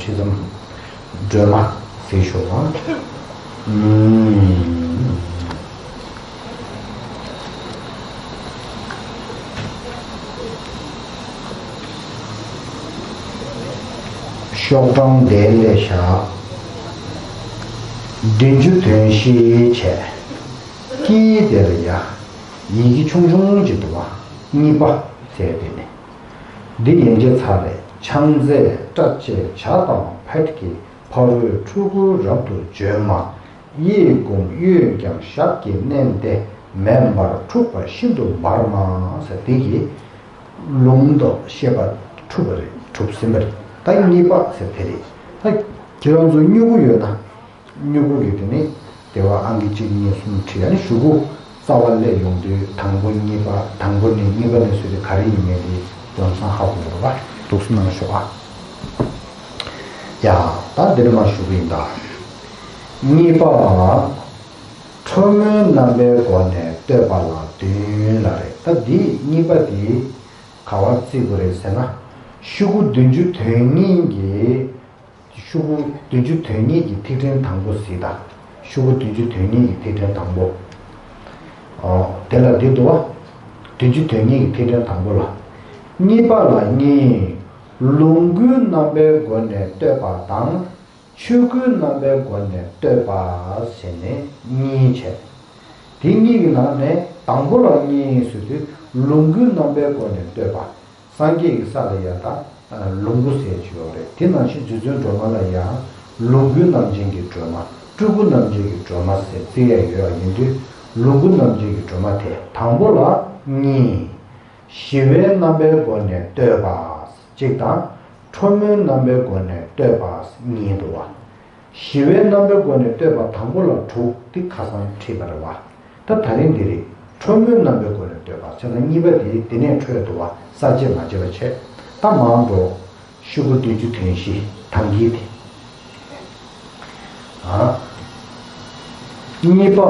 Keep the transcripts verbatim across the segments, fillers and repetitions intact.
ཁྲི་ཙམ་སྒྲོལ་མ་ཟེར་ཞུ་བ། ཨུམ། ཤོག་གྲངས་དེ་ལས་བཞག་བདུན་ཅུ་དོན་བཞི་བྱས། དཀྱིལ་དེ་ལ་ཡ། ཡི་གེ་ཆུང་ཆུང་ཅིག་འདུག་བ། གཉིས་པ་ཟེར་དེ་ནི། འདི་ཡན་ཆད་ཚར་རེད། ཕྱག་འཚལ་སྐྲ་བཅད་བྱ་དང་ཕཊ་ཀྱི། ཕ་རོལ་ཕྲུ་གུ་རབ་ཏུ་བྱོན་མ། གཡས་བསྐུམ་གཡོན་བརྐྱང་ཞབས་ཀྱིས་མནན་ཏེ། མེ་འབར་འཁྲུགས་པ་ཤིན་ཏུ་འབར་མ་ཟེར་དེ་གི་ལུང་དང་བཤད་པ་གྲུབ་པ་རེད། གྲུབ་ཟིན་པ་རེད། ད་གཉིས་པ་ཟེར་དེ་རེད། ད་ཁྱེད་རང་ཚོ་སྨྱུ་གུ་ཡོད་ན། སྨྱུ་གུ་གི་དེ་ནི་དེ་བ་ཨང་ཀི་གཅིག་གཉིས་གསུམ་བྲིས། ཨ་ནི་གཞུག་གུ་རྩ་བ་སླེབས་ཡོང་དུས་དང་པོ་གཉིས་པ། དང་པོ་ནས་གཉིས་པ་ནས་བཟོས་ཏེ་ག་རེ་ཡིན་མིན་དེ་ཡོང་སང་ཧ་གོ་དགོས་པ་འདུག་སེ་གནང་ཤོག་ཨ། ཡ། ད་འདི་ནས་མར་ཞུ་གི་ཡིན་ད། གཉིས་པ། ཁྲོ་མོའི་རྣམ་པའི་སྒོ་ནས་བསྟོད་པ་ལ་བདུན་ལ་རེད། ད་འདི་གཉིས་པ་འདི་ག་བར་བརྩི་དགོས་རེད་ཟེར་ན། ཤོག་གུ་བདུན་ཅུ་དོན་གཉིས་ཀྱི། ཤོག་གུ་བདུན་ཅུ་དོན་གཉིས་ཀྱི་ཐིག་ཕྲེང་དང་པོ་གཟིགས་དང་། ཤོག་གུ་བདུན་ཅུ་དོན་གཉིས་ཀྱི་ཐིག་ཕྲེང་དང་པོ། ཨོ། དེ་ལ་འདི་འདུག་བ། བདུན་ཅུ་དོན་གཉིས་ཀྱི་ཐིག་ཕྲེང་དང་པོ་ལ། གཉིས་པ་ལ་གཉིས། ལོངས་སྐུའི་རྣམ་པའི་སྒོ་ནས་བསྟོད་པ་དང་། ཆོས་སྐུའི་རྣམ་པའི་སྒོ་ནས་བསྟོད་པ་ཟེར་ནས་གཉིས་བྱས། དེ་གཉིས་ཀྱི་ནང་ནས་དང་པོ་ལ་གཉིས་ཟེར་དུས་ལོངས་སྐུའི་རྣམ་པའི་སྒོ་ནས་བསྟོད་པ། སངས་རྒྱས་ཀྱི་ས་ལ་ཡ་ད་ལོངས་སྐུ་ཟེར་གྱི་ཡོད་རེད། དེ་ནང་བཞིན་རྗེ་བཙུན་སྒྲོལ་མ་ལ་ཡ་ལོངས་སྐུའི་རྣམ་ཅན་གྱི་སྒྲོལ་མ། སྤྲུལ་སྐུ་རྣམ་ཅན་གྱི་སྒྲོལ་མ་ཟེར་བརྩི་ཡ་ཡོད་པ་ཡིན་དུས་ལོངས་སྐུ་རྣམ་ཅན་གྱི་སྒྲོལ་མ་དེ་དང་པོ་ལ་གཉིས། ཞི་བའི་རྣམ་པའི་སྒོ་ནས་བསྟོད་པ་གཅིག་དང་། ཁྲོ་མོའི་རྣམ་པའི་སྒོ་ནས་བསྟོད་པ་གཉིས་འདུག་བ། ཞི་བའི་རྣམ་པའི་སྒོ་ནས་བསྟོད་པ་དང་པོ་ལ་དྲུག་འདི་ཁ་སང་བྲིས་པ་རེད་བ། ད་ད་རིང་འདི་རེད། ཁྲོ་མོའི་རྣམ་པའི་སྒོ་ནས་བསྟོད་པ་བྱས་ཙང་གཉིས་པ་དེ་འདི་ནས་འཕྲོས་འདུག་བ། གསལ་བྱེད་མ་བྱས་པ་བྱས། ད་མང་འགྲོ། ཤོག་གུ་བདུན་ཅུ་དོན་བཞི་དང་གི་དེ། ཨ། གཉིས་པ།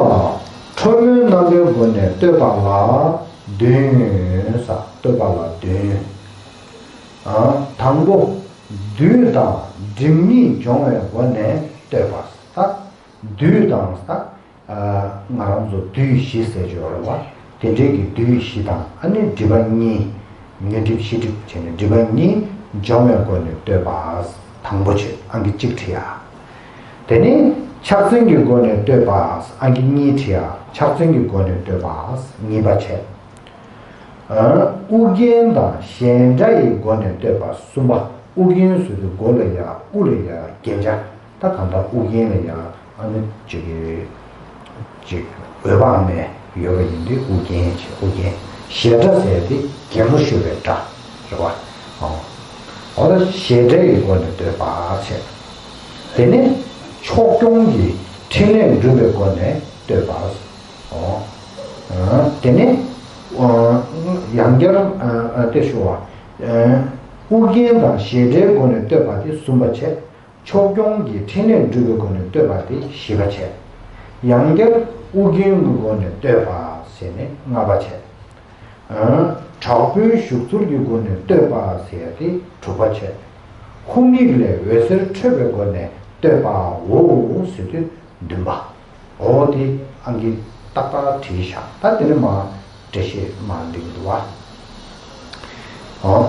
ཁྲོ་མོའི་རྣམ་པའི་སྒོ་ནས་བསྟོད་པ་ལ་བདུན་ཟེར། བསྟོད་པ་ལ་བདུན། ཨ། དང་པོ། བདུད་དང་སྒྲིབ་གཉིས་སྦྱོང་བའི་སྒོ་ནས་བསྟོད་པ་ཟེར། བདུད་དང་ཟེར། ཨ། ང་རང་ཚོ་བདུད་བཞི་ཟེར་གྱི་ཡོད་རེད་བ། དེ་འདྲའི་གི་བདུད་བཞི་དང་ཨ་ནི་སྒྲིབ་པ་གཉིས། ཉོན་སྒྲིབ་ཤེས་སྒྲིབ་བྱས་ནས་སྒྲིབ་པ་གཉིས་སྦྱོང་བའི་སྒོ་ནས་བསྟོད་པ། དང་པོ་བྱས་ཨང་ཀི་གཅིག་བྲིས་ཡ། དེ་ནས་ཕྱག་མཚན་གྱི་སྒོ་ནས་བསྟོད་པ། ཨང་ཀི་གཉིས་བྲིས་ཡ། ཕྱག་མཚན་གྱི་སྒོ་ནས་བསྟོད་པ་གཉིས་པ་བྱས། ཨ། དབུ་རྒྱན་དང་བྱེད་སྒྲ་ཡི་སྒོ་ནས་བསྟོད་པ་གསུམ་པ། དབུ་རྒྱན་ཟེར་དུས་མགོ་ལ་ཡ་དབུ་ལ་ཡ་རྒྱན་ཆ། ད་གང་ལྟར་དབུ་རྒྱན་ལ་ཡ་ཨ་ནི་ཅིག་གི་ཅིག་འོད་དཔག་མེད་ཡོད་པ་ཡིན་དུས་དབུ་རྒྱན་བྱས། དབུ་རྒྱན། བྱེད་སྒྲ་ཟེར་དེ་གད་མོ་ཤོར་བའི་སྒྲ་རེད་བ། ཨོ། འོ་ད་བྱེད་སྒྲ་ཡི་སྒོ་ནས་བསྟོད་པ་བྱས། དེ་ནས་ཕྱོགས་སྐྱོང་གི་ཕྲིན་ལས་སྒྲུབ་པའི་སྒོ་ནས་བསྟོད་པ། ཨོ། ཨ། དེ་ནས་ཨ། ཡང་བསྐྱར་ཨ། ཨ། དེ་ཞུ་བ། ཨ། དབུ་རྒྱན་དང་བྱེད་སྒྲའི་སྒོ་ནས་བསྟོད་པ་དེ་གསུམ་པ་བྱས། ཕྱོགས་སྐྱོང་གི་ཕྲིན་ལས་སྒྲུབ་པའི་སྒོ་ནས་བསྟོད་པ་དེ་བཞི་པ་བྱས། ཡང་བསྐྱར་དབུ་རྒྱན་གྱི་སྒོ་ནས་བསྟོད་པ་ཟེར་ནས་ལྔ་པ་བྱས། ཨ། དྲག་པོའི་བཞུགས་ཚུལ་གྱི་སྒོ་ནས་བསྟོད་པ་ཟེར་ཡ་དེ་དྲུག་པ་བྱས། ཧཱུྃ་ཡིག་ལས་འོད་ཟེར་འཕྲོས་པའི་སྒོ་ནས་བསྟོད་པའོ་ཟེར་དུས་བདུན་པ། འོ་དེ་ཨང་ཀི་ཏག་ཏག་བྲིས་བཞག་ད་དེ་ནས་མར་འགྲེལ་བཤད་མར་འགྲིག་འདུག་བ། ཨོ།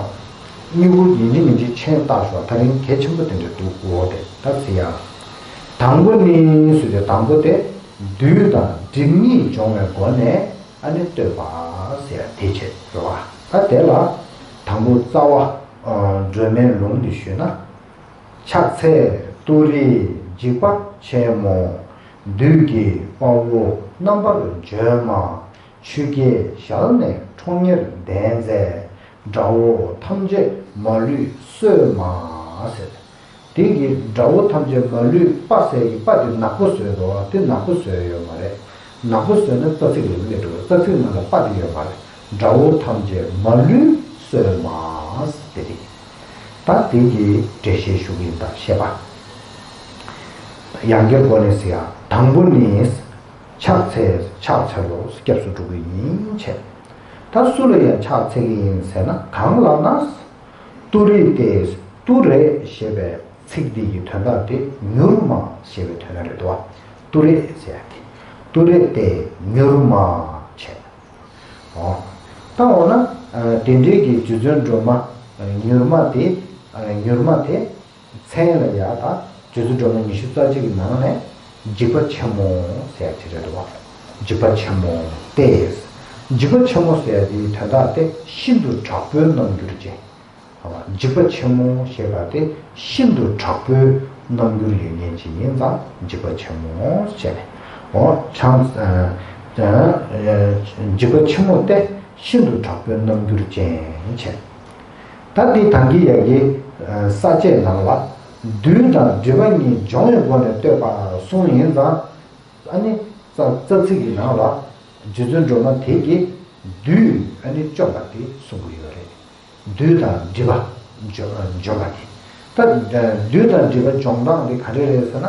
སྨྱུ་གུ་ཡིན་གཅིག་མིན་གཅིག་ཕྱེས་བཏགས་ཤོག་ད་རིང་གལ་ཆེན་པོ་དེ་འདྲ་འདུག་འོ་དེ་ད་ཟེར་ཡ། དང་པོ་ནི་ཟེར་དུས་དང་པོ་དེ་བདུད་དང་སྒྲིབ་གཉིས་སྦྱོང་བའི་སྒོ་ནས་ཨ་ནི་བསྟོད་པ་ཟེར་ཡ་དེ་བྱེད་རེད་བ། ད་དེ་ལ་དང་པོ་རྩ་བ་སྒྲོལ་མའི་ལུང་འདི་ཞུས་ན། ཕྱག་འཚལ་ཏུ་རེ་འཇིགས་པ་ཆེན་མོ། བདུད་ཀྱི་དཔའ་བོ་རྣམ་པར་བྱོན་མ། ཆུ་སྐྱེས་ཞལ་ནས་ཁྲོ་གཉེར་ལྡན་མཛད། དགྲ་བོ་ཐམས་ཅད་མ་ལུས་གསོད་མ་ཟེར། དེ་གི་དགྲ་བོ་ཐམས་ཅད་མ་ལུས་པ་ཟེར་གི་པ་དེ་ནག་པོ་བཟོས་འདུག་དེ་ནག་པོ་བཟོས་ཡོད་མ་རེད། ནག་པོ་བཟོས་ན་རྩ་ཚིག་ལ་སླེབས་འགྲོ། རྩ་ཚིག་ནང་ལ་པ་དེ་ཡོད་མ་རེད། དགྲ་བོ་ཐམས་ཅད་མ་ལུས་གསོད་མ་ཟེར་དེ་རེད། ད་དེ་གི་འགྲེལ་བཤད་ཞུ་གི་ཡིན་ད་བཤད་པ། ཡང་བསྐྱར་སྒོ་ནས་ཟེར་ཡ། དང་པོ་ནི། ཕྱག་འཚལ་ཕྱག་འཚལ་ལོ་སྐྱབས་སུ་འགྲོ་གི་ཡིན་བྱས། ད་སུ་ལ་ཡང་ཕྱག་འཚལ་གི་ཡིན་ཟེར་ན་གང་ལ་ན། ཏུ་རེ་སྟེ་ཏུ་རེ་ཞེས་པའི་ ཚིག་འདི་ཡི་དོན་དག་དེ་མྱུར་མ་ཞེས་པའི་དོན་རེད་དོ། ཏུ་རེ་ཟེར་ཡ་དེ། ཏུ་རེ་སྟེ་མྱུར་མ་བྱས། ཨོ། ད་འོ་ན་དེ་འདྲའི་གི་རྗེ་བཙུན་སྒྲོལ་མ་མྱུར་མ་དེ་མྱུར་མ་དེ་མཚན་ལ་ཡ་ད་རྗེ་བཙུན་སྒྲོལ་མ་ཉི་ཤུ་རྩ་གཅིག་གི་ནང་ནས་འཇིགས་པ་ཆེན་མོ་ཟེར་ཡ་དེ་རེད་དོ། འཇིགས་པ་ཆེན་མོ་སྟེ། འཇིགས་པ་ཆེན་མོ་ཟེར་ཡ་དེའི་དོན་དག་དེ་ཤིན་ཏུ་དྲག་པོའི་རྣམ་འགྱུར་ཅན། འཇིགས་པ་ཆེན་མོ་ཞེས་པ་དེ་ཤིན་ཏུ་དྲག་པོའི་རྣམ་འགྱུར་ཡོད་མཁན་ཅིག་ཡིན་ཙང་འཇིགས་པ་ཆེན་མོ་ཞེས་ནས། འོ་ཆང་། འཇིགས་པ་ཆེན་མོ་སྟེ་ཤིན་ཏུ་དྲག་པོའི་རྣམ་འགྱུར་ཅན་བྱས། ད་འདི་དང་གི་ཡ་གི་ས་བཅད་ནང་ལ་བདུད་དང་སྒྲིབ་པ་གཉིས་སྦྱོང་བའི་སྒོ་ནས་བསྟོད་པ་གསུངས་ཡིན་ཙང་། ཨ་ནི་རྩ་རྩ་ཚིག་གི་ནང་ལ་རྗེ་བཙུན་སྒྲོལ་མ་དེ་གིས་བདུད་ཨ་ནི་བཅོམ་པ་དེ་གསུང་གི་ཡོད་རེད། བདུད་དང་སྒྲིབ་པ་འཇོམས་འཇོམས་པ་དེ། ད་བདུད་དང་སྒྲིབ་པ་འཇོམས་སྟངས་དེ་ག་རེ་རེད་ཟེར་ན།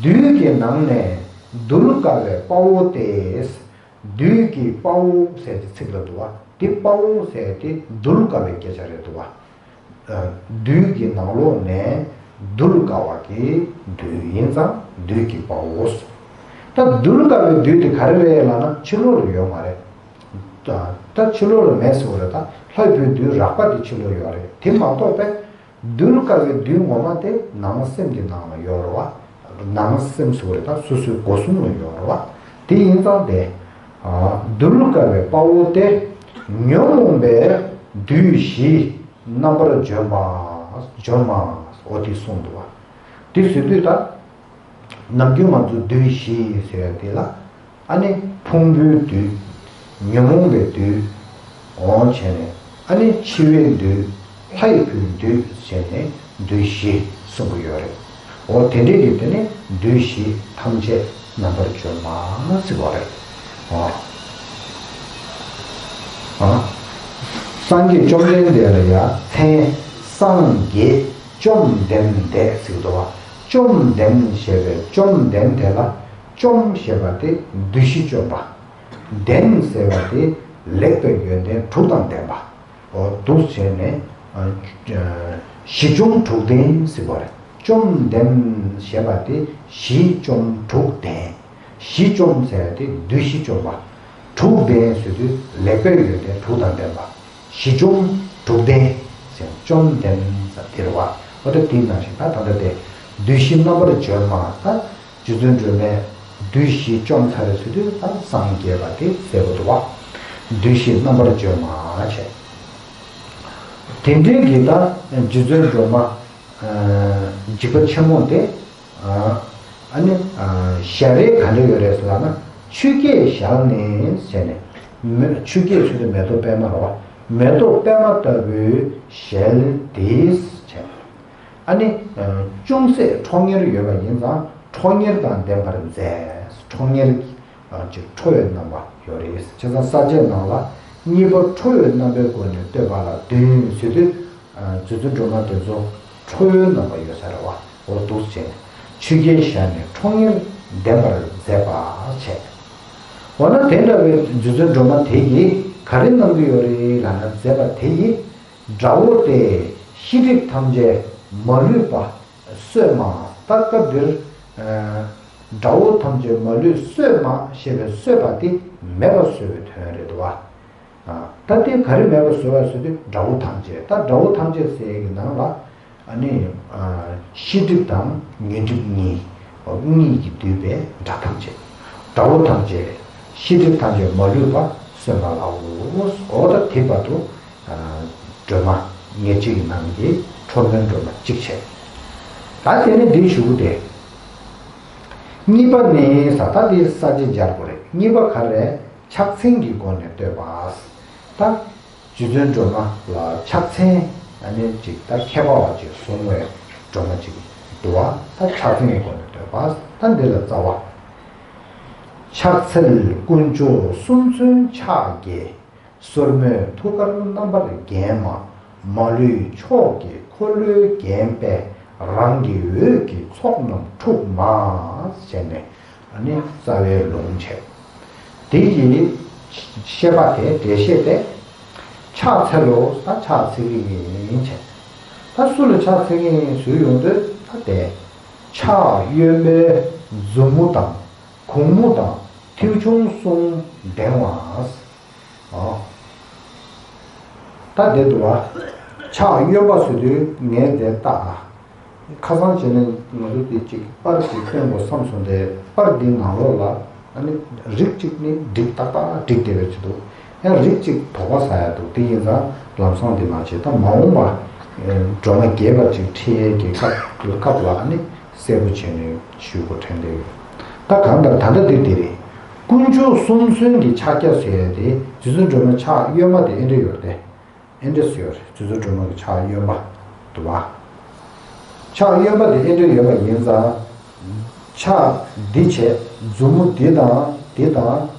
བདུད་ཀྱི་ནང་ནས་གདུལ་དཀའ་བའི་དཔའ་བོ་སྟེ། བདུད་ཀྱི་དཔའ་བོ་ཟེར་གྱི་ཚིག་ལ་འདུག་བ། དེ་དཔའ་བོ་ཟེར་དེ་གདུལ་དཀའ་བའི་སྐད་ཆ་རེད་འདུག་བ། བདུད་ཀྱི་ནང་ལོགས་ནས་གདུལ་དཀའ་བ་གི་བདུད་ཡིན་ཙང་བདུད་ཀྱི་དཔའ་བོ། ད་གདུལ་དཀའ་བའི་བདུད་དེ་ག་རེ་རེད་ལབ་ན་ཕྱི་ལོགས་ལ་ཡོད་མ་རེད། ད་ཕྱི་ལོགས་ལ་མེད་ཟེར་བ་རེད། ད་ལྷའི་བུའི་བདུད་རགས་པ་དེ་ཕྱི་ལོགས་ཡོད་རེད། དེ་མ་གཏོགས་པས་གདུལ་དཀའ་བའི་བདུད་ངོ་མ་དེ་ནང་སེམས་ཀྱི་ནང་ལ་ཡོད་རེད་བ། ནང་སེམས་ཟེར་བ་རེད། ད་སོ་སོའི་སྒོ་གསུམ་ལ་ཡོད་རེད་བ། དེ་ཡིན་ཙང་དེ་གདུལ་དཀའ་བའི་དཔའ་བོ་སྟེ་ཉོན་མོངས་པའི་བདུད་བཞི། རྣམ་པར་འཇོམས་པ། འཇོམས་མ། འོ་དེ་གསུངས་འདུག་བ། དེ་ཟེར་དུས་ད། ནམ་རྒྱུན་ང་ཚོ་བདུད་བཞི་ཟེར་ཡ་དེ་ལ། ཨ་ནི་ཕུང་པོའི་བདུད། ཉོན་མོངས་པའི་བདུད། འོ་བྱས་ནས། ཨ་ནི་འཆི་བའི་བདུད། ལྷའི་བུའི་བདུད་ཟེར་ནས་བདུད་བཞི་གསུངས་ཀྱི་ཡོད་རེད། འོ་དེ་འདྲས་ཀྱི་དེ་ནི་བདུད་བཞི་ཐམས་ཅད་རྣམ་པར་འཇོམས་མ་ཟེར་བ་རེད། འོ། ཨ། སངས་རྒྱས་བཅོམ་ལྡན་འདས་ལ་ཡ་མཚན་སངས་རྒྱས་བཅོམ་ལྡན་འདས་ཟེར་འདུག་བ། བཅོམ་ལྡན་ཞེས་པའི་བཅོམ་ལྡན་དེ་ལ་བཅོམ་ཞེས་པ་དེ་བདུད་བཞི་བཅོམ་པ། ལྡན་ཟེར་བ་དེ་ལེགས་པའི་ཡོན་ཏན་དྲུག་དང་ལྡན་པ། འོ་འདུག་བྱས་ནས་ཨ། བཞི་འཇོམས་དྲུག་ལྡན་ཟེར་བ་རེད། བཅོམ་ལྡན་ཞེས་པ་དེ་བཞི་འཇོམས་དྲུག་ལྡན། བཞི་འཇོམས་ཟེར་ཡ་དེ་བདུད་བཞི་འཇོམས་པ། དྲུག་ལྡན་ཟེར་དུས་ལེགས་པའི་ཡོན་ཏན་དྲུག་དང་ལྡན་པ། བཞི་འཇོམས་དྲུག་ལྡན་ཟེར་བཅོམ་ལྡན་ཟེར་དེ་རེད་བ། འོ་ད་དེའི་ནང་བཞིན་ད་ད་ལྟ་དེ་བདུད་བཞི་རྣམ་པར་འཇོམས་མ། ད་རྗེ་བཙུན་སྒྲོལ་མས་བདུད་བཞི་བཅོམ་ཚར་རེད་ཟེར་དུས་ད་སངས་རྒྱས་པ་དེ་ཟེར་བ་འདུག་བ། བདུད་བཞི་རྣམ་པར་འཇོམས་མ་བྱས། དེ་འདྲའི་གི་ད་རྗེ་བཙུན་སྒྲོལ་མ། འཇིགས་པ་ཆེན་མོ་སྟེ། ཨ་ནི་ཞལ་རས་ག་འདྲ་ཡོད་རེད་ཟེར་ལབ་ན། ཆུ་སྐྱེས་ཞལ་ནི་ཟེར་ནས། མེ་ཆུ་སྐྱེས་ཟེར་དུས་མེ་ཏོག་པད་མ་རེད་བ། མེ་ཏོག་པད་མ་ལྟ་བུའི་ཞལ་དེས་བྱས། ཨ་ནི་ཅུང་ཟད་ཁྲོ་གཉེར་ཡོད་པ་ཡིན་ཙང་ཁྲོ་གཉེར་དང་ལྡན་པར་མཛད། ཁྲོ་གཉེར་ཅིག་ཁྲོ་བའི་རྣམ་པ་ཡོད་རེད། བྱས་ཙང་ས་བཅད་ནང་ལ་གཉིས་པ་ཁྲོ་བའི་རྣམ་པའི་སྒོ་ནས་བསྟོད་པ་ལ་བདུན་ཟེར་དུས། རྗེ་བཙུན་སྒྲོལ་མ་དེ་ཚོ་ཁྲོ་བོའི་རྣམ་པ་ཡོད་ས་རེད་བ། འོ་འདུག་བྱས་ནས་ཆུ་སྐྱེས་ཞལ་ནས་ཁྲོ་གཉེར་ལྡན་པར་མཛད་པ་བྱས། འོ་ན་དེ་འདྲ་བའི་རྗེ་བཙུན་སྒྲོལ་མ་དེ་གིས་ག་རེ་གནང་གི་ཡོད་རེད་ལབ་ན། མཛད་པ་དེ་ཡིས་དགྲ་བོ་སྟེ་ཤེས་སྒྲིབ་ཐམས་ཅད་མ་ལུས་པ་གསོད་མ། ད་སྐབས་འདིར་དགྲ་བོ་ཐམས་ཅད་མ་ལུས་གསོད་མ་ཞེས་པའི་གསོད་པ་དེ་མེད་པར་བཟོ་བའི་དོན་རེད་བ། ད་ལྟའི་ག་རེ་མེད་པར་བཟོ་བ་ཟེར་དུས་དགྲ་བོ་ཐམས་ཅད། ད་དགྲ་བོ་ཐམས་ཅད་ཟེར་ཡག་གི་ནང་ལ་ཨ་ནི་ཤེས་སྒྲིབ་དང་ཉོན་སྒྲིབ་གཉིས། གཉིས་ཀྱིས་བསྡུས་པའི་དགྲ་ཐམས་ཅད། དགྲ་བོ་ཐམས་ཅད་ཤེས་སྒྲིབ་ཐམས་ཅད་མ་ལུས་པ་གསོད་པ་ལའོ། འོ་ད་དེ་བར་དུ་སྒྲོལ་མ་ཉེར་གཅིག་གི་ནང་གི་ཁྲོ་མོའི་སྒྲོལ་མ་གཅིག་བྱས། ད་དེ་ནི་འདི་ཞུ་དེ། གཉིས་པ་ནི་ས་ད་དེ་ས་བཅད་སྦྱར་དགོས་རེད། གཉིས་པ་ག་རེ་རེད། ཕྱག་མཚན་གྱི་སྒོ་ནས་བསྟོད་པ། ད་རྗེ་བཙུན་སྒྲོལ་མ་ལ་ཕྱག་མཚན་ཨ་ནི་ཅིག་ད་མཁས་པ་བ་ཅིག་བཟུང་བའི་སྒྲོལ་མ་ཅིག་འདུག་བ། ད་ཕྱག་མཚན་གྱི་སྒོ་ནས་བསྟོད་པ། ད་འདི་ལ་རྩ་བ། ཕྱག་འཚལ་དཀོན་མཆོག་གསུམ་མཚོན་ཕྱག་རྒྱའི། སོར་མོས་ཐུགས་ཀར་རྣམ་པར་བརྒྱན་མ། མ་ལུས་མཆོག་གི་འཁོར་ལོས་བརྒྱན་པའི། རང་གི་འོད་ཀྱི་ཚོགས་རྣམས་འཁྲུགས་མ། ཟེར་ནས་ཨ་ནི་རྩ་བའི་ལུང་བྱས། དེ་ཡི་བཤད་པ་དེ་འགྲེལ་བཤད་དེ། ཕྱག་འཚལ་ལོ། ད་ཕྱག་འཚལ་གྱི་ཡིན་བྱས། ད་སུ་ལ་ཕྱག་འཚལ་གྱི་ཡིན་ཟེར་ཡོང་དུས། སྟེ། ཕྱག་གཡོན་པས་མཛུབ་མོ་དང་གུང་མོ་དང་མཐེའུ་ཆུང་གསུམ་གདེང་བ། ཨོ། ད་དེ་འདུག་བ། ཕྱག་གཡོན་པ་ཟེར་དུས་ངས་དེ་ལྟ། ཁ་སང་བྱས་ནས་ང་ཚོ་དེ་གཅིག་པར་གཅིག་སྟོན་དགོས་བསམ་སོང་སྟེ། པར་འདི་ནང་ལོགས་ལ་ཨ་ནི་རིགས་གཅིག་ནི་འགྲིག་ཏག་ཏག་འགྲིག་བསྡད་པའི་ཆེད་དུ། ཡང་རིགས་གཅིག་དོགས་པ་ཟ་ཡ་འདུག་དེ་ཡིན་ཙང་ལམ་སང་དེ་མ་བྱེད། ད་མ་འོངས་པ་སྒྲོལ་མ་རྒྱས་པ་ཅིག་ཁྲིད་ཡས་ཀྱི་སྐབས་སྐབས་ལ་ཨ་ནི་གསལ་པོ་བྱས་ནས་ཞུ་དགོས་དྲན་བསྡད་ཡོད། ད་གང་ལྟར་ད་ལྟ་འདི་དེ་རེད། དཀོན་མཆོག་གསུམ་མཚོན་གྱི་ཕྱག་རྒྱ་ཟེར་ཡ་དེ་རྗེ་བཙུན་སྒྲོལ་མའི་ཕྱག་གཡོན་མ་དེ་ཨེ་འདྲ་ཡོད་རེད། ཨེ་འདྲ་ཟེར་ཡོད་རེད། རྗེ་བཙུན་སྒྲོལ་མ་གི་ཕྱག་གཡོན་མ་འདུག་བ། ཕྱག་གཡོན་མ་དེ་ཨེ་འདྲ་ཡོད་པ་ཡིན་ཙང་། ཕྱག་འདི་བྱས། མཛུབ་མོ་འདི་དང་འདི་དང་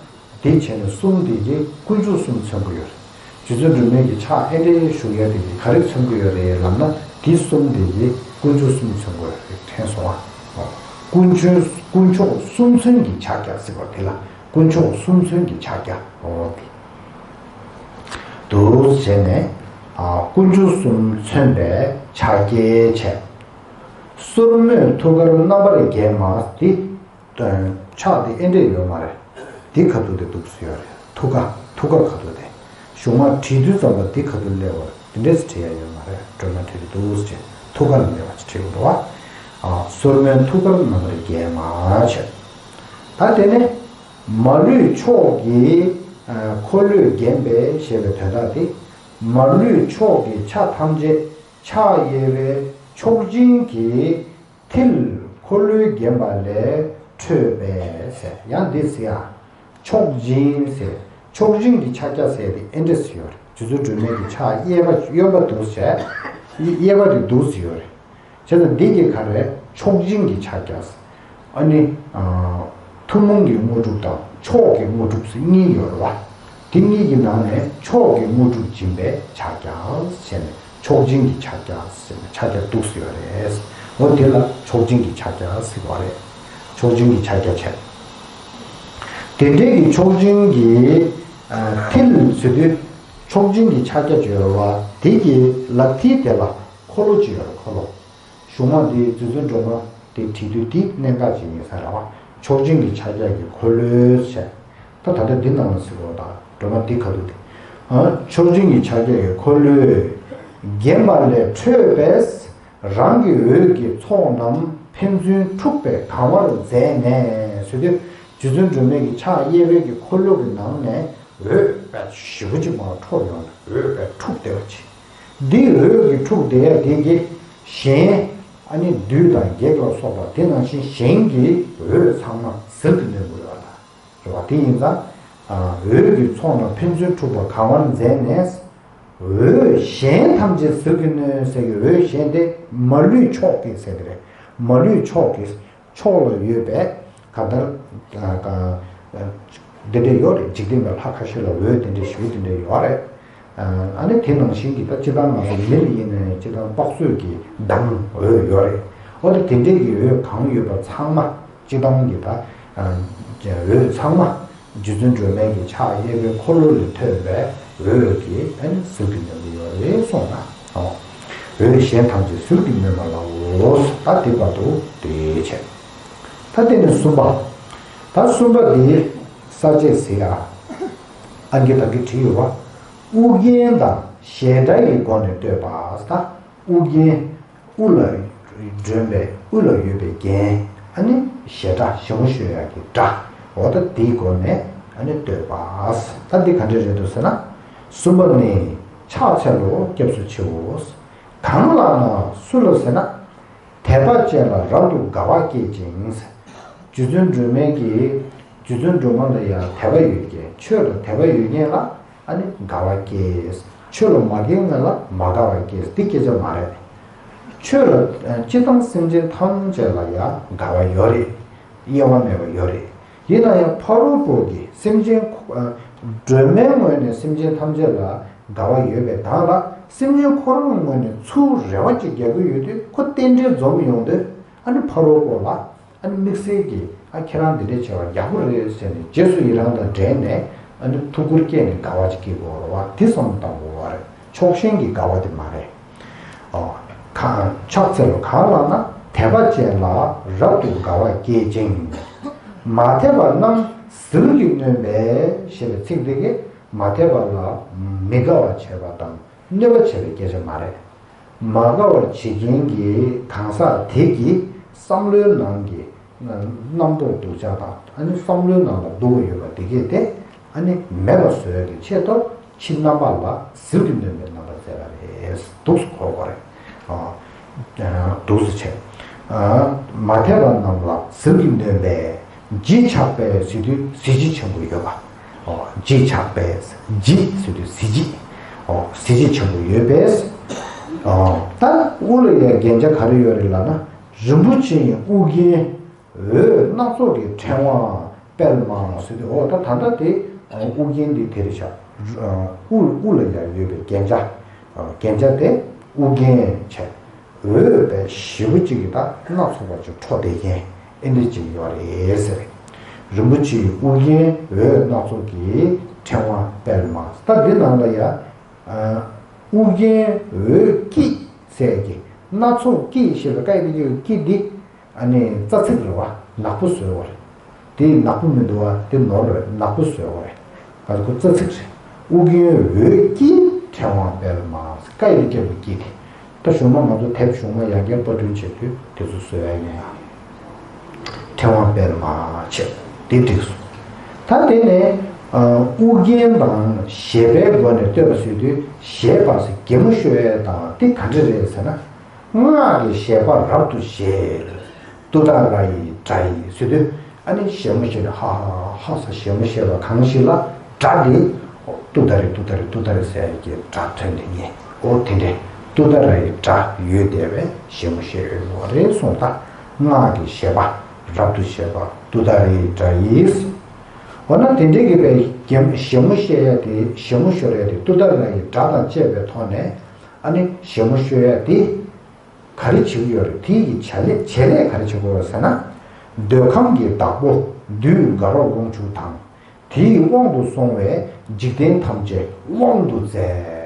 འདི་བྱས་ནས་གསུམ་དེ་གིས་དཀོན་མཆོག་གསུམ་མཚོན་གྱི་ཡོད་རེད། རྗེ་བཙུན་སྒྲོལ་མའི་གི་ཕྱག་ཨེ་འདྲ་བཞུགས་ཡ་དེ་གིས་ག་རེ་མཚོན་གྱི་ཡོད་རེད་ལབ་ན། འདི་གསུམ་དེ་གིས་དཀོན་མཆོག་གསུམ་མཚོན་གྱི་ཡོད་རེད། དྲན་སོང་ཨ། དཀོན་མཆོག་དཀོན་མཆོག་གསུམ་མཚོན་གྱི་ཕྱག་རྒྱ་ཟེར་བ་དེ་ལ། དཀོན་མཆོག་གསུམ་མཚོན་གྱི་ཕྱག་རྒྱ། འོ་དེ། འདུག་བྱས་ནས། ཨ། དཀོན་མཆོག་གསུམ་མཚོན་པའི་ཕྱག་རྒྱའི་ཆེད། སོར་མོས་ཐུགས་ཀར་རྣམ་པར་བརྒྱན་མ། འདི་ཕྱག་འདི་ཨེ་འདྲས་ཡོད་མ་རེད། འདི་ཁ་ཐུག་དེ་འདུག་སེ་ཡོད་རེད། ཐུགས་ཀ་ཐུགས་ཀ་ཁ་ཐུག་དེ། གཞུག་མ་བྲིས་དུས་ཙམ་པ་འདི་ཁ་ཐུག་སླེབས་པ་འདི་འདྲས་སེ་བྲིས་ཡ་ཡོད་མ་རེད། སྒྲོལ་མ་བྲིས་དུས་འདུག་སེ་བྱས་ཐུགས་ཀ་ལ་སླེབས་པ་ཅིག་བྲིས་དགོས་འདུག་བ། ཨ། སོར་མོས་ཐུགས་ཀར་རྣམ་པར་བརྒྱན་མ་བྱས། ད་དེ་ནས། མ་ལུས་མཆོག་གི་འཁོར་ལོས་བརྒྱན་པའི་ཞེས་པའི་དོན་དག་དེ། མ་ལུས་མཆོག་གི་ཆ་ཐམས་ཅད་ཕྱག་གཡས་པའི་མཆོག་སྦྱིན་གྱི་མཐིལ་འཁོར་ལོས་བརྒྱན་པ་ལས་འཕྲོས་པས་ཟེར། ཡང་འདི་ཟེར་ཡ། མཆོག་སྦྱིན་ཟེར། མཆོག་སྦྱིན་གྱི་ཕྱག་རྒྱ་ཟེར་དེ་ཨེ་འདྲས་སེ་ཡོད་རེད། རྗེ་བཙུན་སྒྲོལ་མའི་གི་ཕྱག་གཡས་པ་གཡོན་པ་འདུག་སེ་བྱས། གཡས་པ་དེ་འདུག་སེ་ཡོད་རེད། བྱས་ཙང་འདི་གི་ག་རེ་མཆོག་སྦྱིན་གྱི་ཕྱག་རྒྱ། ཨ་ནི། ཨ། ཐུན་མོང་གི་དངོས་གྲུབ་དང་མཆོག་གི་དངོས་གྲུབ་ཟེར་གཉིས་ཡོད་རེད་བ། དེ་གཉིས་ཀྱི་ནང་ནས་མཆོག་གི་དངོས་གྲུབ་སྦྱིན་པའི་ཕྱག་རྒྱ་ཟེར་ནས་མཆོག་སྦྱིན་གྱི་ཕྱག་རྒྱ་ཟེར་ནས་ཕྱག་རྒྱ་འདུག་སེ་ཡོད་རེད། འོ་དེ་ལ་མཆོག་སྦྱིན་གྱི་ཕྱག་རྒྱ་ཟེར་བ་རེད། མཆོག་སྦྱིན་གྱི་ཕྱག་རྒྱ་བྱས། དེ་འདྲའི་གི་མཆོག་སྦྱིན་གྱི། ཨ། མཐིལ་ཟེར་དུས། མཆོག་སྦྱིན་གྱི་ཕྱག་རྒྱ་ཅིག་ཡོད་རེད་བ། དེ་གི་ལག་མཐིལ་དེ་ལ་འཁོར་ལོ་ཅིག་ཡོད་རེད། འཁོར་ལོ། གཞུག་མ་འདི་རྗེ་བཙུན་སྒྲོལ་མ་དེ་བྲིས་དུས་འདི་གནད་འགག་ཅིག་ཡིན་ས་རེད་བ། མཆོག་སྦྱིན་གྱི་ཕྱག་རྒྱ་གི་འཁོར་ལོས་བྱས། ད་ད་ལྟ་འདི་ནང་ལ་ཟེར་བ་དང་སྒྲོལ་མ་འདི་ཁ་ཐུག་དེ། ཨ། མཆོག་སྦྱིན་གྱི་ཕྱག་རྒྱ་གི་འཁོར་ལོས་བརྒྱན་པ་ལས་འཕྲོས་པས། རང་གི་འོད་ཀྱི་ཚོགས་རྣམས་ཕན་ཚུན་འཁྲུགས་པས་གང་བར་མཛད་ནས་ཟེར་དུས། རྗེ་བཙུན་སྒྲོལ་མའི་གི་ཕྱག་གཡས་པའི་གི་འཁོར་ལོ་གི་ནང་ནས་འོད་དཔེ་ཞེ་པོ་ཅིག་མར་འཕྲོ་ཡོང་ནས་འོད་དཔེ་འཁྲུགས་བསྡད་པ་ཅིག་འདི་འོད་ཀྱི་འཁྲུགས་བསྡད་ཡ་དེ་གིས་གཞན། ཨ་ནི་བདུད་དང་བགེགས་ལ་སོགས་པ་དེ་ནང་བཞིན་གཞན་གྱི་འོད་ཚང་མ་ཟིལ་གྱིས་གནོན་དགོས་ཡོད་པ་དང་། རེད་བ། དེ་ཡིན་ཙང་། ཨ། འོད་ཀྱི་ཚོགས་རྣམས་ཕན་ཚུན་འཁྲུགས་པ་གང་བར་མཛད་ནས། འོད་གཞན་ཐམས་ཅད་ཟིལ་གྱིས་གནོན་ཟེར་གྱི་འོད་གཞན་དེ་མ་ལུས་མཆོག་གི་ཟེར་གྱི་རེད། མ་ལུས་མཆོག་གི་མཆོག་ལ་ཡོད་པའི་གང་ལྟར། ཨ། འདི་འདྲ་ཡོད་རེད། འཇིག་རྟེན་པའི་ལྷ་ཁ་ཤས་ལ་འོད་དེ་འདྲ་ཞུ་དེ་འདྲ་ཡོད་རེད། ཨ་ནི་དེ་ནང་བཞིན་གྱི་ད་སྤྱིར་བཏང་ང་ཚོ་མི་ལ་ཡིན་ནའི་སྤྱིར་བཏང་པགས་གསོས་ཀྱི་མདངས་འོད་ཡོད་རེད། འོ་ད་དེ་འདྲའི་གི་འོད་གང་ཡོད་པ་ཚང་མ་སྤྱིར་བཏང་གི་ད། ཨ། འོད་ཚང་མ་རྗེ་བཙུན་སྒྲོལ་མའི་གི་ཕྱག་གཡས་པའི་འཁོར་ལོ་ལས་ཐོན་པའི་འོད་ཀྱིས་ཨ་ནི་ཟིལ་གྱིས་གནོན་གྱི་ཡོད་རེད་གསུངས་ན། འོ། འོད་གཞན་ཐམས་ཅད་ཟིལ་གྱིས་གནོན་པ་ལའོ། ད་དེ་བར་དུ་དེ་བྱས། ད་དེ་ནས་གསུམ་པ། ད་གསུམ་པ་འདི་ས་བཅད་ཟེར་ཡ། ཨ་གི་ད་གི་བྲིས་ཡོད་པ། དབུ་རྒྱན་དང་བཞད་སྒྲ་ཡི་སྒོ་ནས་བསྟོད་པ། ད་དབུ་རྒྱན། དབུ་ལ་སྒྲོན་པའི་དབུ་ལ་ཡོད་པའི་རྒྱན། ཨ་ནི་བཞད་སྒྲ་ཞིམ་པོ་ཤོད་ཡག་གི་སྒྲ། འོ་ད་དེའི་སྒོ་ནས་ཨ་ནི་བསྟོད་པ། ད་འདི་ག་འདྲ་རེད་འདུག་ཟེར་ན། གསུམ་པ་ནི་ཕྱག་འཚལ་ལོ་སྐྱབས་སུ་མཆིའོ། གང་ལགས་ན་སུ་ལ་ཟེར་ན། དད་པ་ཅན་ལ་རབ་ཏུ་དགའ་བ་སྐྱེད་ཅིང་། རྗེ་བཙུན་སྒྲོལ་མའི་གི། རྗེ་བཙུན་སྒྲོལ་མ་ལ་ཡང་དད་པ་ཡོད་མཁན། ཆོས་ལ་དད་པ་ཡོད་མཁན་ལ་ཨ་ནི་དགའ་བ་སྐྱེས། ཆོས་ལ་མ་དགའ་མཁན་ལ་མ་དགའ་བ་སྐྱེས། འདི་སྐད་ཆ་མ་རེད། ཆོས་ལ། ཨ། སྤྱིར་བཏང་སེམས་ཅན་ཐམས་ཅད་ལ་ཡང་དགའ་བ་ཡོད་རེད། དབྱེ་བ་མེད་པ་ཡོད་རེད། ཡིན་ན་ཡང་ཕ་རོལ་པོ་གི་སེམས་ཅན། ཨ། སྒྲོལ་མའི་ངོས་ནས་སེམས་ཅན་ཐམས་ཅད་ལ་དགའ་བ་ཡོད་པའི་སྒང་ལ། སེམས་ཅན་ཁོ་རང་ངོས་ནས་ཚུར་རེ་བ་ཅིག་རྒྱག་གི་ཡོད་དུས། ཁོ་རྟེན་འབྲེལ་འཛོམས་ཡོང་དུས། ཨ་ནི་ཕ་རོལ་པོ་ལ། ཨ་ནི་དམིགས་བསལ་གྱིས། ཨ། ཁྱེད་རང་འདི་འདྲས་བྱས་པ་ཡག་པོ་རེད་ཟེར་ནས་རྗེས་སུ་ཡི་རང་དང་འབྲེལ་ནས། ཨ་ནི་ཐུགས་ཁུར་བསྐྱེད་ནས་དགའ་བ་ཅིག་སྐྱེ་དགོས་རེད་བ། དེ་བསམ་བློ་བཏང་དགོས་པ་རེད། ཕྱོགས་ཞེན་གྱི་དགའ་བ་དེ་མ་རེད། ཨོ། གང་། ཕྱག་འཚལ་ལོ། གང་ལགས་ན། དད་པ་ཅན་ལ་རབ་ཏུ་དགའ་བ་སྐྱེད་ཅིང་། མ་དད་པ་རྣམས་ཟིལ་གྱིས་གནོན་པས་ཞེས་པའི་ཚིག་འདི་གིས་མ་དད་པ་ལ་མི་དགའ་བ་བྱེད་པ་དང་གནོད་པ་བྱེད་པའི་སྐད་ཆ་མ་རེད། མ་དགའ་བར་བྱེད་མཁན་གྱི་གང་ཟག་དེ་གི་བསམ་བློའི་ནང་གི་རྣམ་རྟོག་སྡུག་ཅག་དང་ཨ་ནི་བསམ་བློའི་ནང་ལ་སྡུག་པོ་ཡོད་པ་དེ་གས་དེ་ཨ་ནི་མེད་པ་བཟོ་ཡག་གི་ཆེད་དུ་ཕྱི་རྣམ་པ་ལ་ཟིལ་གྱིས་གནོན་པའི་རྣམ་པ་མཛད་པ་རེད། འདུག་སེ་གོ་དགོས་རེད། ཨ། འདུག་སེ་བྱས། ཨ། མ་དད་པ་རྣམས་ལ་ཟིལ་གྱིས་གནོན་པས་ལྗིད་ཆགས་པས་ཟེར་དུས་གཟི་བརྗིད་ཆེན་པོ་ཡོད་པ། ཨོ། ལྗིད་ཆགས་པས། ལྗིད་ཟེར་དུས་གཟི་བརྗིད། ཨོ། གཟི་བརྗིད་ཆེན་པོ་ཡོད་པས། ཨོ། ད་དབུ་ལ་ཡ་རྒྱན་ཆ་ག་རེ་ཡོད་རེད་ལབ་ན། རིན་པོ་ཆེ་ཡི་དབུ་རྒྱན་འོད་སྣ་ཚོགས་ཀྱི་ཕྲེང་བ་དཔལ་མ་ཟེར་དུས། ཨོ། ད་ད་ལྟ་དེ་དབུ་རྒྱན་འདི་དེ་རེད་ཤག་དབུ་དབུ་ལ་ཡ་ཡོད་པའི་རྒྱན་ཆ། རྒྱན་ཆ་དེ་དབུ་རྒྱན་བྱས། འོད་པའི་ཞེ་པོ་གཅིག་གིས་ད་སྣ་ཚོགས་པ་ཅིག་འཕྲོ་བསྡད་མཁན་ཨེ་འདྲ་ཅིག་ཡོད་རེད་ཟེར། རིན་པོ་ཆེའི་དབུ་རྒྱན་འོད་སྣ་ཚོགས་ཀྱི་ཕྲེང་བ་དཔལ་མ། ད་འདི་ནང་ལ་ཡ། ཨ། དབུ་རྒྱན་འོད་སྐྱིད་ཟེར་གྱི་སྣ་ཚོགས་སྐྱིད་ཞེས་པའི་སྐད་ཡིག་གི་སྐྱིད་འདི། ཨ་ནི་རྩ་ཚིག་རེད་བ། ནག་པོ་བཟོས་པ་རེད། དེ་ནག་པོ་མི་འདུག་བ། དེ་ནོར་རེད། ནག་པོ་བཟོས་པ་རེད། ག་ཚོད་རྩ་ཚིག་རེད། དབུ་རྒྱན་འོད་སྐྱིད་ཕྲེང་བ་དཔལ་མ། ཀ་ཡི་སྐྱབས་ཀྱི་སྐྱིད་དེ། ད་གཞུག་མ་ང་ཚོ་དེབ་གཞུག་མ་ཡང་བསྐྱར་པར་སྐྲུན་བྱེད་དུས་དེ་ཚོ་བཟོ་ཡ་ཡིན། ཕྲེང་བ་དཔལ་མ་བྱས། དེ་འགྲིག་སོང་། ད་དེ་ནས་ཨ། དབུ་རྒྱན་དང་བཞད་པའི་སྒོ་ནས་བསྟོད་པ་ཟེར་དུས། བཞད་པ་ཟེར་གད་མོ་ཤོར་ཡ་དང་དེ་ག་འདྲ་རེད་ཟེར་ན། སྔགས་ཀྱི་བཞད་པ་རབ་ཏུ་བཞད། ཏུཏྟཱ་ར་ཡི་སྒྲ་ཡིས་ཟེར་དུས། ཨ་ནི་གད་མོ་ཤོར་ནས་ཧ་ཧ་ཧ་ཟེར་གད་མོ་ཤོར་བ་གང་ཞིག་ལ་སྒྲ་དེ། ཏུཏྟཱ་རེ་ཏུཏྟཱ་རེ་ཏུཏྟཱ་རེ་ཟེར་གྱི་སྒྲ་ཐོན་ནས་ཉན། ཨོ་དེ་འདྲས་ཏུཏྟཱ་ར་ཡི་སྒྲ་ཡོད་བསྡད་པའི་གད་མོ་ཤོར་ཡོད་པ་རེད་གསུངས། ད་སྔགས་ཀྱི་བཞད་པ་རབ་ཏུ་བཞད་པ་ཏུཏྟཱ་ར་ཡི་སྒྲ་ཡིས། འོ་ན་དེ་འདྲས་ཀྱི་པའི་གད་མོ་གད་མོ་ཤོར་ཡ་དེ། གད་མོ་ཤོར་ཡ་དེ་ཏུཏྟཱ་ར་ཡི་སྒྲ་དང་བཅས་པའི་ཐོག་ནས། ཨ་ནི་གད་མོ་ཤོར་ཡ་དེ་ག་རེ་བྱེད་ཀྱི་ཡོད་རེད། དེ་ཡི་བྱ་ལས་བྱེད་ལས་ག་རེ་བྱེད་དགོས་རེད་ཟེར་ན། འདོད་ཁམས་ཀྱི་བདག་པོ་བདུད་དགའ་རབ་དབང་ཕྱུག་དང་། དེའི་དབང་དུ་སོང་བའི་འཇིག་རྟེན་ཐམས་ཅད་དབང་དུ་མཛད།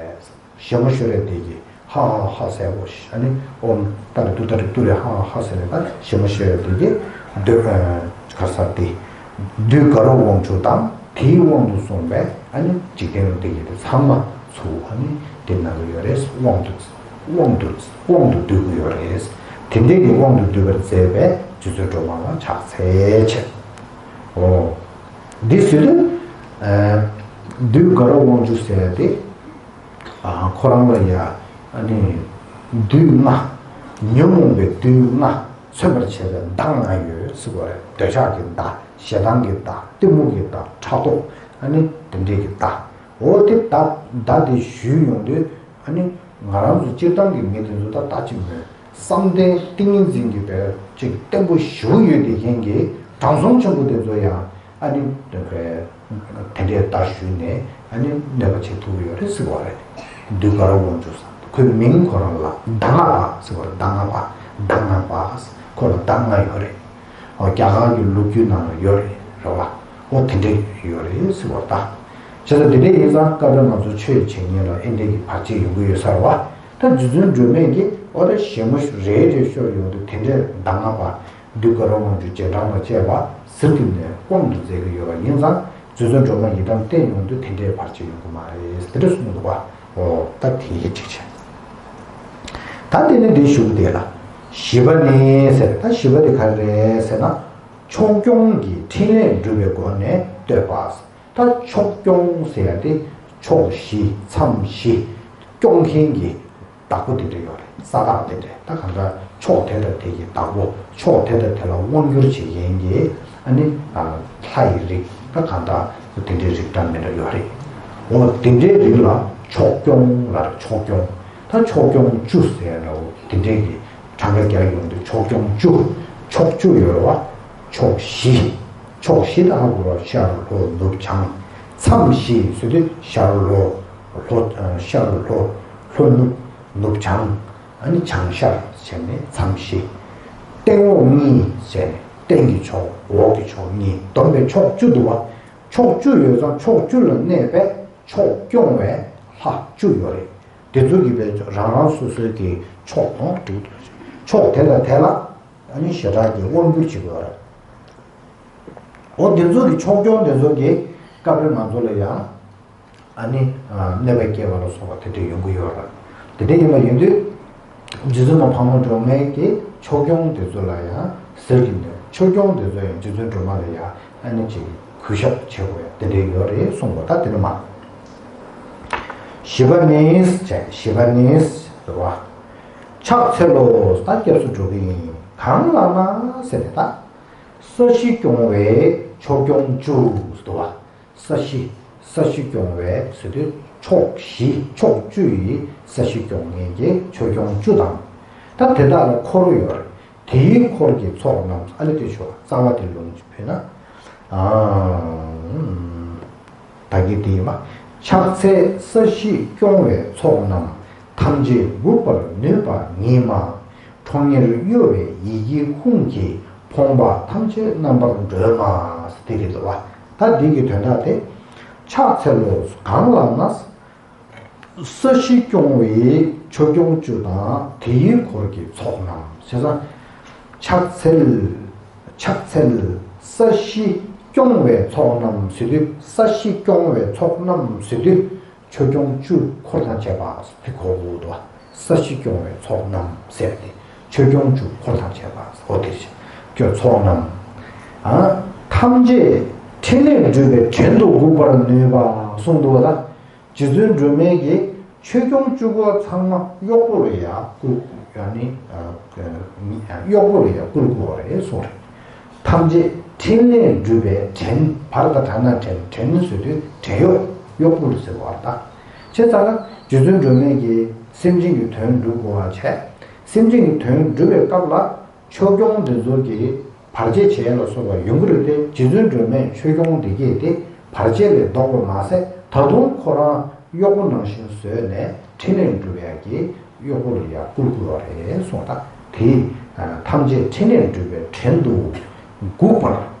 གད་མོ་ཤོར་ཡ་དེ་གིས་ཧ་ཧ་ཧ་ཟེར་གོ་ཤིག་ཨ་ནི་ཨོཾ་ཏཱ་རེ་ཏུཏྟཱ་རེ་ཏུ་རེ་ཧ་ཧ་ཧ་ཟེར་ནས། ད་གད་མོ་ཤོར་ཡ་དེ་གིས་འདོད། ཨ། ག་རེ་ཟེར་དེ། བདུད་དགའ་རབ་དབང་ཕྱུག་དང་དེའི་དབང་དུ་སོང་བའི་ཨ་ནི་འཇིག་རྟེན་དེ་གི་དེ་ཚང་མ་ཚུར་ཨ་ནི་དེ་ན་གི་ཡོད་རེད། དབང་དུ་དབང་དུ་དབང་དུ་བསྡུ་གི་ཡོད་རེད། དེ་འདྲའི་གི་དབང་དུ་བསྡུ་བར་མཛད་པའི་རྗེ་བཙུན་སྒྲོལ་མ་ལ་ཕྱག་འཚལ་བྱས། ཨོ། འདི་ཟེར་དུས། ཨ། བདུད་དགའ་རབ་དབང་ཕྱུག་ཟེར་ཏེ། ཨ། ཁོ་རང་ལ་ཡ། ཨ་ནི་བདུད་ལྔ། ཉོན་མོངས་པའི་བདུད་ལྔ་མཚོན་པར་བྱེད་པའི་མདའ་ལྔ་ཡོད་ཟེར་བ་རེད། འདོད་ཆགས་ཀྱི་མདའ། ཞེ་སྡང་གི་མདའ། གཏི་མུག་གི་མདའ། ཕྲག་དོག་ཨ་ནི་དེ་འདྲས་ཀྱི་མདའ། འོ་དེ་མདའ་མདའ་དེ་གཞུས་ཡོང་དུས། ཨ་ནི་ང་རང་ཚོ་སྤྱིར་བཏང་གི་མི་དེ་ཚོ་ད་ལྟ་ཅིག་མོད། བསམ་གཏན་ཏིང་ངེ་འཛིན་གྱི་བར་ཅིག་བརྟན་པོ་ཞེ་པོ་ཡོད་དེ་མཁན་གྱི་དྲང་སྲོང་ཆེན་པོ་དེ་ཚོ་ཡང་། ཨ་ནི་དེ་འདྲའི་མདའ་གཞུས་ནས་ཨ་ནི་གནོད་པ་བྱེད་ཐུབ་ཀྱི་ཡོད་རེད་ཟེར་བ་རེད། བདུད་དགའ་རབ་དབང་ཕྱུག་ཟེར། ཁོའི་མིང་ཁོ་རང་ལ་མདའ་ལྔ་པ་ཟེར་བ་རེད། མདའ་ལྔ་པ། མདའ་ལྔ་པ། ཁོ་ལ་མདའ་ལྔ་ཡོད་རེད། ཨོ། རྒྱ་གར་གྱི་ལོ་རྒྱུས་ནང་ལ་ཡོད་རེད། རེད་བ། ཨོ་དེ་འདྲ་ཡོད་རེད་ཟེར་བ་ད། བྱས་ཙང་དེ་འདྲ་ཡིན་ཙང་སྐབས་རེ་ང་ཚོ་ཆོས་བྱེད་མཁན་ལ་ཨེ་འདྲ་གི་བར་ཆད་ཡོང་གི་ཡོད་ས་རེད་བ། ད་རྗེ་བཙུན་སྒྲོལ་མས་ཀྱིས་ཨོ་ད་གད་མོ་རེ་རེ་ཤོར་ཡོང་དུས་དེ་འདྲའི་མདའ་ལྔ་པ། བདུད་དགའ་རབ་དབང་ཕྱུག་རྗེས་འབྲང་དང་བཅས་པ་ཟིལ་གྱིས་གནོན་དབང་དུ་མཛད་ཀྱི་ཡོད་པ་ཡིན་ཙང་། རྗེ་བཙུན་སྒྲོལ་མ་ཡི་དམ་བརྟན་ཡོང་དུས་དེ་འདྲའི་བར་ཆད་ཡོང་གི་མ་རེད། དེ་འདྲ་གསུངས་འདུག་བ། ཨོ་ད་དེ་ཡིད་ཆེས་བྱས། ད་དེ་ནས་འདི་ཞུ་གི་དེ་ལ། བཞི་པ་ནི་ཟེར། ད་བཞི་པ་དེ་ག་རེ་རེད་ཟེར་ན། ཕྱོགས་སྐྱོང་གི་ཕྲིན་ལས་སྒྲུབ་པའི་སྒོ་ནས་བསྟོད་པ། ད་ཕྱོགས་སྐྱོང་ཟེར་ཡ་དེ་ཕྱོགས་བཞི་མཚམས་བཞི་སྐྱོང་མཁན་གྱི་བདག་པོ་དེ་འདྲ་ཡོད་རེད། ས་བདག་དེ་འདྲ། ད་གང་ལྟར་ཕྱོགས་དེ་དང་དེ་གི་བདག་པོ། ཕྱོགས་དེ་དང་དེ་ལ་དབང་བསྒྱུར་བྱེད་མཁན་གྱི་ཨ་ནི་ལྷ་ཡི་རིགས། ད་གང་ལྟར་དེ་འདྲའི་རིགས་འདྲ་མི་འདྲ་ཡོད་རེད། འོ་དེ་འདྲའི་རིགས་ལ་ཕྱོགས་སྐྱོང་ལབ་རེད། ཕྱོགས་སྐྱོང་། ད་ཕྱོགས་སྐྱོང་བཅུ་ཟེར་ཡ་འདྲ་བོ་དེ་འདྲའི་གི་གྲངས་ཀ་རྒྱག་ཡོང་དུས་ཕྱོགས་སྐྱོང་བཅུ། ཕྱོགས་བཅུ་ཡོད་རེད་བ། ཕྱོགས་བཞི། ཕྱོགས་བཞི་ད་ཧ་གོ་ར། ཤར་ལྷོ་ནུབ་བྱང་། མཚམས་བཞི་ཟེར་དུས་ཤར་ལྷོ། ལྷོ། ཨ། ཤར་ལྷོ། ལྷོ་ནུབ། ནུབ་བྱང་། ཨ་ནི་བྱང་ཤར་བྱས་ནས་མཚམས་བཞི། སྟེང་འོག་གཉིས་བྱས་ནས་སྟེང་གི་ཕྱོགས་འོག་གི་ཕྱོགས་གཉིས་བསྡོམས་པས་ཕྱོགས་བཅུ་འདུག་བ། ཕྱོགས་བཅུ་ཡོད་ཙང་ཕྱོགས་བཅུ་ལ་གནས་པའི་ཕྱོགས་སྐྱོང་བའི་ལྷ་བཅུ་ཡོད་རེད། དེ་ཚོ་གིས་པའི་རང་རང་སོ་སོའི་གི་ཕྱོགས་དང་འདུག་ཕྱོགས་དེ་དང་དེ་ལ་ ཨ་ནི་ཞེ་དྲག་གི་དབང་བསྒྱུར་བྱེད་དགོས་རེད། འོ་དེ་ཚོ་གི་ཕྱོགས་སྐྱོང་དེ་ཚོ་གི་སྐབས་རེ་ང་ཚོ་ལ་ཡང་ཨ་ནི་གནོད་པ་སྐྱེལ་བ་ལ་སོགས་པ་དེ་འདྲ་ཡོང་གི་ཡོད་རེད། དེ་འདྲ་ཡིན་པ་ཡིན་དུས་རྗེ་བཙུན་མ་ཕག་མོ་སྒྲོལ་མའི་གི་ཕྱོགས་སྐྱོང་དེ་ཚོ་ལ་ཡང་ཟིལ་གྱིས་གནོན། ཕྱོགས་སྐྱོང་དེ་ཚོ་ཡང་རྗེ་བཙུན་སྒྲོལ་མ་ལ་ཡང་ཨ་ནི་ཅིག་གུས་ཞབས་བྱེད་དགོས་དེ་འདྲ་ཡོད་རེད་གསུངས་པ། ད་དེ་ནི་མ། བཞི་པ་ནི་བྱས། བཞི་པ་ནི་ཟེར་བ། ཕྱག་འཚལ་ལོ། ད་སྐྱབས་སུ་འགྲོ་གི་ཡིན། གང་ལགས་ན་ཟེར་ནས་ད། ས་གཞི་སྐྱོང་བའི་ཕྱོགས་སྐྱོང་བཅུ་ཟེར་བ། ས་གཞི། ས་གཞི་སྐྱོང་བའི་ཟེར་དུས་ཕྱོགས་བཞི་ཕྱོགས་བཅུ་ཡི་ས་གཞི་སྐྱོང་མཁན་གྱི་ཕྱོགས་སྐྱོང་བཅུ་དང་། ད་དེ་དག་ལ་འཁོར་ཡོད་རེད། དེའི་འཁོར་གྱི་ཚོགས་རྣམས། ཨ་ལེ་དེ་ཤོག་རྩ་བ་དེ་ལུང་ཕུལ་ན། ཨ། ད་གི་དེ་ཡིན་པ། ཕྱག་འཚལ་ས་གཞི་སྐྱོང་བའི་ཚོགས་རྣམས། ཐམས་ཅད་འགུགས་པར་ནུས་པ་ཉིད་མ། ཁྲོ་གཉེར་གཡོ་བའི་ཡི་གེ་ཧཱུྃ་གིས། ཕོངས་པ་ཐམས་ཅད་རྣམ་པར་སྒྲོལ་མ། དེ་རེད་འདུག་བ། ད་འདི་གི་དོན་དག་དེ། ཕྱག་འཚལ་ལོ། གང་ལགས་ན། ས་གཞི་སྐྱོང་བའི་ཕྱོགས་སྐྱོང་བཅུ་དང་དེའི་འཁོར་གྱི་ཚོགས་རྣམས་ཟེར་ཙང་། ཕྱག་འཚལ། ཕྱག་འཚལ་ས་གཞི་སྐྱོང་བའི་ཚོགས་རྣམས་ཟེར་དུས། ས་གཞི་སྐྱོང་བའི་ཚོགས་རྣམས་ཟེར་དུས་ཕྱོགས་སྐྱོང་བཅུ་འཁོར་དང་བཅས་པ་དེ་གོ་དགོས་འདུག་ས་གཞི་སྐྱོང་བའི་ཚོགས་རྣམས་ཟེར་ཏེ་ཕྱོགས་སྐྱོང་བཅུ་འཁོར་དང་བཅས་པ་འོ་དེ་བཞིན་སྐྱོང་ཚོགས་རྣམས། ཨ། ཐམས་ཅད་ཕྲིན་ལས་སྒྲུབ་པའི་བྲན་དུ་འགུགས་པར་ནུས་པ་གསུངས་འདུག་བ། ད། རྗེ་བཙུན་སྒྲོལ་མའི་གི་ཆོས་སྐྱོང་བཅུ་པོ་ཚང་མ་གཡོག་པོ་ལ་ཡ་བསྐུལ། ཡང་ནི་གཡོག་པོ་ལ་ཡ་བསྐུལ་དགོས་རེད་གསུངས་རེད། ཐམས་ཅད་ཕྲིན་ལས་སྒྲུབ་པའི་བྲན། བར་དང་བྲ་ན་བྲན། བྲན་ཟེར་དུས་བྲན་གཡོག་གཡོག་པོ་ལ་ཟེར་བ་ད། བྱས་ཙང་ན་རྗེ་བཙུན་སྒྲོལ་མའི་གི་སེམས་ཅན་གྱི་དོན་སྒྲུབ་དགོས་པ་བྱས། སེམས་ཅན་གྱི་དོན་སྒྲུབ་པའི་སྐབས་ལ། ཕྱོགས་སྐྱོང་དེ་ཚོ་གིས་བར་ཆད་བྱེད་ལ་སོགས་པ་ཡོང་གི་རེད་དེ། རྗེ་བཙུན་སྒྲོལ་མས་ཆོས་སྐྱོང་དེ་གས་དེ་བར་ཆད་ལས་ལྡོག་པ་མ་ཟད། ད་དུང་ཁོ་རང་གཡོག་པོ་ནང་བཞིན་བཟོས་ནས་ཕྲིན་ལས་སྒྲུབ་ཡག་གི་གཡོག་པོ་ལ་ཡ་བསྐུལ་དགོས་པ་རེད་གསུངས། ད་དེ་ཐམས་ཅད་ཕྲིན་ལས་སྒྲུབ་པའི་བྲན་དུ་འགུགས་པར་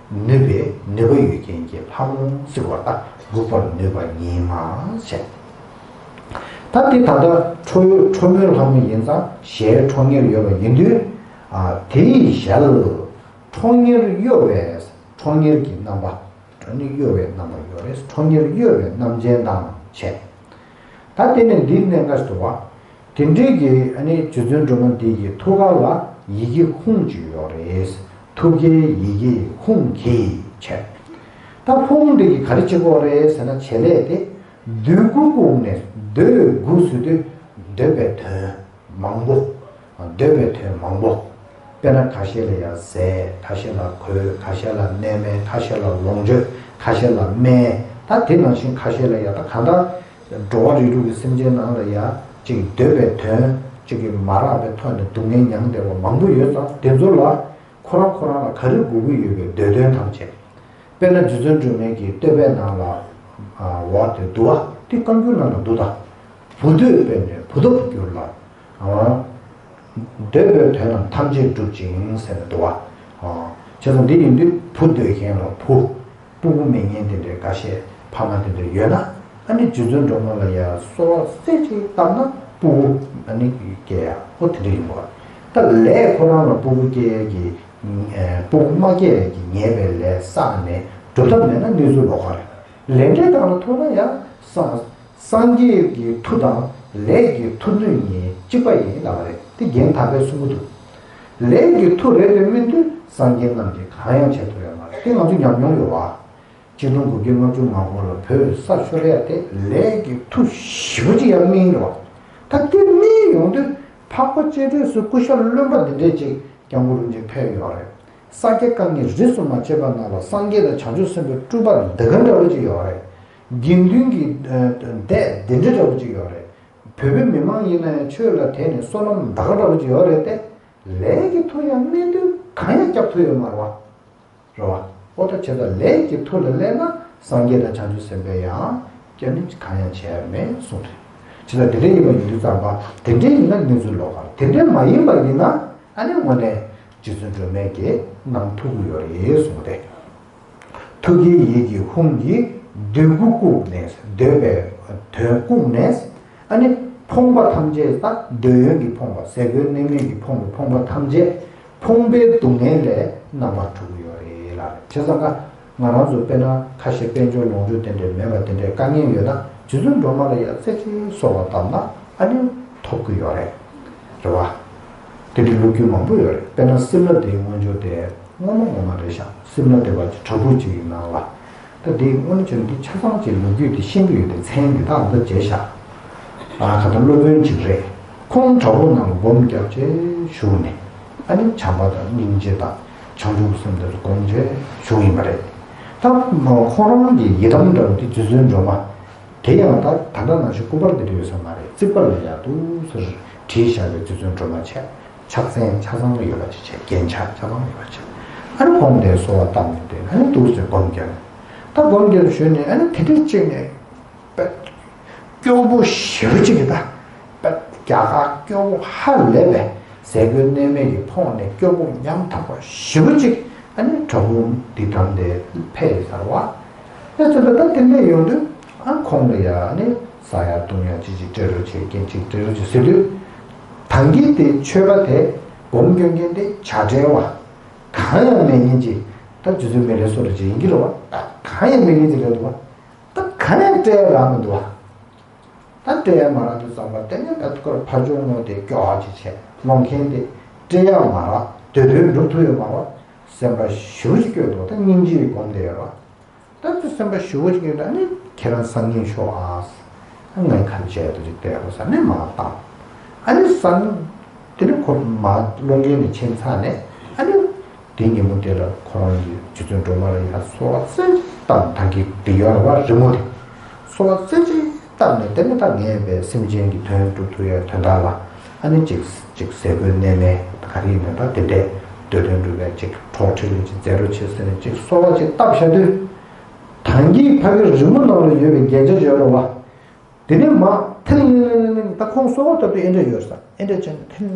ནུས་པའི་ནུས་པ་ཡོད་མཁན་གྱི་ལྷ་མོ་ཟེར་བ། ད་འགུགས་པར་ནུས་པ་ཉིད་མ་བྱས། ད་དེ་ད་ལྟ་ཁྲོ་ཁྲོ་མོའི་ལྷ་མོ་ཡིན་ཙང་ཞལ་ཁྲོ་གཉེར་ཡོད་པ་ཡིན་དུས། ཨ། དེའི་ཞལ། ཁྲོ་གཉེར་གཡོ་བའི། ཁྲོ་གཉེར་གྱི་རྣམ་པ། ཁྲོ་གཉེར་གཡོ་བའི་རྣམ་པ་ཡོད་རེད། ཁྲོ་གཉེར་གཡོ་བའི་རྣམ་ཅན་དང་བཅས། ད་དེ་ནས་འདིའི་གནད་འགག་ཏུ་བ། དེ་འདྲའི་གི་ཨ་ནི་རྗེ་བཙུན་སྒྲོལ་མ་འདི་ཡི་ཐུགས་ཀ་ལ་ཡི་གེ་ཧཱུྃ་ཅིག་ཡོད་རེད། ཐུགས་ཀའི་ཡི་གེ་ཧཱུྃ་གིས་བྱས། ད་ཧཱུྃ་འདི་གིས་ག་རེ་བྱེད་དགོས་རེད་ཟེར་ན། བྱེད་ལས་དེ། འདོད་དགུ་བཀུག་ནས། འདོད་དགུ་ཟེར་དུས་འདོད་པའི་དོན་མང་པོ། འདོད་པའི་དོན་མང་པོ། དཔེར་ན་ཁ་ཤས་ལ་ཡ་ཟས། ཁ་ཤས་ལ་གོས། ཁ་ཤས་ལ་གནས་མལ། ཁ་ཤས་ལ་ལོངས་སྤྱོད། ཁ་ཤས་ལ་སྨན། ད་དེ་ནང་བཞིན་ཁ་ཤས་ལ་ཡ་ད་གང་ལྟར་འགྲོ་བ་རིགས་དྲུག་གི་སེམས་ཅན་ནང་ལ་ཡ་ཅིག་འདོད་པའི་དོན་ཅིག་གི་མ་རག་པའི་ཐོག་ནས་སྡུག་བསྔལ་མྱངས་བསྡད་པ་མང་པོ་ཡོད་ཙང་། དེ་ཚོ་ལ་ཁོ་རང་ཁོ་རང་ལ་ག་རེ་དགོས་ཀྱི་ཡོད་པའི་འདོད་དོན་ཐམས་ཅད། དཔེར་ན་རྗེ་བཙུན་སྒྲོལ་མའི་གི་བསྟོད་པའི་ནང་ལ། ཨ། འོ་དེ་འདུག་བ། དེ་བཀའ་འགྱུར་ནང་ལ་འདུག་ད། བུ་འདོད་པས་ནི་བུ་ཐོབ་འགྱུར་ལ། ཨ། འདོད་པའི་དོན་རྣམས་ཐམས་ཅད་འགྲུབ་ཅིང་ཟེར་ནས་འདུག་བ། ཨ། བྱས་ཙང་འདི་ཡིན་དུས་བུ་འདོད་མཁན་ལ་བུ། སྤུ་གུ་མེད་མཁན་དེ་འདྲའི་འགའ་ཤས་ཕ་མ་དེ་འདྲ་ཡོད་ན། ཨ་ནི་རྗེ་བཙུན་སྒྲོལ་མ་ལ་ཡ་གསོལ་བ་རྩེ་གཅིག་བཏབ་ན་སྤུ་གུ་ཨ་ནི་སྐྱེ་ཡ། ཨོ་དེ་འདྲ་ཡིན་པ། ད་ལས་ཁོ་རང་ལ་སྤུ་གུ་སྐྱེ་ཡ་གི། ཨེ། སྤུ་གུ་མ་སྐྱེ་ཡ་གི་ཉེས་པའི་ལས་བསགས་ནས་སྒྲུབ་ཐབས་མེད་ན་གནས་ཚུལ་ལོགས་ཀ་རེད། ལས་འབྲས་དག་ལ་ཐུག་ན་ཡང་སངས། སངས་རྒྱས་ཀྱི་མཐུ་དང་ལས་ཀྱི་མཐུ་གནོད་གཉིས་གཅིག་པ་ཡིན་ལབ་པ་རེད། དེ་རྒན་དར་པས་གསུང་གི་འདུག་ལས་ཀྱི་མཐུ་རེད་དེ་སྨིན་དུས་སངས་རྒྱས་རྣམས་ཀྱིས་གང་ཡང་བྱེད་ཐུབ་ཡོད་མ་རེད། དེ་ང་ཚོ་ཉམས་མྱོང་ཡོད་བ། གཅིག་སྟོང་དགུ་བརྒྱ་ལྔ་བཅུ་ང་དགུ་ལ་བོད་ས་ཤོར་ཡ་དེ་ལས་ཀྱི་མཐུ་ཞེ་པོ་ཅིག་ཡང་སྨིན་རེད་བ། ད་དེ་སྨིན་ཡོང་དུས་འཕགས་པ་སྤྱན་རས་གཟིགས་སྐུ་ཤ་རློན་པ་འདི་འདྲས་ཅིག་སྐྱབས་མགོན་རིན་ཆེན་ཕེབས་ཡོད་རེད། ས་སྐྱ་བཀའ་རྙིང་རིས་སུ་མ་ཆད་པ་ནང་ལ་སངས་རྒྱས་དང་བྱང་ཆུབ་སེམས་དཔའི་སྤྲུལ་པ་འདི་ག་འདྲ་བོ་ཅིག་ཡོད་རེད། དགེ་འདུན་གྱི་སྡེ་འདི་འདྲ་འདྲ་བོ་ཅིག་ཡོད་རེད། བོད་པའི་མི་མང་ཡིན་ན་ཡང་ཆོས་ལ་དད་ནས་བསོད་ནམས་འདི་ག་འདྲ་བོ་ཅིག་ཡོད་རེད་དེ། ལས་ཀྱི་མཐུ་ཡང་སྨིན་དུས་གང་ཡང་སྐྱབས་ཐུབ་ཡོད་མ་རེད་བ། རེད་བ། ཨོ་ད་བྱས་ཙང་ལས་ཀྱི་མཐུ་ལ་སླེབས་ན་སངས་རྒྱས་དང་བྱང་ཆུབ་སེམས་དཔའི་ཡང་སྐྱབས་ནི་གང་ཡང་བྱས་མེད་གསུངས་རེད། བྱས་ཙང་དེ་འདྲ་ཡིན་པ་ཡིན་དུས་ཙམ་པ་དེ་འདྲ་ཡིན་ན་གནས་ཚུལ་ལོགས་ཀ་རེད། དེ་འདྲ་མ་ཡིན་པ་ཡིན་ན་ཨ་ནི་དངོས་གནས་རྗེ་བཙུན་སྒྲོལ་མས་ཀྱིས་གནང་ཐུབ་ཀྱི་ཡོད་རེད་གསུངས་ཏེ། ཐུགས་ཀའི་ཡི་གེ་ཧཱུྃ་གིས་འདོད་དགུ་བཀུག་ནས། འདོད་པའི་དོན་བཀུག་ནས། ཨ་ནི་ཕོངས་པ་ཐམས་ཅད། ད་འདོད་ཡོན་གྱི་ཕོངས་པ། ཟས་གོས་གནས་མལ་གྱི་ཕོངས་པ། ཕོངས་པ་ཐམས་ཅད་ ཕོངས་པའི་སྡུག་བསྔལ་ལས་རྣམ་པར་གྲོལ་གྱི་ཡོད་རེད་ལབ་རེད། བྱས་ཙང་ཀ་ང་རང་ཚོ་དཔེར་ན་ཁ་ཤས་དཔལ་འབྱོར་ལོངས་སྤྱོད་དེ་འདྲའི་མེད་པ་དེ་འདྲའི་དཀའ་ངལ་ཡོད་ན་རྗེ་བཙུན་སྒྲོལ་མ་ལ་ཡ་རྩེ་གཅིག་གསོལ་བ་བཏབ་ན་ཨ་ནི་ཐོབ་ཀྱི་ཡོད་རེད། རེད་བ། དེ་འདྲའི་ལོ་རྒྱུས་མང་པོ་ཡོད་རེད། དཔེར་ན་སིམ་ལ་དེའི་སྔོན་འཇུག་དེ་ངོ་མ་ངོ་མ་རེད་ཤག་སིམ་ལ་དེ་བ་ཅིག་བྲག་ཕུག་ཅིག་གི་ནང་ལ། ད་དེའི་སྔོན་བྱོན་དེ་ཆ་ཚང་ཅིག་ལོ་རྒྱུས་དེ་ཤེས་ཀྱི་ཡོད་དེ་མཚན་དེ་དག་འདི་བརྗེད་ཤག་ཨ་ཁ་ད་སློབ་དཔོན་ཅིག་རེད། ཁོང་བྲག་ཕུག་ནང་ལ་སྒོམ་རྒྱབ་བྱས་བཞུགས་ནས་ཨ་ནི་བྱམས་པ་དང་སྙིང་རྗེ་དང་བྱང་ཆུབ་སེམས་དེ་ཚོ་སྒོམ་བྱས་བཞུགས་ཡིན་པ་རེད། ད་ཁོ་རང་གི་ཡི་དམ་འདྲ་བོ་དེ་རྗེ་བཙུན་སྒྲོལ་མ། དེ་ཡང་ད་ད་ལྟ་ནང་བཞིན་སྐུ་པར་དེ་འདྲ་ཡོད་ས་མ་རེད། རྩིག་པ་ལ་ཡར་འདུག་སེ་བྲིས་བཞག་པའི་རྗེ་བཙུན་སྒྲོལ་མ་བྱས། ཕྱག་མཚན་ཆ་ཚང་ཡོད་པ་ཅིག་བྱས། རྒྱན་ཆ་ཆ་ཚང་ཡོད་པ་ཅིག་ཨ་ནི་ཁོང་དེ་གསོལ་བ་བཏབ་ནས་དེ་ཨ་ནི་འདུག་སེ་སྒོམ་བརྒྱབ་ནས། ད་སྒོམ་བརྒྱབ་ཞོར་ནས་ཨ་ནི་དེ་འདྲའི་ཅིག་ནས་པད། སྐྱོ་པོ་ཞེ་པོ་ཅིག་གི་ད། པད་རྒྱ་གར་སྐྱོ་པོ་ཧ་ལས་པའི་ཟས་གོས་གནས་མལ་གྱི་ཕོངས་ནས་སྐྱོ་པོ་ཉམ་ཐག་པ་ཞེ་པོ་ཅིག་ཨ་ནི་བྲག་ཕུག་འདི་འགྲམ་དེ་ཕེབས་ཡོད་ས་རེད་བ། ཨེ་ཙི་ད་ལྟ་དེ་འདྲ་ཡོང་དུས་ཨ་ཁོང་ལ་ཡ་ཨ་ནི་ཟ་ཡ་བཏུང་ཡ་ཅི་ཅིག་སྤྲད་རོགས་བྱེད། རྐྱེན་ཅིག་སྤྲད་རོགས་བྱེད་ཟེར་དུས། ད་གིན་དེ་མཆོད་པ་དེ་སྒོམ་སྐྱོན་མཁན་དེ་བྱ་བྲལ་བ། གང་ཡང་མེད་མཁན་ཅིག་ད་རྗེ་བཙུན་མི་ལའི་སོགས་རེ་ཅིག་ཡིན་གྱི་རེད་བ། ད་གང་ཡང་མེད་མཁན་ཅིག་རེད་འདུག་བ། ད་གང་ཡང་སྤྲད་ཡ་རག་མི་འདུག་བ། ད་སྤྲད་ཡ་མ་རག་དུས་ཙམ་པ་དེ་ནས་ད་ཁོར་ཕར་ཕྱོགས་ངོས་དེ་སྐྱོ་བ་ཅིག་བྱས། སློང་མཁན་དེ་སྤྲད་ཡ་མ་རག་སྡོད་དོན་འགྲུབ་ཐུབ་ཡོད་མ་རེད་བ། སེམས་པ་ཞེ་པོ་ཅིག་སྐྱོ་འདུག་ད་སྙིང་རྗེ་ཡིས་སྒོམ་བསྡད་ཡོད་རེད་བ། ད་དེ་སེམས་པ་ཞེ་པོ་ཅིག་ཡོད་ན་ནི་ཁྱེད་རང་སང་ཉིན་ཤོག་ཨ། ངས་ཁ་བྱས་དུ་ཅིག་བལྟས་པ་ས་ནས་མར་བཏང་། ཨ་ནི་སང་ཉིན་དེ་ནི་ཁོ་མར་སློང་མཁན་ནས་ཕྱིན་ཚར་ནས་ཨ་ནི་དེ་ཉིན་མོ་དེ་ལ་ཁོ་རང་གིས་རྗེ་བཙུན་སྒྲོལ་མ་ལ་ཡར་གསོལ་བ་རྩེ་གཅིག་བཏབ། ད་གིན་དེ་ཡོད་རེད་བ། རི་མོ་དེ་གསོལ་བ་རྩེ་གཅིག་བཏབ་ནས་དེ་ནི་ད་ངས་པའི་སེམས་ཅན་གྱི་དོན་སྒྲུབ་ཐུབ་ཡ་དོན་དག་ལ་ཨ་ནི་ཅིག་ཅིག་ཟས་གོས་གནས་མལ་ག་རེ་ཡིན་ན་ད་དེ་འདྲས་སྡོད་དོན་སྒྲུབ་པའི་ཅིག་གྲོགས་ཁྲིད་ལས་ཅིག་མཛད་རོགས་བྱེད་ཟེར་ནས་ཅིག་གསོལ་བ་ཅིག་བཏབ་བཞག་དུས། ད་གིན་ཕ་གི་རི་མོ་ནང་ལ་ཡོད་པའི་རྒྱན་ཆ་ཅིག་ཡོད་རེད་བ། དེ་ནས་མར་ཐིང་ལིང་ལིང་ལིང་ལིང་། ད་ཁོང་གསོལ་བ་བཏབ་དུས་ཨེ་འདྲ་ཡོད་ས། ཨེ་འདྲ་བྱས་ནས་ཐིང་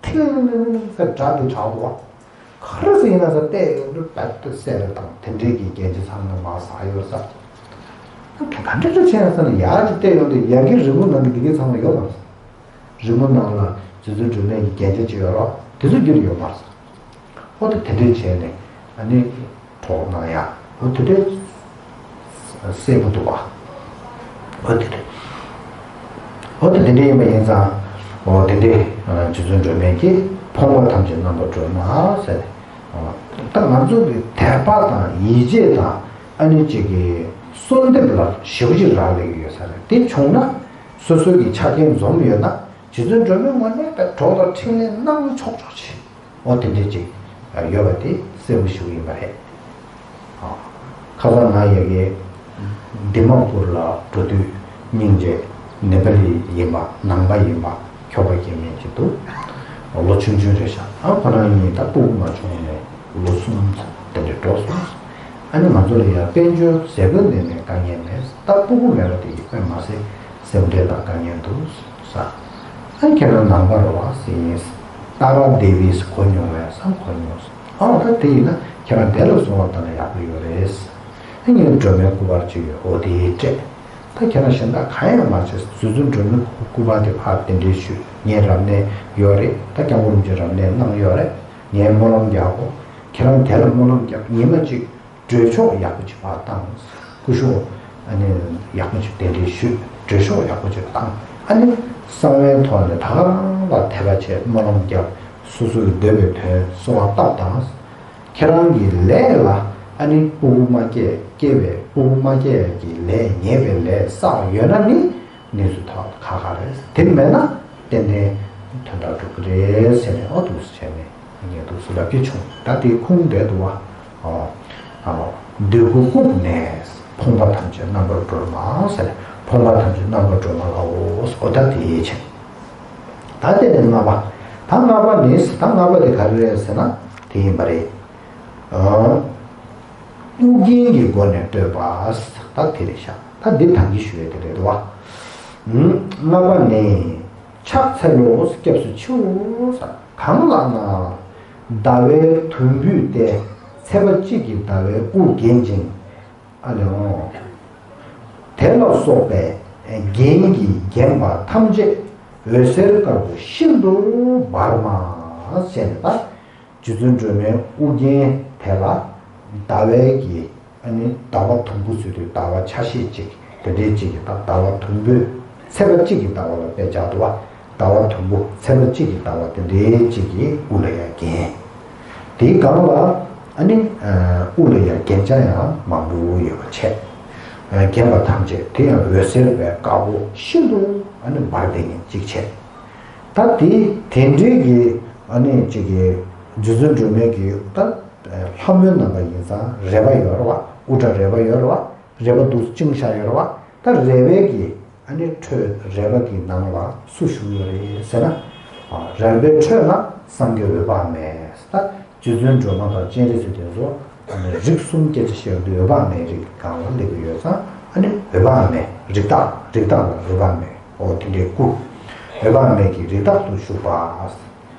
ཐིང་ལིང་ལིང་ལིང་ལིང་ཟེར་སྒྲ་དེ་གྲགས་འདུག་བ། ག་རེ་ཟེར་ཡིན་ན་ཟེར་བལྟས་ཡོང་དུས་རྦད་དེ་གསལ་རེ་དང་དེ་འདྲའི་གི་རྒྱན་ཆ་ཚང་མ་མར་ཟགས་ཡོད་ས། ད་ག་འདྲ་འདྲ་བྱས་ཡིན་ཟེར་ན་ཡར་ཅིག་བལྟས་ཡོང་དུས་ཡ་གི་རི་མོ་ནང་གི་དེ་གའི་ཚང་མ་ཡོད་མ་རེད། རི་མོ་ནང་ལ་རྗེ་བཙུན་སྒྲོལ་མའི་གི་རྒྱན་ཆ་ཅིག་ཡོད་རེད་བ། དེ་ཚོ་འདིར་ཡོད་མ་རེད། ཨོ་ད་དེ་འདྲས་བྱས་ནས་ཨ་ནི་གྲོགས་གནང་ཡ། ཨོ་དེ་འདྲས་གསལ་པོ་འདུག་བ། ཨོ་དེ་འདྲས། ཨོ་ད་དེ་འདྲས་ཡིན་པ་ཡིན་ཙང་། ཨོ་དེ་འདྲས་རྗེ་བཙུན་སྒྲོལ་མས་ཀྱིས་ཕོངས་པ་ཐམས་ཅད་རྣམ་པར་གྲོལ་མ་ཟེར་ནས། ད་ང་ཚོ་གི་དད་པ་དང་ཡིད་ཆེས་དང་ཨ་ནི་གཅིག་གི་གསོལ་འདེབས་ལ་ཞེ་པོ་ཅིག་རག་ལས་ཀྱི་ཡོད་ས་རེད། དེ་བྱུང་ན་སོ་སོའི་གི་ཆ་རྐྱེན་འཛོམས་ཡོད་ན། རྗེ་བཙུན་སྒྲོལ་མའི་ངོས་ནས་ད་གྲོགས་དང་འཕྲིན་ལས་གནང་ཆོག་ཆོག་བྱེད། འོ་དེ་འདྲས་ཅིག་ཡོད་པ་དེ་གསལ་པོ་ཞིག་ཡིན་པ་རེད། ཁ་སང་ང་ཡ་གི་དི་མ་པུར་ལ་འགྲོ་དུས་སྙིང་རྗེ་ནེ་པ་ལི་ཡིན་པ་ནང་པ་ཡིན་པ་ཁྱོ་ག་སྐྱེ་མཁན་ཅིག་འདུག་ལོ་ཆུང་ཆུང་རེད་ཤག་ཨ་ཁོ་རང་གཉིས་ད་སྤུ་གུ་མ་བྱུང་ནས་ལོ་གསུམ་ཙམ་དེ་འདྲས་འགྲོ་སོང་། ཨ་ནི་ང་ཚོ་ལ་ཡ་དཔལ་འབྱོར་ཟས་གོས་གནས་མལ་དཀའ་ངལ་མེད། ད་སྤུ་གུ་མེད་པ་དེ་ཡིན་པས་མ་ཟད་སེམས་ཁྲལ་དང་དཀའ་ངལ་འདུག་ས། ཨ་ཁྱེད་རང་ནང་པ་རེད་བ་ཟེར་ཡིན། ཏཱ་ར་དེ་བི་ཟེར་གོ་མྱོང་བས་བསམ། གོ་མྱོང་ས། ཨ་ད་དེ་ཡིན་ན་ཁྱེད་རང་དེ་ལ་སོང་བ་ལྟ་ན་ཡག་པོ་ཡོད་རེད། ཨ་ངས་སྒྲོལ་མའི་སྐུ་པར་ཅིག་ཡོད། འོ་དེ་སྤྲད། ད་ཁྱེད་རང་གཞན་དག་གང་ཡང་མ་བྱེད། རྗེ་བཙུན་སྒྲོལ་མའི་སྐུ་པར་དེ་ཕར་གདན་འདྲེན་ཞུས། ངའི་རབ་གནས་ཡོད་རེད། ད་སྐྱབས་མགོན་རིན་པོ་ཆེ་རབ་གནས་གནང་ཡོད་རེད། ངས་སྨོན་ལམ་རྒྱག་གོ། ཁྱེད་རང་དེ་ལ་སྨོན་ལམ་རྒྱག་ཉི་མ་གཅིག་གྲོས་ཆོག་ཡག་པོ་ཅིག་ཕར་བཏང་། སྐུ་ཞབས་ཨ་ནི་ཡག་པོ་ཅིག་གདན་འདྲེན་ཞུས། གྲོས་ཆོག་ཡག་པོ་ཅིག་བཏང་། ཨ་ནི་གསང་བའི་ཐོག་ནས་ད་ག་རང་ལ་དད་པ་བྱས། སྨོན་ལམ་རྒྱབ། སོ་སོའི་འདོད་པའི་དོན་གསོལ་བ་བཏབ་དང་། ཁྱེད་རང་གི་ལས་ལ་ཨ་ནི་སྤུ་གུ་མ་སྐྱེས། སྐྱེས་པའི་སྤུ་གུ་མ་སྐྱེས་ཀྱི་ལས་ཉེས་པའི་ལས་བསགས་ཡོད་ན་ནི་གནས་ཚུལ་ཐོག་ཁག་ཁག་རེད། དེ་མེད་ན་ཏན་ཏན་དོན་དག་འགྲུབ་ཀྱི་རེད་ཟེར་ནས། ཨོ་འདུག་སེ་བྱས་ནས་ངས་འདུག་སེ་ལབ་ཀྱི་བྱུང་། ད་དེ་ཁུངས་འདྲ་འདུག་བ། ཨོ། ཨོ། འདོད་དགུ་བཀུག་ནས་ཕོངས་པ་ཐམས་ཅད་རྣམ་པར་གྲོལ་མ་ཟེར། ཕོངས་པ་ཐམས་ཅད་རྣམ་པར་གྲོལ་མ་ལའོ། ཨོ་ད་དེ་ཡིད་ཆེས། ད་དེ་ནས་ལྔ་པ། ད་ལྔ་པ་ནི། ད་ལྔ་པ་དེ་ག་རེ་རེད་ཟེར་ན་དེ་ཡིན་པ་རེད། ཨོ། དབུགས་འབྱིན་གྱི་སྒོ་ནས་བསྟོད་པ། ད་དེ་རེད་ཤག་ད་འདི་ད་གིན་ཞུ་ཡས་དེ་རེད་འདུག་བ། ལྔ་པ་ནི། ཕྱག་འཚལ་ལོ། སྐྱབས་སུ་མཆིའོ། གང་ལགས་ན། ཟླ་བའི་དུམ་བུས་ཏེ། ཚེས་པ་གཅིག་གི་ཟླ་བའི་དབུ་བརྒྱན་ཅིང་། ཨ་ལེའོ། དེ་ལ་སོགས་པའི་རྒྱན་གྱིས་བརྒྱན་པ་ཐམས་ཅད་འོད་ཟེར་དཀར་པོ་ཤིན་ཏུ་འབར་མ་ཟེར་ནས། ད་ རྗེ་བཙུན་སྒྲོལ་མའི་དབུ་རྒྱན་དེ་ལ་ཟླ་བའི་གི་ཨ་ནི་ཟླ་བ་དུམ་བུ་ཟེར་དུས་ཟླ་བ་ཆ་ཤས་གཅིག་དེ་འདྲའི་གཅིག་གི་ད་ཟླ་བ་དུམ་བུ་ཚེས་པ་གཅིག་གི་ཟླ་བ་ལ་དཔེ་བཞག་འདུག་བ། ཟླ་བ་དུམ་བུ་ཚེས་པ་གཅིག་གི་ཟླ་བ་དེ་འདྲའི་གཅིག་གི་དབུ་ལ་ཡང་བརྒྱན། དེའི་སྒང་ལ་ཨ་ནི་དབུ་ལ་ཡང་རྒྱན་ཆ་ཡང་མང་པོ་ཡོད་པ་བྱས། བརྒྱན་པ་ཐམས་ཅད་དེ་ཡང་འོད་ཟེར་བའི་དཀར་པོ་ཤིན་ཏུ་ཨ་ནི་འབར་བསྡད་མཁན་གཅིག་བྱས། ད་དེ་དེ་འདྲའི་གི་ཨ་ནི་གཅིག་གི་རྗེ་བཙུན་སྒྲོལ་མའི་གི་ད་ལྷ་མོའི་རྣམ་པ་ཡིན་ཙང་རལ་པ་ཡོད་རེད་བ། དབུ་སྐྲ་རལ་པ་ཡོད་རེད་བ། རལ་པ་འདུག་བཅིངས་བཞག་ཡོད་རེད་བ། ད་རལ་པའི་གི་ཨ་ནི་ཁྲོད་རལ་པ་གི་ནང་ལ་སུ་བཞུགས་ཡོད་རེད་ཟེར་ན། རལ་པའི་ཁྲོད་ན་སངས་རྒྱས་འོད་དཔག་མེད། ད་རྗེ་བཙུན་སྒྲོལ་མ་དང་སྤྱན་རས་གཟིགས་དེ་ཚོ་རིགས་གསུམ་སྐད་ཆ་བཤད་དུས་འོད་དཔག་མེད་རིགས་སྒང་ལ་སླེབས་ཀྱི་ཡོད་ཙང་ཨ་ནི་འོད་དཔག་མེད་རིགས་བདག་རིགས་བདག་ལ་འོད་དཔག་མེད། འོ་དེ་འདྲའི་སྐུ་འོད་དཔག་མེད་ཀྱི་རིགས་བདག་ཏུ་བཞུགས་པ།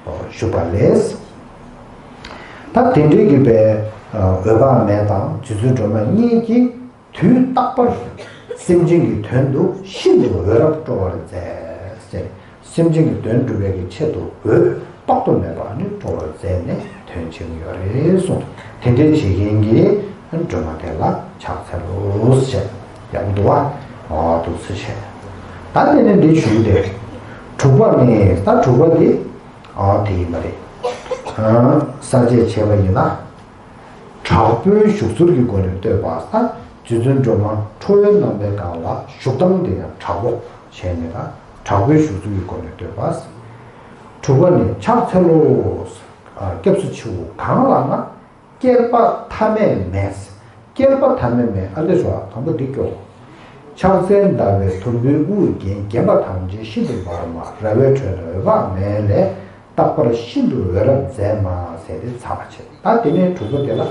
བཞུགས་པ་ལས། ད་དེ་འདྲའི་གི་པའི་འོད་དཔག་མེད་དང་རྗེ་བཙུན་སྒྲོལ་མ་གཉིས་ཀྱིས་དུས་རྟག་པར་སེམས་ཅན་གྱི་དོན་དུ་ཤིན་ཏུ་འོད་རབ་སྤྲོ་བར་མཛད་ཟེར། སེམས་ཅན་གྱི་དོན་སྒྲུབ་པའི་གི་ཆེད་དུ་འོད་དཔག་ཏུ་མེད་པ་ནི་སྤྲོ་བར་མཛད་ནས་དོན་བྱེད་ཀྱི་ཡོད་རེད་གསུངས། དེ་འདྲའི་བྱེད་མཁན་གྱི་སྒྲོལ་མ་དེ་ལ་ཕྱག་འཚལ་ལོ་ཞེས་ཡག་པོ་འདུག་བ། འོ་འདུག་སེ་བྱས། ད་དེ་ནས་འདི་ཞུ་སྟེ། དྲུག་པ་ནི་ད་དྲུག་པ་འདི་འོ་དེ་ཡིན་པ་རེད། ས་བཅད་བྱས་པ་ཡིན་ན། དྲག་པོའི་བཞུགས་ཚུལ་གྱི་སྒོ་ནས་བསྟོད་པ་ཟེར། རྗེ་བཙུན་སྒྲོལ་མ་ཁྲོ་བོའི་རྣམ་པའི་སྒང་ལ་བཞུགས་སྟངས་དེ་ཡང་དྲག་པོ་བྱས་ནས་ད་དྲག་པོའི་བཞུགས་ཚུལ་གྱི་སྒོ་ནས་བསྟོད་པ་ཟེར། དྲུག་པ་ནི་ཕྱག་འཚལ་ལོ། སྐྱབས་སུ་མཆིའོ། གང་ལགས་ན། བསྐལ་པ་མཐའ་མེད་མེད། བསྐལ་པ་མཐའ་མེད་མེད། ཨ་ལས་སོ་དང་པོ་འདི་སྐྱོ། ཕྱག་འཚལ་ཟླ་བའི་དུམ་བུས་དབུ་བརྒྱན། བརྒྱན་པ་ཐམས་ཅད་ཤིན་ཏུ་འབར་མ། རལ་པའི་ཁྲོད་ན་འོད་དཔག་མེད་ལས། རྟག་པར་ཤིན་ཏུ་འོད་རབ་མཛད་མ་ཟེར་ཏེ་ཚར་བ་བྱས། ད་དེ་ནས་དྲུག་པ་དེ་ལ།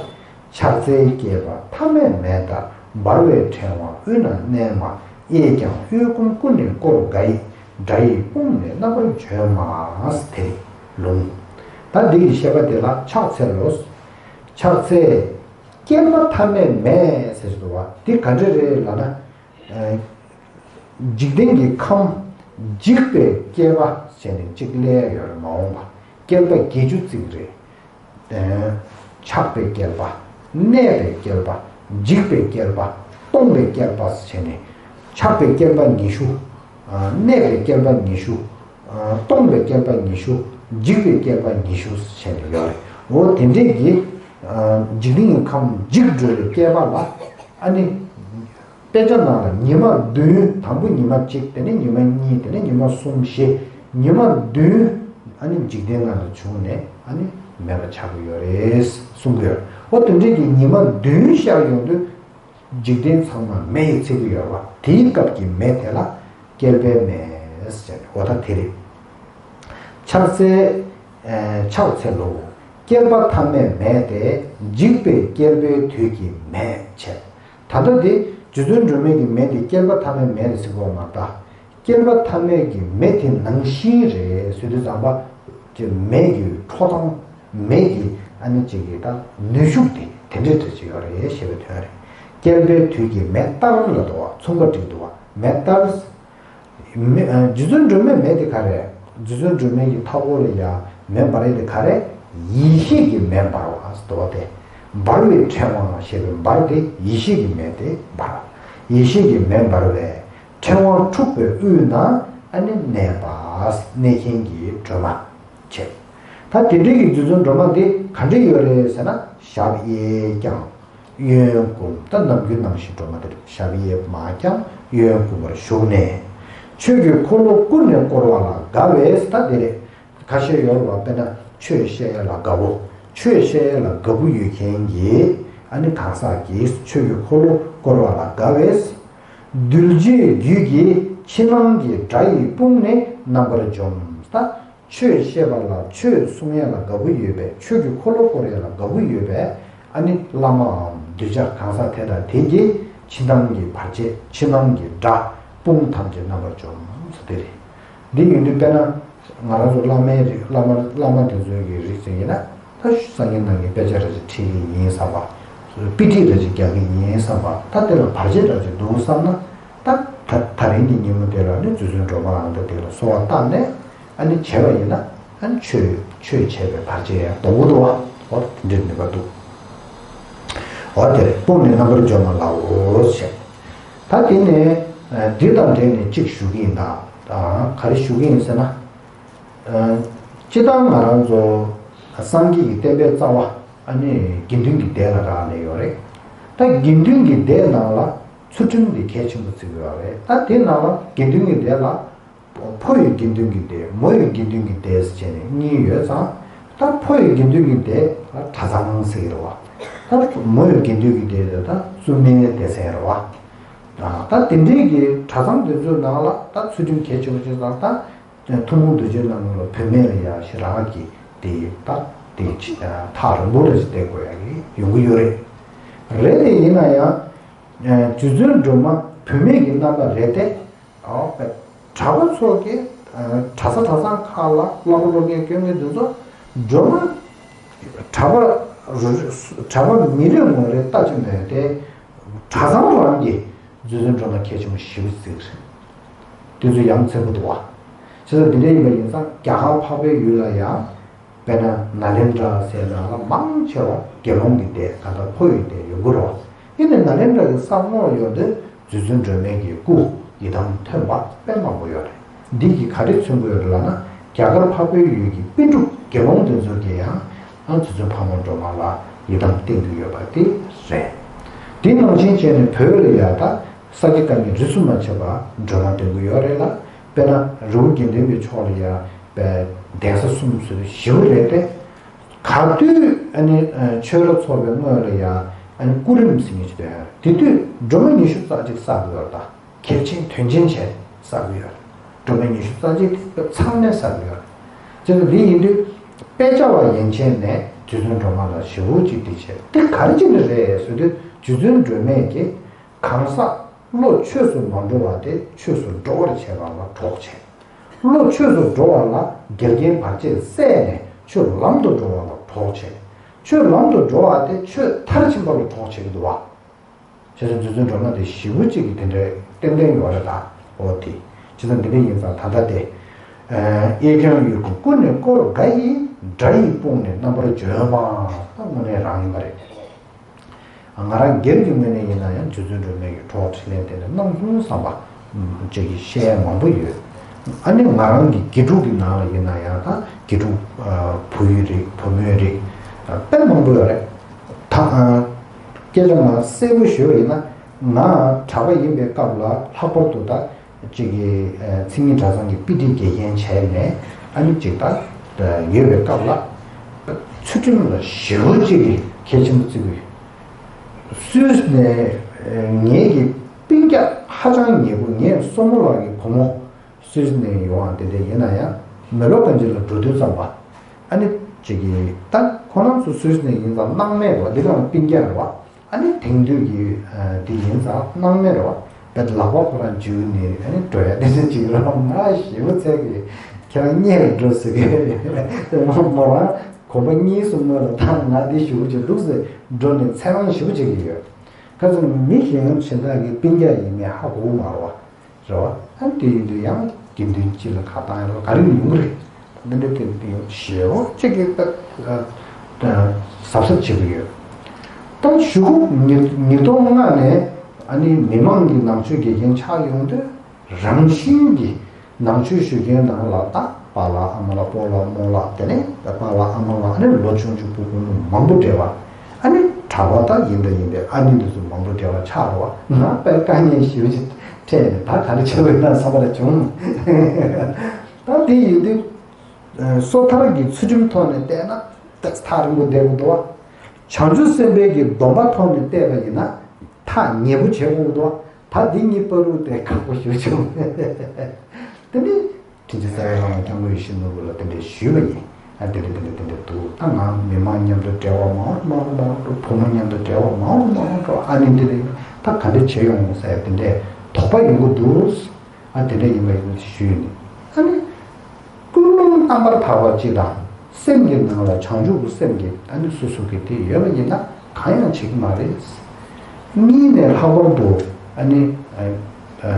ཕྱག་འཚལ་བསྐལ་པ་མཐའ་མེད་མེད་ལྟར། འབར་བའི་ཕྲེང་བ་དབུས་ན་གནས་མ། གཡས་བརྐྱང་གཡོན་བསྐུམ་ཀུན་ནས་བསྐོར་དགའ་ཡི། དགྲ་ཡི་དཔུང་ནི་རྣམ་པར་བྱོན་མ། དེ་ལུང་། ད་འདི་ཡི་བཤད་པ་དེ་ལ་ཕྱག་འཚལ་ལོ། ཕྱག་འཚལ། བསྐལ་པ་མཐའ་མེད་མེད་ཟེར་འདུག་བ། འདི་ག་འདྲ་རེད་ལབ་ན། འཇིག་རྟེན་གྱི་ཁམས་འཇིག་པའི་བསྐལ་པ་བྱས་ནས་གཅིག་སླེབས་ཡོད་རེད་མ་འོངས་པ། བསྐལ་པ་བརྒྱད་ཅུ་ཙམ་རེད། ཆགས་པའི་བསྐལ་པ། གནས་པའི་བསྐལ་པ། འཇིག་པའི་བསྐལ་པ། སྟོང་པའི་བསྐལ་པ་བྱས་ནས། ཆགས་པའི་བསྐལ་པ་ཉི་ཤུ། གནས་པའི་བསྐལ་པ་ཉི་ཤུ། སྟོང་པའི་བསྐལ་པ་ཉི་ཤུ། འཇིག་པའི་བསྐལ་པ་ཉི་ཤུ་བྱས་ནས་ཡོད་རེད། འོ་དེ་འདྲས་ཀྱི་འཇིག་རྟེན་གྱི་ཁམས་འཇིག་འགྲོ་བའི་བསྐལ་པ་ལ་ཨ་ནི། དཔེ་ཆ་ནང་ལ་ཉི་མ་བདུན། དང་པོ་ཉི་མ་གཅིག་དེ་ནས་ཉི་མ་གཉིས། དེ་ནས་ཉི་མ་གསུམ་བཞི། ཉི་མ་བདུན་ཨ་ནི་འཇིག་རྟེན་ནང་ལ་བྱུང་ནས་ཨ་ནི་མེད་པ་ཆགས་ཀྱི་ཡོད་རེད་གསུང་གི་ཡོད། འོ་དེ་འདྲའི་གི་ཉི་མ་བདུན་ཤར་ཡོང་དུས་འཇིག་རྟེན་ཚང་མ་མེ་ཡིས་ཚིག་གི་ཡོད་པ། དེའི་སྐབས་ཀྱི་མེ་དེ་ལ་བསྐལ་པའི་མེ་ཟེར་ནས། འོ་ད་དེ་རེད། ཕྱག་འཚལ། ཕྱག་འཚལ་ལོ། བསྐལ་པ་མཐའ་མེད་མེད་དེ། འཇིག་པའི་བསྐལ་པའི་དུས་ཀྱི་མེ་བྱས། ད་ལྟ་དེ་རྗེ་བཙུན་སྒྲོལ་མའི་གི་མེ་དེ་བསྐལ་པ་མཐའ་མེད་མེད་རེད་ཟེར་གོ་མ་རེད་ད། བསྐལ་པ་མཐའ་མེད་ཀྱི་མེ་དེ་ནང་བཞིན་རེད་ཟེར་དུས་ཙམ་པ། ཀྱི་མེ་གི་འཕྲོ་སྟངས། མེ་གི་ཨ་ནི་གཅིག་གི་ད་ནུས་ཤུགས་དེ་དེ་འདྲའི་འདྲ་ཅིག་ཡོད་རེད་ཞེས་པའི་དོན་རེད། བསྐལ་པའི་དུས་ཀྱི་མེ་ལྟར་ལ་འདུག་བ། མཚུངས་པ་བྲིས་འདུག་བ། མེ་ལྟར། མེ། ཨ། རྗེ་བཙུན་སྒྲོལ་མའི་མེ་དེ་ག་རེ། རྗེ་བཙུན་སྒྲོལ་མའི་གི་མཐའ་འཁོར་ལ་ཡ་མེ་འབར་ཡ་དེ་ག་རེ། ཡེ་ཤེས་ཀྱི་མེ་འབར་བ་ཟེར་བ་དེ། འབར་བའི་ཕྲེང་བ་ཞེས་པའི་འབར་དེ་ཡེ་ཤེས་ཀྱི་མེ་དེ་འབར་བ། ཡེ་ཤེས་ཀྱི་མེ་འབར་བའི་ཕྲེང་བ་འཁྲུགས་པའི་དབུས་ན་ཨ་ནི་གནས་པ། གནས་མཁན་གྱི་སྒྲོལ་མ་བྱས། ད་དེ་འདྲའི་གི་རྗེ་བཙུན་སྒྲོལ་མ་འདི་ག་འདྲ་ཡོད་རེད་ཟེར་ན། ཞབས་གཡས་བརྐྱང་། གཡོན་བསྐུམ། ད་ནམ་རྒྱུན་ནང་བཞིན་སྒྲོལ་མ་དེ་ཞབས་གཡས་མར་བརྐྱང་གཡོན་བསྐུམ་པར་བཞུགས་ནས། ཆོས་ཀྱི་འཁོར་ལོ་ཀུན་ནས་བསྐོར་བ་ལ་དགའ་བས། ད་དེ་རེད། ཁ་ཤས་ཡོད་རེད་བ། དཔེར་ན་ཆོས་བཤད་ཡ་ལ་དགའ་བོ། ཆོས་བཤད་ཡ་ལ་དགའ་བོ་ཡོད་མཁན་གྱི་ཨ་ནི་གང་ཟག་གིས་ཆོས་ཀྱི་འཁོར་ལོ་བསྐོར་བ་ལ་དགའ་བས། གདུལ་བྱའི་རྒྱུད་ཀྱི་ཕྱི་ནང་གི་དགྲ་ཡི་དཔུང་ནི་རྣམ་པར་འཇོམས། ད་ཆོས་བཤད་པ་ལ་ཆོས་གསུང་ཡ་ལ་དགའ་པོ་ཡོད་པའི། ཆོས་ཀྱི་འཁོར་ལོ་བསྐོར་ཡ་ལ་དགའ་པོ་ཡོད་པའི་ཨ་ནི་བླ་མའམ་གདུལ་བྱ་གང་ཟག་དེ་དང་དེ་གི་ཕྱི་ནང་གི་བར་ཆད། ཕྱི་ནང་གི་དགྲ་དཔུང་ཐམས་ཅད་རྣམ་པར་འཇོམས་ཟེར་དེ་རེད། འདི་ཡིན་དུས་དཔེར་ན་ང་རང་ཚོ་བླ་མའི་རིགས། བླ་མ། བླ་མ་དེ་ཚོའི་གི་རིགས་ཅིག་ཡིན་ན། ད་སང་ཉིན་གནངས་ཉིན་དཔེ་ཆ་རེ་ཅིག་ཁྲིད་ཀྱི་ཡིན་བསམ་པ། དཔེ་ཁྲིད་རེ་ཅིག་རྒྱག་གི་ཡིན་བསམ་པ། ད་དེ་ལ་བར་ཆད་རེ་ཅིག་འདུག་བསམ་ན། ད་ད་ད་རིང་གི་ཉིན་མོ་དེ་ལ་ནི་རྗེ་བཙུན་སྒྲོལ་མ་རང་ད་དེ་ལ་གསོལ་བ་བཏབ་ནས་ཨ་ནི་བྱས་པ་ཡིན་ན། ཨ་ནི་ཆོས་ཆོས་བྱས་པའི་བར་ཆད་ཡང་ཟློག་གི་འདུག་བ། འོ་དེ་འདྲའི་ནུས་པ་འདུག་འོ་དེ་རེད། དཔུང་ནི་རྣམ་པར་སྦྱོར་མ་ལའོ་ཞེས། ད་དེ་ནས་འདི་དང་འབྲེལ་ནས་གཅིག་ཞུ་གི་ཡིན། ད་ག་རེ་ཞུ་གི་ཡིན་ཟེར་ན། སྤྱིར་བཏང་ང་རང་ཚོ་སངས་རྒྱས་ཀྱི་བསྟན་པའི་རྩ་བ་ཨ་ནི་དགེ་འདུན་གྱི་སྡེ་ལ་རག་ལས་ཡོད་རེད། ད་དགེ་འདུན་གྱི་སྡེ་ནང་ལ་ཚུལ་ཁྲིམས་དེ་གལ་ཆེན་པོ་བརྩི་གི་ཡོད་རེད། ད་དེ་ནང་ལ་དགེ་འདུན་གྱི་སྡེ་ལ་ཕོ་ཡི་དགེ་འདུན་གྱི་སྡེ། མོ་ཡི་དགེ་འདུན་གྱི་སྡེ་ཟེར་བྱས་ནས་གཉིས་ཡོད་ཙང་། ད་ཕོ་ཡི་དགེ་འདུན་གྱི་སྡེ་ལ་གྲྭ་ཚང་ཟེར་གྱི་རེད་བ། ད་ཕོ་མོ་ཡི་དགེ་འདུན་གྱི་སྡེ་དེ་ད་བཙུན་མའི་སྡེ་ཚན་རེད་བ། ད་དེ་འདྲའི་གི་གྲྭ་ཚང་དེ་ཚོའི་ནང་ལ་ད་ཚུལ་ཁྲིམས་གལ་ཆེན་པོ་ཅིག་དང་། ད་ཐུན་མོང་གདུལ་བྱའི་སྣང་ངོ་ལ་བུད་མེད་ལ་ཡང་ཞེ་དྲག་གི་དེ་ད་དེ་ཐག་རིང་པོ་རེ་ཞིག་བསྡད་དགོས་ཡ་གི་ཡོང་གི་ཡོད་རེད། རེད་དེ་ཡིན་ན་ཡང་རྗེ་བཙུན་སྒྲོལ་མ་བུད་མེད་ཀྱི་རྣམ་པ་རེད་དེ། ཨོ་པེ། གྲྭ་པ་ཚོ་གིས་གྲྭ་ས་གྲྭ་ཚང་ཁག་ལ་སློབ་གྲྭ་སློབ་གཉེར་སྐྱོན་མཁན་དེ་ཚོ་སྒྲོལ་མ་གྲྭ་པ་རུ་གྲྭ་པ་མི་རེ་ངོ་རེ་ལྟ་ཅི་མེད་དེ། གྲྭ་ཚང་རང་གིས་རྗེ་བཙུན་སྒྲོལ་མ་གལ་ཆེན་པོ་ཞེ་པོ་བརྩི་གི་རེད། དེ་ཚོ་ཡ་མཚན་པོ་འདུག་བ། བྱས་ཙང་དེ་འདྲ་ཡིན་པ་ཡིན་ཙང་རྒྱ་གར་འཕགས་པའི་ཡུལ་ལ་ཡང་། དཔེར་ན་ནཱ་ལེནྡྲ་ཟེར་ནང་ལ་མང་ཆེ་བ་དགེ་སློང་གི་སྡེ་གང་ལྟར་ཕོ་ཡི་སྡེ་ཡོང་གི་རེད་བ། ཡིན་ནའི་ནཱ་ལེནྡྲ་གི་ས་ངོས་ཡོད་དུས་རྗེ་བཙུན་སྒྲོལ་མའི་གི་སྐུ་ཡི་དམ་ཐོན་པ་དཔེ་མང་པོ་ཡོད་རེད། འདི་གིས་ག་རེ་མཚོན་གྱི་ཡོད་རེད་ལབ་ན། རྒྱ་གར་འཕགས་པའི་ཡུལ་གྱི་པཎ་གྲུབ་དགེ་སློང་དེ་ཚོ་གིས་ཡང་ཨ་རྗེ་བཙུན་འཕགས་མ་སྒྲོལ་མ་ལ་ཡི་དམ་བསྟེན་གྱི་ཡོད་པ་དེ་རེད། དེ་ནང་བཞིན་བྱས་ནས་བོད་ལ་ཡ་ད་ས་སྐྱ་བཀའ་རྙིང་རིས་སུ་མ་ཆད་པ་སྒྲོལ་མ་འདོན་གྱི་ཡོད་རེད་ལ། དཔེར་ན་རི་བོ་དགེ་ལྡན་པའི་ཕྱོགས་ལ་ཡ་པའི་གདན་ས་གསུམ་ཟེར་ཞེ་པོ་རེད་དེ། ག་དུས་ཨ་ནི་ཆོས་ར་ཚོགས་པའི་སྔོན་ལ་ཡ་ཨ་ནི་སྐུ་རིམ་ཟེར་མཁན་ཞིག་འདུག་ཡ། དེ་དུས་སྒྲོལ་མ་ཉི་ཤུ་རྩ་གཅིག་བསགས་ཀྱི་ཡོད་རེད། ད་གལ་ཆེན་དོན་ཆེན་བྱས་བསགས་ཀྱི་ཡོད་རེད། སྒྲོལ་མ་ཉི་ཤུ་རྩ་གཅིག་དེ་ཚང་མས་བསགས་ཀྱི་ཡོད་རེད། བྱས་ཙང་འདི་ཡིན་དུས་དཔེ་ཆ་བ་ཡན་ཆད་ནས་རྗེ་བཙུན་སྒྲོལ་མ་ལ་ཞེ་པོ་ཅིག་དེ་བྱས། དེ་ག་རེ་བྱས་ནས་རེད་ཟེར་དུས་རྗེ་བཙུན་སྒྲོལ་མས་ཀྱི་གང་ཟག་བློ་ཆོས་སུ་མ་འགྲོ་བ་དེ་ཆོས་སུ་འགྲོ་བར་བྱེད་པ་ལ་གྲོགས་བྱེད། བློ་ཆོས་སུ་འགྲོ་བ་ལ་འགལ་རྐྱེན་བར་ཆད་བསལ་ནས་ཆོས་ལམ་དུ་འགྲོ་བ་ལ་གྲོགས་བྱེད། ཆོས་ལམ་དུ་འགྲོ་བ་དེ་ཆོས་མཐར་ཕྱིན་པ་ལ་གྲོགས་བྱེད་ཀྱི་འདུག་བ། བྱས་ཙང་རྗེ་བཙུན་སྒྲོལ་མ་དེ་ཞེ་པོ་ཅིག་གི་དེ་འདྲའི་ཏན་ཏན་ཡོད་རེད་ད། འོ་དེ། བྱས་ཙང་འདི་འདྲ་ཡིན་ཙང་ད་ལྟ་དེ། གཡས་བརྐྱང་གཡོན་བསྐུམ་ཀུན་ནས་བསྐོར་དགའ་ཡི། དགྲ་ཡི་དཔུང་ནི་རྣམ་པར་འཇོམས་མ། ད་དངོས་གནས་རང་ཡིན་པ་རེད། ང་རང་སྒེར་གྱི་ངོས་ནས་ཡིན་ན་ཡང་རྗེ་བཙུན་སྒྲོལ་མའི་གི་གྲོགས་འཕྲིན་ལས་དེ་ནི་གནང་སོང་བསམ་པ་ཅིག་གི་བཤད་ཡ་མང་པོ་ཡོད། ཨ་ནི་ང་རང་གི་དགེ་ཕྲུག་གི་ནང་ལ་ཡིན་ན་ཡང་ད་དགེ་ཕྲུག་བུ་ཡི་རིགས་བུ་མོའི་རིགས་དཔེ་མང་པོ་ཡོད་རེད། ད་སྐད་ཆ་མ་གསལ་པོ་ཞུས་པ་ཡིན་ན། ང་གྲྭ་པ་ཡིན་པའི་སྐབས་ལ་ལྷག་པར་དུ་ད། གཅིག་གི་ཨ་མཚན་ཉིད་གྲྭ་ཚང་གི་དཔེ་ཁྲིད་དགེ་རྒན་བྱས་ནས་ཨ་ནི་གཅིག་ད་ཡོད་པའི་སྐབས་ལ་ཚུལ་ཁྲིམས་ལ་ཞེ་པོ་གཅིག་གི་གལ་ཆེན་པོ་བརྩི་གི་ཡོད། སུད་སི་ནས་ཨ་ངེད་ཀྱི་སྤུན་ཀྱག་ཧ་ཅང་ཉེ་པོ་ངའི་སྲུ་མོ་ལགས་ཀྱི་བུ་མོ་སུད་སི་ནས་ཡོང་བ་དེ་འདྲ་ཡིན་ན་ཡང་མེ་ལོ་གན་ཇི་ལ་འགྲོ་དུས་ཙམ་པ་ཨ་ནི་གཅིག་གི་ད་ཁོ་རང་ཚོ་སུད་སི་ནས་ཡིན་ཙང་སྣང་མེད་རེད་བ། འདི་ག་སྤུན་ཀྱག་རེད་བ། ཨ་ནི་དེང་དུས་ཀྱི་ཨ་འདི་ཡིན་ཙང་སྣང་མེད་རེད་བ། དཔེ་ལག་པ་ཁོ་རང་འཇུས་ནས་ཨ་ནི་འགྲོ་ཡ་དེ་འདྲ་ཅིག་རེད་བ། ང་ཞེ་པོ་ཚད་ཀྱི་ཁྱེད་རང་གཉེར་འགྲོ་ཟེར་གི་དེ་མོ་མོ་རང་གོམ་པ་གཉིས་གསུམ་སྔོན་ལ་ད་ང་འདི་ཞེ་པོ་ཅིག་འདུག་ཟེར་འགྲོ་ནས་ཚེ་རང་ཞེ་པོ་བྱེད་ཀྱི་ཡོད། ཁ་སང་མི་གཞན་གཞན་དག་གི་སྤུན་ཀྱག་ཡིན་མིན་ཧ་གོ་གི་མ་རེད་བ། རེད་བ། ཨ་དེ་ཡིན་དུས་ཡང་དགེ་འདུན་སྤྱི་ལ་ཁ་བཏང་ཡ་ལ་ག་རེ་ཡོང་གི་རེད། འདི་འདྲ་དེ་འདི་ཡང་ཞེ་པོ་གཅིག་གིས་ད་གཟབ་གཟབ་བྱེད་ཀྱི་ཡོད། ད་གཞུག་གུ་ཉིས་ཉིས་སྟོང་ལྔ་ནས་ཨ་ནི་མི་མང་གི་ནང་ཆོས་དགེ་རྒན་ཆགས་ཡོང་དུས་རང་བཞིན་གྱིས་ནང་ཆོས་ཞུ་མཁན་ནང་ལ་ད་པཱ་ལགས་ཨ་མ་ལགས་སྤོ་ལགས་རྨོ་ལགས་དེ་ནས་པཱ་ལགས་ཨ་མ་ལགས་ཨ་ནི་ལོ་ཆུང་ཆུང་བུ་བུ་མོ་མང་པོ་འབྲེལ་བ། ཨ་ནི་གྲྭ་པ་དང་ཡིན་དང་ཡིན་པའི་ཨ་ནི་འདི་ཚོ་མང་པོ་འབྲེལ་བ་ཆགས་རེད་བ། ང་དཔེ་དཀའ་ངལ་ཞེ་པོ་ཅིག་འཕྲད་ནས་ད་ག་རེ་བྱེད་དགོས་ན་བསམ་པ་རེ་བྱུང་། ད་དེ་ཡིན་དུས་སོ་ཐར་གྱི་ཚུལ་ཁྲིམས་ཐོག་ནས་བལྟས་ན་ཏོག་ཙམ་ཐག་རིང་པོ་བསྡད་དགོས་འདུག་བ། བྱང་ཆུབ་སེམས་དཔའི་གི་སྡོམ་པ་ཐོག་ནས་བལྟས་པ་ཡིན་ན་ཐག་ཉེ་པོ་བྱེད་དགོས་འདུག་བ། ད་འདི་གཉིས་བར་དུ་དེ་ཁག་པོ་ཞེ་པོ་བྱུང་། དེ་ནི། དྲིན་ཅན་རྩ་བའི་བླ་མ་སྐྱབས་མགོན་ཡིད་བཞིན་ནོར་བུ་ལ་དེ་འདྲས་ཞུས་པ་ཡིན། ཨ་དེ་འདྲས་དེ་འདྲས་དེ་འདྲས་འདུག་ད་ང་མི་མང་མཉམ་དུ་འབྲེལ་བ་མང་རུ་མང་རུ་མང་རུ་འགྲོ། བུ་མོ་མཉམ་དུ་འབྲེལ་བ་མང་རུ་མང་རུ་འགྲོ། ཨ་ནི་འདི་རེད། ད་ག་འདྲས་བྱེད་ཡོང་ཟེར་དེ་འདྲས་དོགས་པ་ཡོང་གི་འདུག་ཨ་དེ་འདྲས་ཡིན་པ་ཡིན་ཞུས་ནས་ཨ་ནི་ཀུན་སློང་རྣམ་པར་དག་པ་གཅིག་དང་སེམས་ཀྱི་ནང་ལ་བྱང་ཆུབ་ཀྱི་སེམས་ཀྱི་ཨ་ནི་སོ་སོ་གི་དེ་ཡོད་པ་ཡིན་ན། གང་ཡང་བྱེད་ཀྱི་མ་རེད། གཉིས་ནས་ལྷག་པར་དུ་ཨ་ནི་ཨ་ཨ་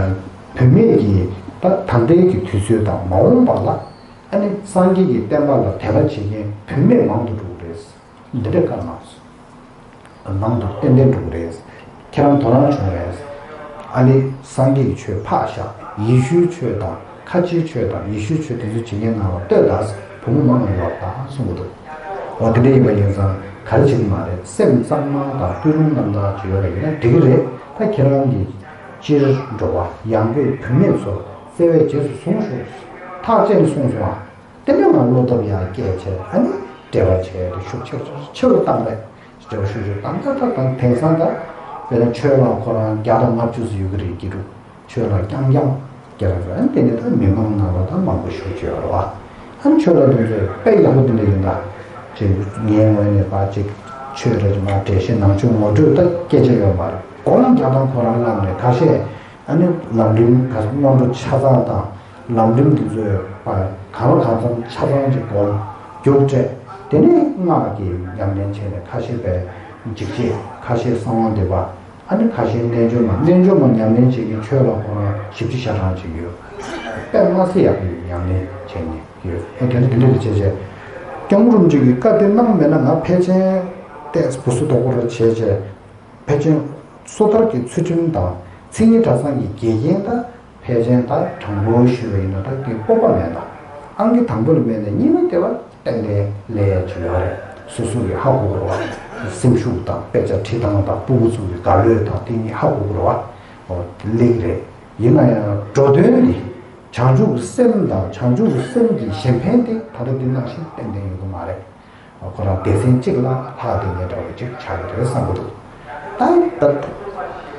བུད་མེད་ཀྱི་ད་ད་ལྟའི་གི་དུས་ཚོད་དང་མ་འོངས་པ་ལ་ ཨ་ནི་སངས་རྒྱས་ཀྱི་བསྟན་པ་ལ་དད་པ་བྱེད་མཁན་བུད་མེད་མང་དུ་འགྲོ་གི་རེད། འདི་འདྲ་བཀའ་གནང་སོང་། མང་དུ་ཏན་ཏན་འགྲོ་གི་རེད། ཁྱེད་རང་དོ་སྣང་བྱུང་རེད། ཨ་ནི་སངས་རྒྱས་ཀྱི་ཆོས་ཕར་བཞག་ཡེ་ཤུའི་ཆོས་དང་ཁ་ཆེའི་ཆོས་དང་ཡེ་ཤུའི་ཆོས་དེ་ཚོ་བྱེད་མཁན་ནང་ལ་ལྟོས་དང་། བུ་མོ་མང་ང་ཡོད་པ་གསུང་གི་འདུག་འོ་དེ་འདྲ་ཡིན་པ་ཡིན་ཙང་ག་རེ་བྱེད་ཀྱི་མ་རེད། སེམས་གཙང་མ་དང་སྤུས་ལོང་རྣམ་དག་ཅིག་ཡོད་པ་ཡིན་ན་འགྲིག་གི་རེད། ད་ཁྱེད་རང་གིས་སྤྱིར་འགྲོ་བ་ཡང་སྒོས་བུད་མེད་ཚོར་བརྩེ་བས་རྗེས་སུ་བཟུང་ཤོག་ཐག་བཅད་ནས་གསུངས་སོང་ཨ། དེ་ནས་ང་བློ་སྟོབས་ཡར་བསྐྱེད་བྱས། ཨ་ནི་འབྲེལ་བ་བྱས་ཏེ་ཤུགས་ཆེ་ཆེ་རུ་བཏང་རེད། འབྲེལ་བ་ཤུགས་ཆེ་རུ་བཏང་། ད་ད་དང་དེང་སང་ད་དཔེར་ན་ཆོས་ལ་ཁོ་རང་བརྒྱ་དང་ལྔ་བཅུ་ཙམ་ཡོད་ཀྱི་རེད། དགེ་ཕྲུག་ཆོས་ལ་རྐྱང་རྐྱང་སྐྱེ་ར་རེད། ཨ་ནི་དེ་ནས་ད་མི་མང་ནང་ལ་ད་མང་པོ་ཞེ་པོ་ཅིག་ཡོད་རེད་བ། ཨ་ནི་ཆོས་ལ་དེ་ཚོས་དཔེ་ཡག་པོ་དེ་འདྲ་ཡིན་ད། ཅིག་ངའི་ངོས་ནས་ཕར་ཅིག་ཆོས་རེད་མ་འགྲེལ་བཤད་ནང་ཆོས་ངོ་སྤྲོད་ད་སྐད་ཆ་ཡོད་མ་རེད། སྒོམ་རྒྱག་སྟངས་ཁོ་རང་བསླབས་ནས་ཁ་ཤས། ཨ་ནི་ལམ་རིམ་ག་སྔོན་འགྲོ་ཆ་ཚང་དང་ལམ་རིམ་འདི་ཚོའི་བར་གང་ལ་གང་འཚམ་ཆ་ཚང་གཅིག་སྒོམ་རྒྱུགས་སྤྲད། དེ་ནས་སྔགས་ཀྱི་ཉམས་ལེན་བྱས་ནས་ཁ་ཤས་པའི་འཇིགས་བྱེད། ཁ་ཤས་གསང་བ་འདུས་པ། ཨ་ནི་ཁ་ཤས་རྣལ་འབྱོར་མ། རྣལ་འབྱོར་མ་ཉམས་ལེན་བྱེད་མཁན་ཆོས་ལ་ཁོ་རང་བཞི་བཅུ་ཞེ་གྲངས་ཅིག་ཡོད། དཔེ་མ་སྲིད་ཡག་པོ་ཉམས་ལེན་བྱས་ནས་ཡོད། ཨ་དེ་འདྲ་དེ་འདྲ་གི་བྱས་བྱས། སྐྱབས་མགོན་རིན་པོ་ཆེ་གིས་བཀའ་དེ་གནང་མེད་ན་ང་ཕལ་ཆེར་ཏོག་ཙམ་སྡུག་སོ་དོག་པོ་རེ་བྱས་བྱས། ཕལ་ཆེར་སོ་ཐར་གྱི་ཚུལ་ཁྲིམས་དང་མཚན་ཉིད་གྲྭ་ཚང་གི་དགེ་རྒན་དང་ཕལ་ཆེར་ད་དྲང་པོ་ཞུས་པ་ཡིན་ན་ད་དེ་སྤོབས་པ་མེད་ད། ཨང་ཀི་དང་པོ་ལ་མེད་ནས་གཉིས་པ་དེ་བ་ཏན་ཏན་སླེབས་ཡ་ཅིག་ཡོད་རེད། སོ་སོ་གིས་ཧ་གོ་དགོས་རེད་བ། སེམས་ཤུགས་དང་དཔེ་ཆ་ཁྲིད་སྟངས་དང་སྤུ་གུ་ཚོ་གི་དགའ་ལོས་དང་དེ་གཉིས་ཧ་གོ་དགོས་རེད་བ། འོ་དེ་ལེགས་རེད། ཡིན་ན་ཡང་འགྲོ་དོན་འདི་བྱང་ཆུབ་ཀྱི་སེམས་དང་བྱང་ཆུབ་ཀྱི་སེམས་ཀྱི་གཞན་ཕན་དེ་ད་ལྟ་འདི་ནང་བཞིན་ཏན་ཏན་ཡོང་གི་མ་རེད། ཁོ་རང་སྡེ་ཚན་གཅིག་ལ་ལྷག་བསྡད་མཁན་འདྲ་བོ་ཅིག་ཆགས་ཀྱི་རེད་བསམ་གྱི་འདུག་ད་ད་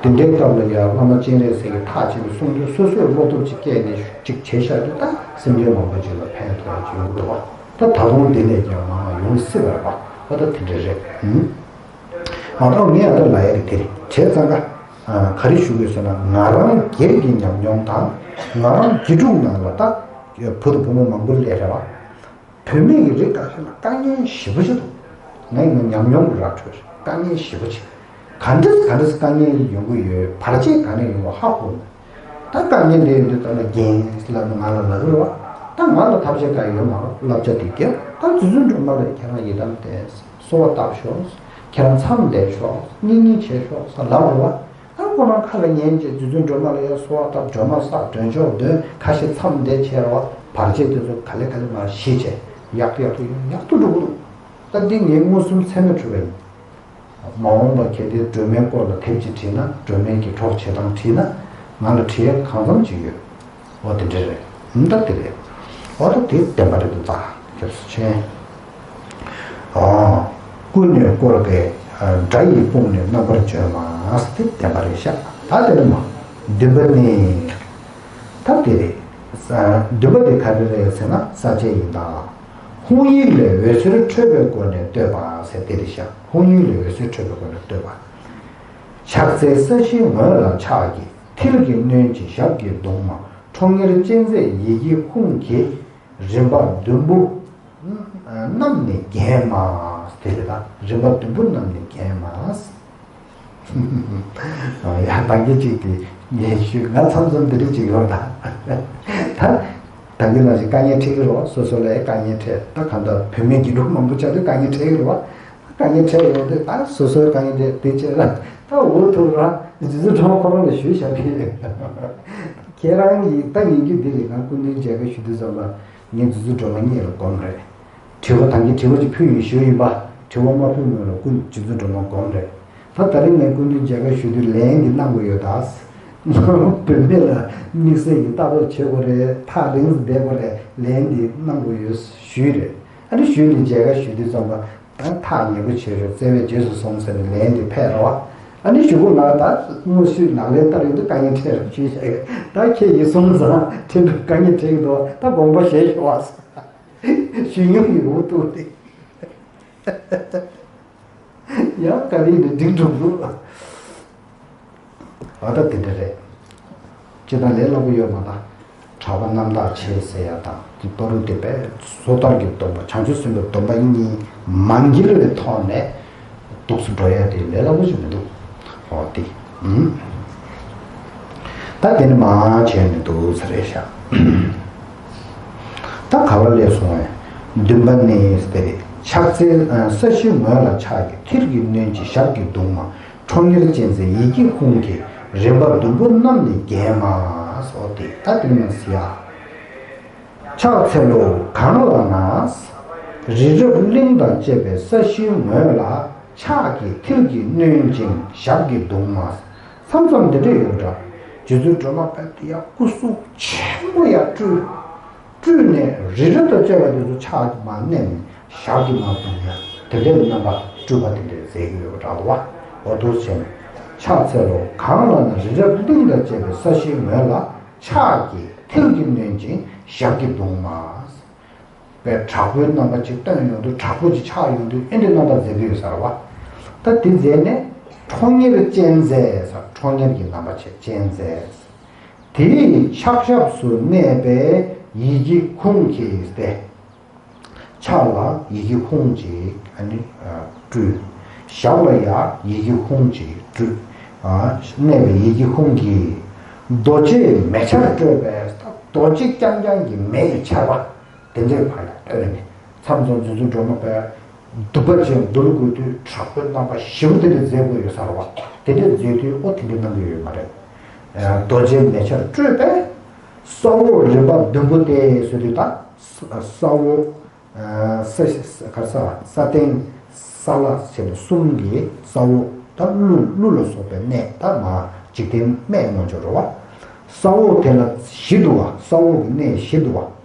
དེ་འདྲའི་སྐབས་ལ་ཡང་བླ་མ་སྤྱན་རས་གཟིགས་ཀྱིས་ཐག་ཆོད་པའི་གསུང་རྒྱུ་སོ་སོས་བློ་སྟོབས་ཅིག་བསྐྱེད་ནས་ཅིག་བྱས་བཞག་རྒྱུ་ད་སེམས་ཅན་མང་པོ་ཅིག་ལ་ཕན་ཐོགས་ཡ་ཅིག་ཡོང་གི་འདུག་བ། ད་ད་དུང་འདི་ནས་ཀྱང་མང་བ་ཡོང་སྲིད་པ་རེད་པ། ཨ་ད་དེ་འདྲ་རེད། ཨུམ། མ་གཏོགས་ངས་ཨ་ད་ལབ་ཡ་རེད་དེ་རེད། བྱས་ཙང་ཀ་ག་རེ་ཞུ་དགོས་ཟེར་ན། ང་རང་སྒེར་གྱི་ཉམས་མྱོང་དང་ང་རང་དགེ་ཕྲུག་ནང་ལ་ད་བུ་དང་བུ་མོ་མང་པོ་སླེབས་རེད་བ། བུད་མེད་ཀྱི་རིགས་ཁ་ཤས་ལ་དཀའ་ངལ་ཞེ་པོ་ཅིག་འདུག་ངས་ངའི་ཉམས་མྱོང་གི་ར་འཕྲོད་རེད། དཀའ་ངལ་ཞེ་པོ་ཅིག་ག་འདྲས་ག་འདྲས་དཀའ་ངལ་ཡོང་གི་ཡོད། བར་ཆད་ག་ནས་ཡོང་བ་ཧ་གོ་མེད། ད་དཀའ་ངལ་འདི་ཡོད་དུས་ད་ལ་རྒན་ལབ་ནས་ང་ལ་ལབ་ཀྱི་རེད་བ། ད་ང་ལ་ཐབས་ཤེས་ག་ཡོད་མ་རེད། བསླབ་བྱ་འདི་རྒྱབ། ད་རྗེ་བཙུན་སྒྲོལ་མ་ལ་ཁྱེད་རང་ཡི་དམ་བསྟེན། གསོལ་བ་བཏབ་ཤོག་ཁྱེད་རང་མཚམས་བསྡད་ཤོག་སྙིང་ཉིན་བྱེད་ཤོག་ཟེར་ལབ་རེད་བ། ཨ་ཁོ་རང་ཁ་ལ་ཉན་བྱས་རྗེ་བཙུན་སྒྲོལ་མ་ལ་ཡང་གསོལ་བ་བཏབ། སྒྲོལ་མ་བསགས། མགྲོན་མཆོག་འདོན། ཁ་ཤས་མཚམས་བསྡད་བྱས་རེད་བ། བར་ཆད་དེ་ཚོ་ག་ལེ་ག་ལེ་མར་ཞི་བྱས་ཡག་ཏུ་ཡག་ཏུ་ཡོང་། ཡག་ཏུ་འགྲོ་གི་འདུག་ད་འདི་ངས་མངོན་སུམ་ཚད་མས་གྲུབ་པ་ཡིན། མ་འོངས་པ་གལ་ཏེ་སྒྲོལ་མའི་སྐོར་ལ་དེབ་ཅིག་བྲིས་ན། སྒྲོལ་མའི་གི་གྲོགས་བྱེད་སྟངས་བྲིས་ན། ང་ལ་བྲིས་ཡ་གང་འཚམ་ཅིག་ཡོད། འོ་དེ་འདྲ་རེད། ཨུམ། ད་དེ་རེད། འོ་ད་དེ་བདེན་པ་རེད་འདུག་ད་སྐྱབས་སུ་མཆི། ཨོ། ཀུན་ནས་བསྐོར་བའི་དགྲ་ཡི་དཔུང་ནི་རྣམ་པར་བྱོན་མ། དེ་བདེན་པ་རེད་ཤག་ད་དེ་ནི་མ་བདུན་པ་ནི། ད་དེ་རེད། ས་བདུན་པ་དེ་ག་རེ་རེད་ཟེར་ན་ས་བཅད་ཡིན་ད། ཧཱུྃ་ཡིག་ལས་འོད་ཟེར་འཕྲོས་པའི་སྒོ་ནས་བསྟོད་པ་ཟེར་དེ་རེད་ཤག་ཧཱུྃ་ཡིག་ལས་འོད་ཟེར་འཕྲོས་པའི་སྒོ་ནས་བསྟོད་པ། ཕྱག་འཚལ་ས་གཞིའི་ངོས་ལ་ཕྱག་གི་མཐིལ་གྱིས་གནོན་ཅིང་ཞབས་ཀྱིས་བརྡུང་མ། ཁྲོ་གཉེར་ཅན་མཛད་ཡི་གེ་ཧཱུྃ་གི་རིམ་པ་བདུན་པོ་རྣམས་ནི་བརྒྱན་མ། དེ་རེད་ད། རིམ་པ་བདུན་པོ་རྣམས་ནི་བརྒྱན་མ། ཡ་ད་གིན་གཅིག་དེ་ངས་ཞུས། ང་མཚམས་མཚམས་འདི་འདྲ་ཅིག་ཡོང་ད། ད་ད་གིན་ལ་ཞིག་དཀའ་ངལ་འཕྲད་ཀྱི་རེད་བ། སོ་སོ་ལ་དཀའ་ངལ་འཕྲད། ད་གང་ལྟར་བུད་མེད་དགེ་ཕྲུག་མང་པོ་ཆགས་དུས་དཀའ་ངལ་འཕྲད་ཀྱི་རེད་བ། དཀའ་ངལ་འཕྲད་ཡོང་དུས་ད་སོ་སོའི་དཀའ་ངལ་འཕྲད་དེ་བྱས་ན་ད་འུ་ཐུག་ར་རྗེ་བཙུན་སྒྲོལ་མ་ཁོ་རང་ལ་ཞུས་བཞག་གི་རེད། ཁྱེད་རང་གིས་ད་ཡིན་རྒྱུ་འདི་རེད། ང་སྐུ་མདུན་མཇལ་ཁ་ཞུ་དུས་ཙམ་ལ་ངས་རྗེ་བཙུན་སྒྲོལ་མ་སྙིང་ལ་སྒོམ་རེད། དྲི་བ་དང་གི་དྲི་བ་ཅིག་ཕུལ་ཡོད་ཞུ་ཡིན་པ། དྲི་བ་མ་ཕུལ་སྔོན་ལ་སྐུ་རྗེ་བཙུན་སྒྲོལ་མ་སྒོམ་རེད། ད་ད་རིང་ངས་སྐུ་མདུན་མཇལ་ཁ་ཞུ་དུས་ལན་འདི་གནང་དགོས་ཡོད་ད། བུད་མེད་ལ་དམིགས་བསལ་གྱི་ལྟ་རྟོག་བྱེད་དགོས་རེད། ཐག་རིང་ཙམ་བསྡད་དགོས་རེད། ལན་འདི་གནང་དགོས་ཡོད་ཞུས་རེད། ཨ་ནི་ཞུས་ནས་མཇལ་ཁ་ཞུ་དུས་ཙམ་པ། ད་ཐག་ཉེ་པོ་བྱེད་ཤོག་བརྩེ་བས་རྗེས་སུ་བཟུང་ཟེར་ནས་ལན་འདི་ཕེབས་རོགས། ཨ་ནི་གཞུག་གུ་ང་ད་དངོས་སུ་ལག་ལེན་བསྟར་ཡོང་དུས་དཀའ་ངལ་འཕྲད་རོགས་ཞུས་བྱས། ད་ཁྱེད་ཡིད་སོང་ཙང་ཁྲིད་འགྲོ་དཀའ་ངལ་འཕྲད་ཀྱི་འདུག་ད་དགོངས་པ་བཞེས་ཤོག་ཨ། ཞུ་མྱོང་ཡོད་འདུག་སྟེ། ཡང་ག་རེ་ནས་འགྲིག་འགྲོ་འདུག་ཨ་ད་དེ་འདྲ་རེད། སྤྱིར་བཏང་ལས་སླ་པོ་ཡོད་མ་རེད། གྲགས་པ་རྣམ་དག་ཆེ་ཟེར་ཡ་དང་དེ་བར་དུ་དེ་བས་སོ་ཐར་གྱི་སྡོམ་པ་བྱང་ཆུབ་སེམས་དཔའི་སྡོམ་པ་གཉིས་མ་འགལ་བའི་ཐོག་ནས་འདུག་སེ་འགྲོ་ཡ་དེ་ལས་སླ་པོ་ཞིག་མི་འདུག་ཨོ་དེ། ཨུམ། ད་དེ་ནི་མ་བྱས་ནས་འདུག་ས་རེད་ཤག་ད་ག་བ་ལས་སོང་བས། བདུན་པ་ནི་དེ་རེད། ཕྱག་འཚལ། ས་གཞིའི་ངོས་ལ་ཕྱག་གི་མཐིལ་གྱིས་བསྣུན་ཅིང་ཞབས་ཀྱིས་བརྡུང་མ། ཁྲོ་གཉེར་ཅན་མཛད་ཡི་གེ་ཧཱུྃ་གི་རིམ་པ་བདུན་པོ་རྣམས་ནི་བརྒྱན་མ། སོགས་ཏེ། ད་དེ་ནས་ཟེར་ཡ། ཕྱག་འཚལ་ལོ། གང་ལ་ན། རི་རབ་གླིང་དང་བཅས་པའི་ས་གཞིའི་ངོས་ལ་ཕྱག་གི་མཐིལ་གྱིས་བསྣུན་ཅིང་ཞབས་ཀྱིས་བརྡུང་མ། མཚམས་མཚམས་འདི་འདྲ་ཡོད་འདྲ། རྗེ་བཙུན་སྒྲོལ་མ་དཔལ་དེ་ཡང་སྐུ་གཟུགས་ཆེན་པོ་ཡར་སྤྲུལ། སྤྲུལ་ནས་རི་རབ་དང་བཅས་པ་དེ་ཚོ་ཕྱག་གིས་མར་མནན་ནས་ཞབས་ཀྱིས་མར་བརྡུང་ཡ། དེ་འདྲའི་རྣམ་པ་སྤྲུལ་པ་དེ་འདྲའི་མཛད་ཀྱི་ཡོད་པ་འདྲ་འདུག་བ། འོ་འདུག་བྱས་ནས། ཕྱག་འཚལ་ལོ། གང་ལ་ན་རི་རབ་གླིང་དང་བཅས་པའི་ས་གཞིའི་ངོས་ལ་ཕྱག་གི་མཐིལ་གྱིས་བསྣུན་ཅིང་ཞབས་ཀྱིས་བརྡུང་མ། པའི་དྲག་པོའི་རྣམ་པ་ཅིག་སྟོན་ཡོང་དུས་དྲག་པོ་ཅིག་ཆགས་ཡོང་དུས་ཨེ་འདྲའི་རྣམ་པ་མཛད་ཀྱི་ཡོད་ས་རེད་བ། ད་དེ་མཛད་ནས་ཁྲོ་གཉེར་ཅན་མཛད་ཟེར། ཁྲོ་གཉེར་གྱི་རྣམ་པ་བྱས་ཅན་མཛད། དེའི་ཕྱག་ཞབས་སུ་གནས་པའི་ཡི་གེ་ཧཱུྃ་གིས་ཏེ། ཕྱག་ལ་ཡི་གེ་ཧཱུྃ་ཅིག་ཨ་ནི་སྤྲུལ། ཞབས་ལ་ཡང་ཡི་གེ་ཧཱུྃ་ཅིག་སྤྲུལ། གནས་པའི་ཡི་གེ་ཧཱུྃ་གིས། རྡོ་རྗེ་མེ་ཆར་སྤྲོས་པས། རྡོ་རྗེ་རྐྱང་རྐྱང་གི་མེ་ཡི་ཆར་པ། དེ་འདྲའི་བར་ལ་སྤྲོས་ནས། མཚམས་མཚམས་རྗེ་བཙུན་སྒྲོལ་མ་དཔལ་གདུག་པ་ཅན་འདུལ་དགོས་དུས་དྲག་པོའི་རྣམ་པ་ཞེ་པོ་དེ་འདྲ་མཛད་དགོས་ཡོད་ས་རེད་བ། དེ་འདྲ་མཛད་དུས་ཨོ་དེ་འདྲ་གནང་གི་ཡོད་མ་རེད། རྡོ་རྗེ་མེ་ཆར་སྤྲོས་པས། ས་འོག་རིམ་པ་བདུན་པོ་སྟེ་ཟེར་དུས་ད་ས་འོག་ས་ག་ས་ས་སྟེང་ས་བླ་ཟེར་ནས་གསུམ་གྱི་ས་འོག་ད་ཀླུ་ཀླུ་ལ་སོགས་པའི་གནས་ད་མ་འཇིག་རྟེན་སྨད་ངོ་ཅོག་རེད་བ། ས་འོག་དེ་ལ་བཞི་འདུག་བ། ས་འོག་གི་གནས་བཞི་འདུག་བ།